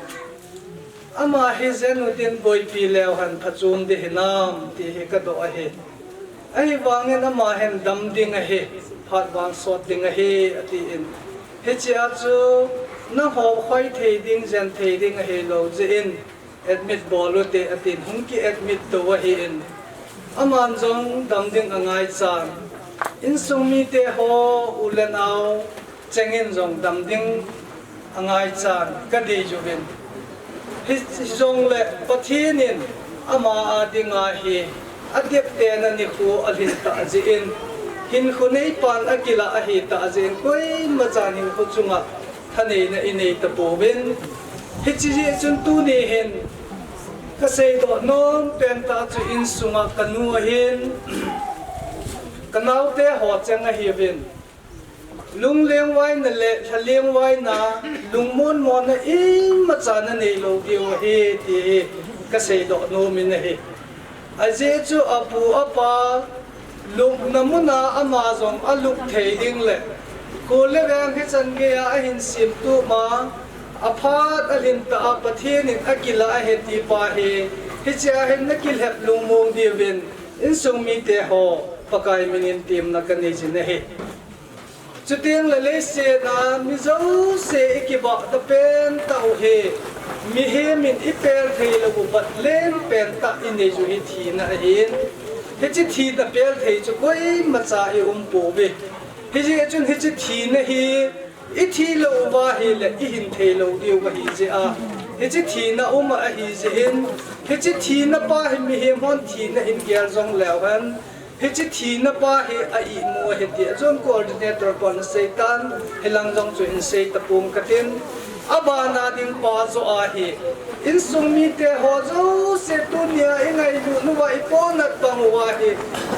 ama hi jen utin boipi leu hen phachom ding hinam ti hi kadoh ahi. Ahivangin ama hin dam ding ahi, phat vang sot ding ahi atin. Hichea chu nangho khoi thei ding, jen thei ding ahilou jeh in, admit bol ute atin, hung ki admit tou ahin. Aman jong dam ding angaichan, insung mite ho, u le nao chengin jong dam ding angaichan kadei uvin. Hijongle Pathen in ama a dinga hi ateptena nikho alhin tah jeh in, hinkho neipan akilah ahi tah jeh in, koimachan hinkho chunga thaneina inei tapouvin. Hiche jeh chun tuni hin kaseidoh nompen tah chu insunga kanu ahin, kanaote ho cheng ahiuvin. Lunglengvaina le lhalengvaina, lungmonmona imacha nanei lou diu ahi ti hi kaseidoh nomin ahi. Ajeh chu apu apa lupna muna ama jong alup thei ding le, kho le veng hichan geiya ahin sem tup ma, aphat alhin tah a Pathen in akilah ahi ti pa hi, hichea hin nakilhep lungmong diuvin, insung mite ho, Pakai minin temna kanei jin ahi. Chuteng le leiset a mi jouse i kibahna pentah u hi, mihem in i pel thei lou u bat len pentah i nei u hi thina ahin. Hiche thina pel thei chu koimacha i um pouve. Hijeh chun hiche thina hi i thi lou uva ahile i hin thei lou diu ahi jeh a. Hiche thina um ahi jeh in, hiche thina pa hi mihem hon thina in gel jong leu hen, hiche thina pa hi a imu ahi ti a zone coordinator pan asei tan, hilang jong chu hin sei tapong katin. Abana ding pa joh ahi. Insung mite ho jouse tunia i ngailut uva i ponat bang uva hi.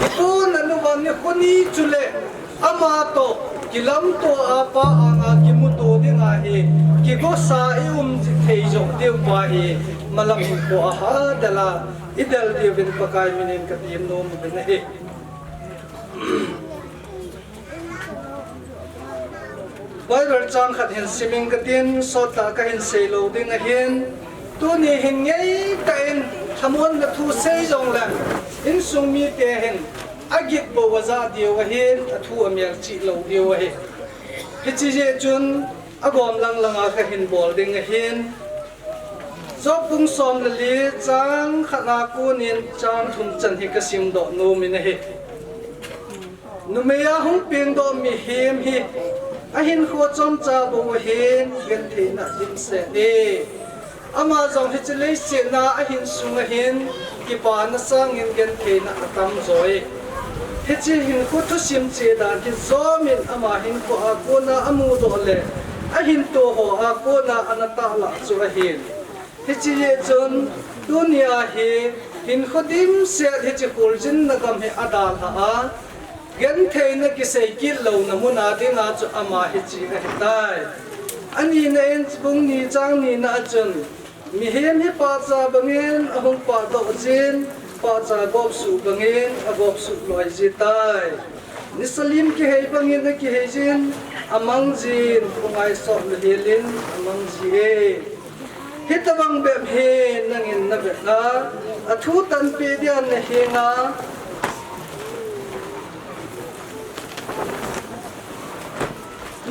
I ponat uva nikho ni chule ama toh kilamto a pa anga kimuto ding ahi. Kigosa i um thei joh diu pa hi. Malam hinkho a hadel a i del diuvin Pakai minin ka tem nom uvin ahi. Bible chang khat hin simin katin, sottah kahin sei lou ding ahin, tuni hin ngeitah in lhamonna thu sei jongleng, insung mite hin agit bou ajah diu ahin, athu amelchih lou diu ahi. Hiche jeh chun agom lang langa kahin bol ding ahin, Job bung som le li chang khat a konin chang thum chan hi kasimdoh nom in ahi. Numei a hung pengdoh mihem hi ahinkho chomcha bou ahin gentheina dimset e. Ama jong hiche leiset a ahinsung ahin kipana sangin gentheina atam joi. Hiche hinkho thusim cheh dan hi Job in ama hinkho a kona amudoh le ahinto ho a kona ana tahlah chu ahin. Hiche jeh chun tunia hi hinkho dimset hiche kholjinna gam hi adalhah a, gentheina kisei kit louna muna dinga chu ama hiche ahitai. Anina in bung ni chang nina a chun, mihem hi pahcha bangin ahung pahdoh jin, pahcha gopsuh bangin agopsuh loi jitai. Nisa lim kihei bangin akihei jin, amang jin, khongai sot le helin amang ji e. Hitobang bep hi nangin navet a, athu tanpeh dia nahenga,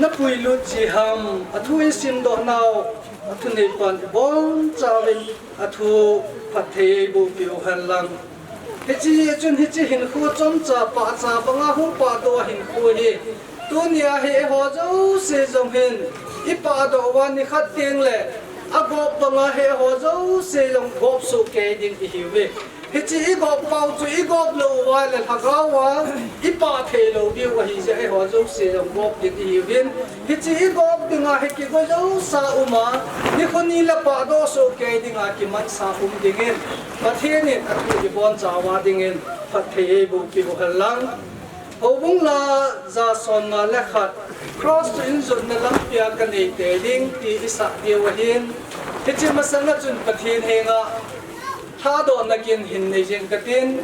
napuilut ji ham, athu isimdoh nau, athuneipan ibonchauvin athu phatthei eibohpeh u henlang. Hiche jeh chun hiche hinkho chomcha pahcha banga hung pahdoh a hinkho hi, tunia hi eiho jouse jong hin ipahdoh uva nikhat tengle agop banga hi eiho jouse jong gopsuh kei ding ihiuve. Hiche igop pau chu igop lou uva le lhagao a ipah thei lou diu ahi jeh a eiho jouse jong gop ding ihiuvin. Hiche igop dinga hi kigo jousa uma, nikho ni le pahdoh soh kei dinga kimansa um dingin, Pathen in athu ibonchauva dingin phatthei eibohpeh u henlang. Houbung la ja somnga le khat, cross chu injotna lampia kanei tei ding ti isah diu ahin, hiche masanga chun Pathen henga thadohna kin hin nei jing katin,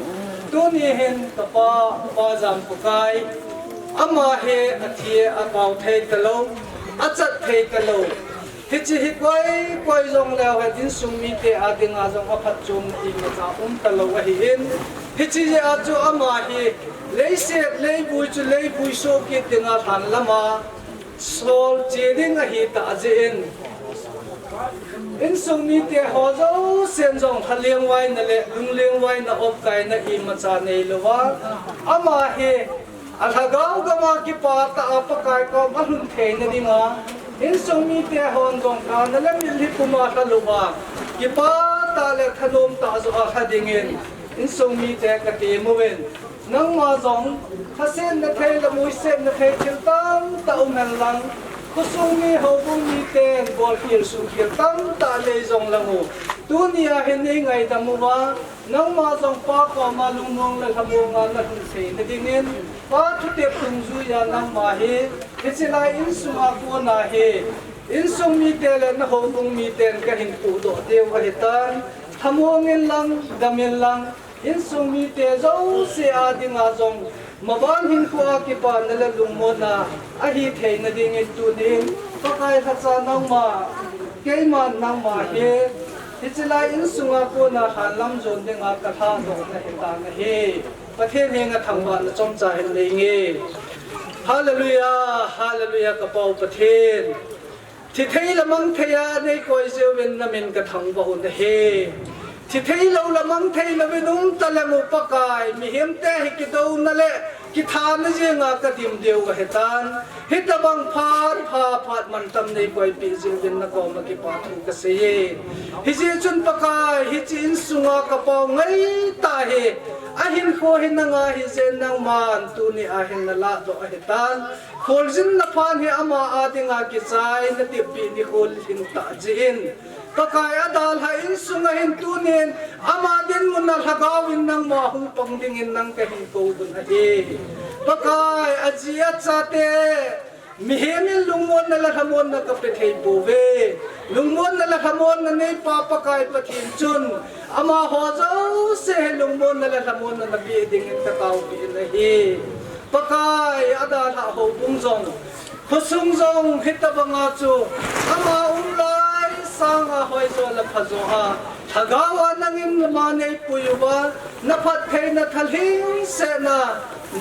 tuni hin kapa, Pa Jampokai, ama hi athi apao thei talou, achat thei talou. Hiche hi koi, koi jongleu hen insung mite a dinga jong aphatchomna imacha um talou ahin. Hiche jeh a chu ama hi leiset leivui chu leivui soh kit dinga lhan lama sol che ding ahitah jeh in, insung mite ho jousen jong lhalengvaina le lunglengvaina opkaina imacha neilouva, ama hi alhagao gama kipah tah a Pakai koma lhun theina dinga, insung mite hon jong kana le mitlhi puma lhalouva, kipah tah le thanom tah joh a lha dingin, insung mite katem uvin. Nangma jong lhasetna thei le muisetna thei thil tamtah um henlang, khosung mi houbung miten bolkhel suhkhel tamtah nei jong lang u, tunia hin nei ngaidam uva, nangma jong Pa koma lungmong le lhamong a nalhun theina dingin, Pa thutep dungjuiya nangma hi hiche lai insunga kona hi insung mite le nahoubung miten kahin puhdoh diu ahitan, lhamong inlang, dam inlang, insung mite jouse a dinga jong maban hinkhoa kipana le lungmonna ahi theina dingin tunin Pakai lhacha nangma, keiman nangma hi hiche lai insunga kona lhanlam jon dinga kalhadohna hitan ahi. Pathen henga thangvahna chomcha hin nei nge. Hallelujah, hallelujah, ka Pa u Pathen. Thi thei le mang thei a nei koi jeh uvin na min ka thangvah u ahi. Thi thei lou le mang thei louvin um taleng u Pakai, mihem te hi kidouna le kithana jenga ka dim diu ahi tan. Hitabang phat, pha, phat mantam nei koipeh jeh uvin na koma kipa thu ka sei e. Hijeh chun Pakai, hiche insunga ka Pa u ngai tah hi, ahinkho hi nanga hijeh in nangman tuni a hin na ladoh ahi tan. Kholjinna phat hi ama a dinga kichai na tippeh nikho lhing tah jeh in, Pakai, adalhah insunga hin tunin ama dinmun a Lhagao in nangma hung pang dingin nang kahin kou un ahi. Pakai, aji achate, mihem in lungmonna le lhamonna ka pe thei pouve. Lungmonna le lhamonna neipa Pakai Pathen chun amaho jouse hi lungmonna le lhamonna na pe dingin ka taopeh in ahi. Pakai, adalhah houbung jong, khosung jong hitabanga chu ama um lai sanga hoijo le phajo a, Lhagao a nangin ama neipui uva, na phattheina thalhingsetna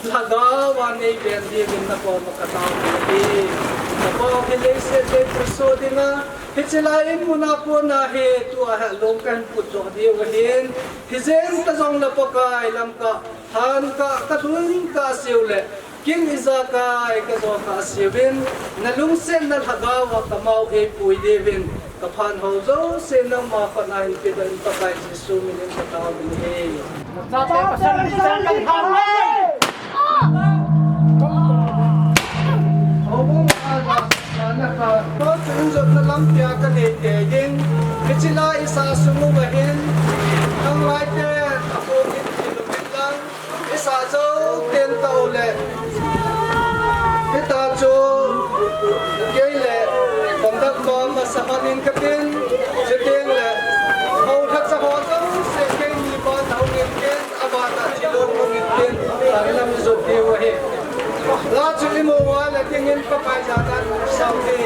Lhagao a neiven diuvin na koma ka taopeh ahi. Na Pa u hi leiset a thilsoh dinga, hiche lai in muna kona hi tua hi along kahin putdoh diu ahin, hijeng ta jongle Pakai, Lamka lhan kah, ka lhun kah seh u le, kin ijakai ka jo kah seh uvin, na lungsetna Lhagao a ka mao eipui diuvin, ka phat ho jouse nangma khut a hin pedoh in Pakai Jesu min in ka taovin ahi. Houbung a, a, a, na ka, to tun jotna lampi a ka nei tei ding, hiche lai isa sung uva hin, nang lai te, a ko in, in, in lang, Isa jou ten tao le. Hita chu kei le conductor masa hon in katin, chuteng le hou lhacha ho jouse keini ban hung in tin, aban a thilong hung in tin, alam jot diu ahi. La chu imu uva le dingin Pakai jana in sau te.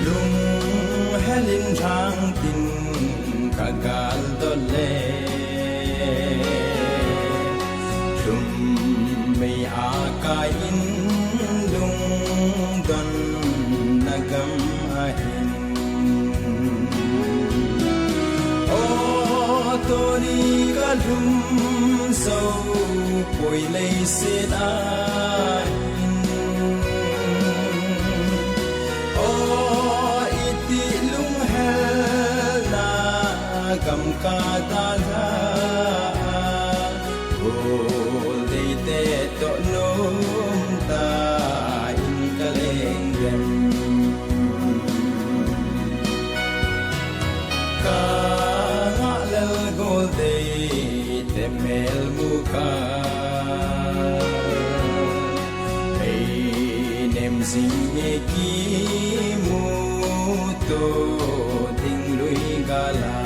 Lunghel in lhang tin ka gal dot le, lhum mei a kai in lungdonna gam ahin. O, tuni ka lhum jou poi leiset a hin. O, iti lunghelna gam ka dalha a, goldei te toh nom tah in ka leng dem. Ka ngah lel goldei te mel mu ka, ei nem jing e kimuto ding lui gal a.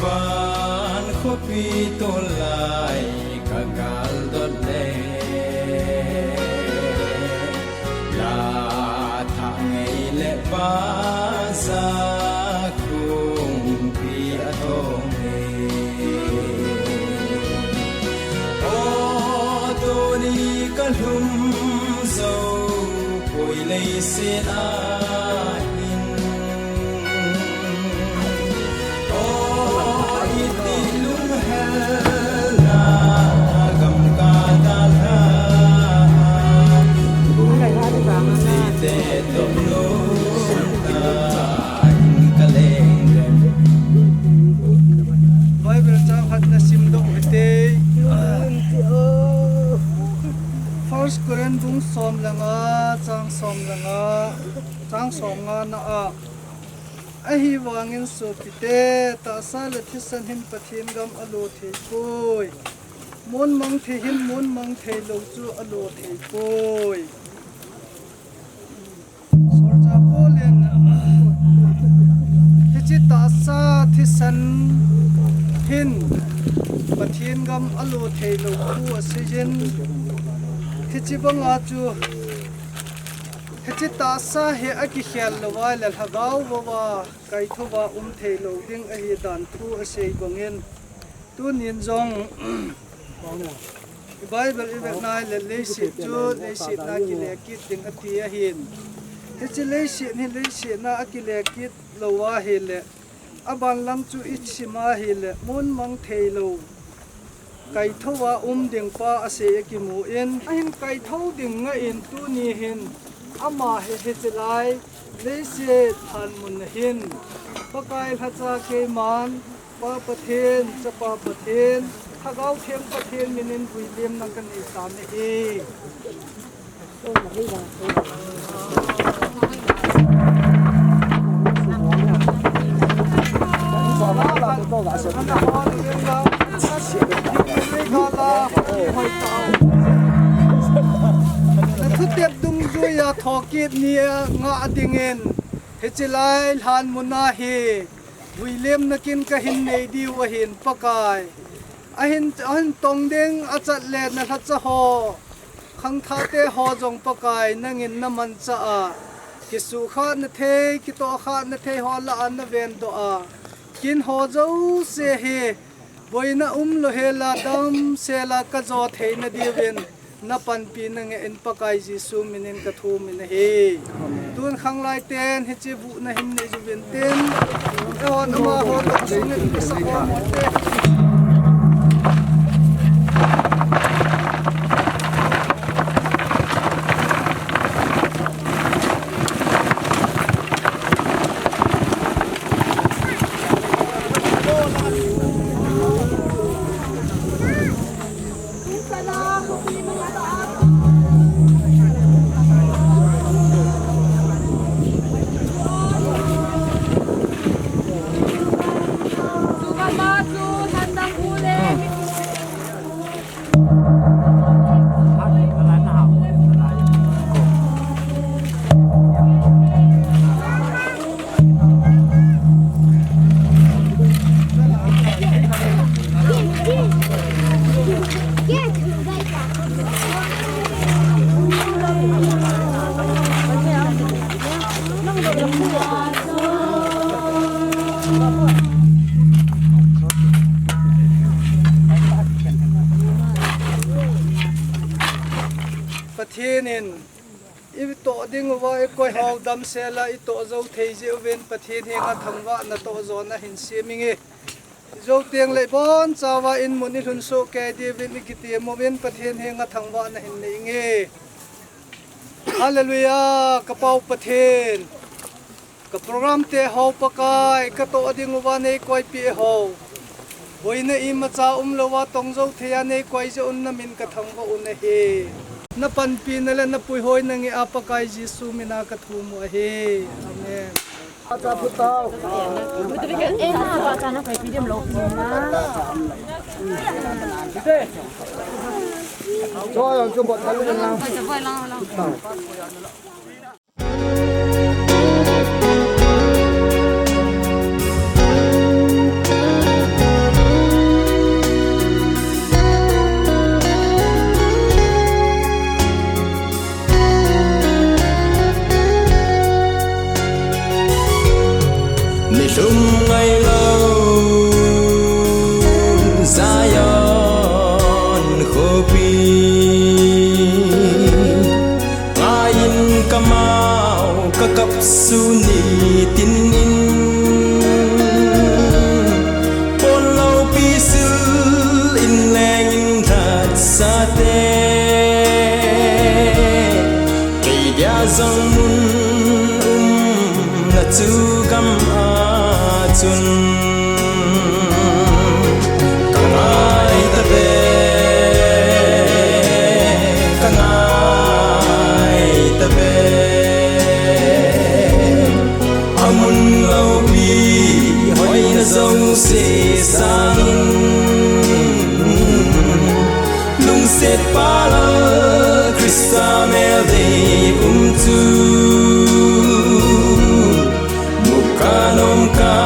Van khopi tol lai ka gal dot le, la thah ngei le pa sa kung pi a thong e. O, Lhum zo poi leiset a hin. O iti lunghel na gam ka dalha. Site to lo ta in ka leng. Bible chang khat na sim doh hite. First Corinth bung som le nga, chang som le nga, chang som nga na a. Ahivangin sopite, tahsa le thisan hin Pathen gam alo thei poi. Mon mang thei hin mon mang thei lo chu alo thei poi. Solchah Paul in, hiche tahsa thisan hin Pathen gam alo thei lo thu aseiyin, hiche banga chu, hiche tahsa hi akikhel louva le lhagao vouva kaithouva um thei lou ding ahi dan thu asei bangin, tunin jong Bible i vet nai le leiset chu leiset na kile kit ding ati ahin. Hiche leiset hi leiset na akile kit lou ahile, aban lang chu i sim ahile, mon mang thei lou, kaithouva um ding pa asei akimu in, ahin kaithou ding ngah in tuni hin, ama hi hiche lai leiset lhan mun ahin, Pakai lhacha keiman, Pa Pathen, Chapa Pathen, Lhagao Theng Pathen minin vuilemna kanei tan ahi. Na thutep dungjuia thokit ni a ngah dingin, hiche lai lhan mun a hi vuilemna kin kahin nei diu ahin Pakai. Ahin, ahin tong ding achat le na lhacha ho, khangthah te ho jong Pakai nangin na manchah a, kisuhkhahna thei, kitohkhahna thei ho lah a na vendoh a, kin ho jouse hi boina umlou hela damsela kajo theina diuvin, na panpina ngeh in Pakai Jesu minin kathum in ahi. Tun khanglai ten hiche vuhna hin nei uvin tin, eihon amaho toh sungin kisah ho te. Pathen in i toh ding uva i koi ho damsela i toh jou thei jeh uvin Pathen henga thangvahna toh jona hin sem inge. I jou teng le i bonchauva in mun i lhun soh kei diuvin i kitem uvin Pathen henga thangvahna hin nei inge. Hallelujah, ka Pau Pathen. Ka program te ho Pakai, ka toh ding uva nei koipeh ho. Boina imacha umlouva tong jou thei a nei koi jeh un na min ka thangvah u ahi. Na panpina le na puihoina ngeh a Pakai Jesu mina ka thum u ahi. Amen. Nilhum ngailou Zion khopi. Jesu nitin in, pon loupi sil in leng in lhat sate, kei dia jong mun um na chu gam a chun. Ka ngai ta ve, ka ngai ta ve. A mun loupi hoina jouse sangin, lungset pal a Christa mel dei um chu, muka nomka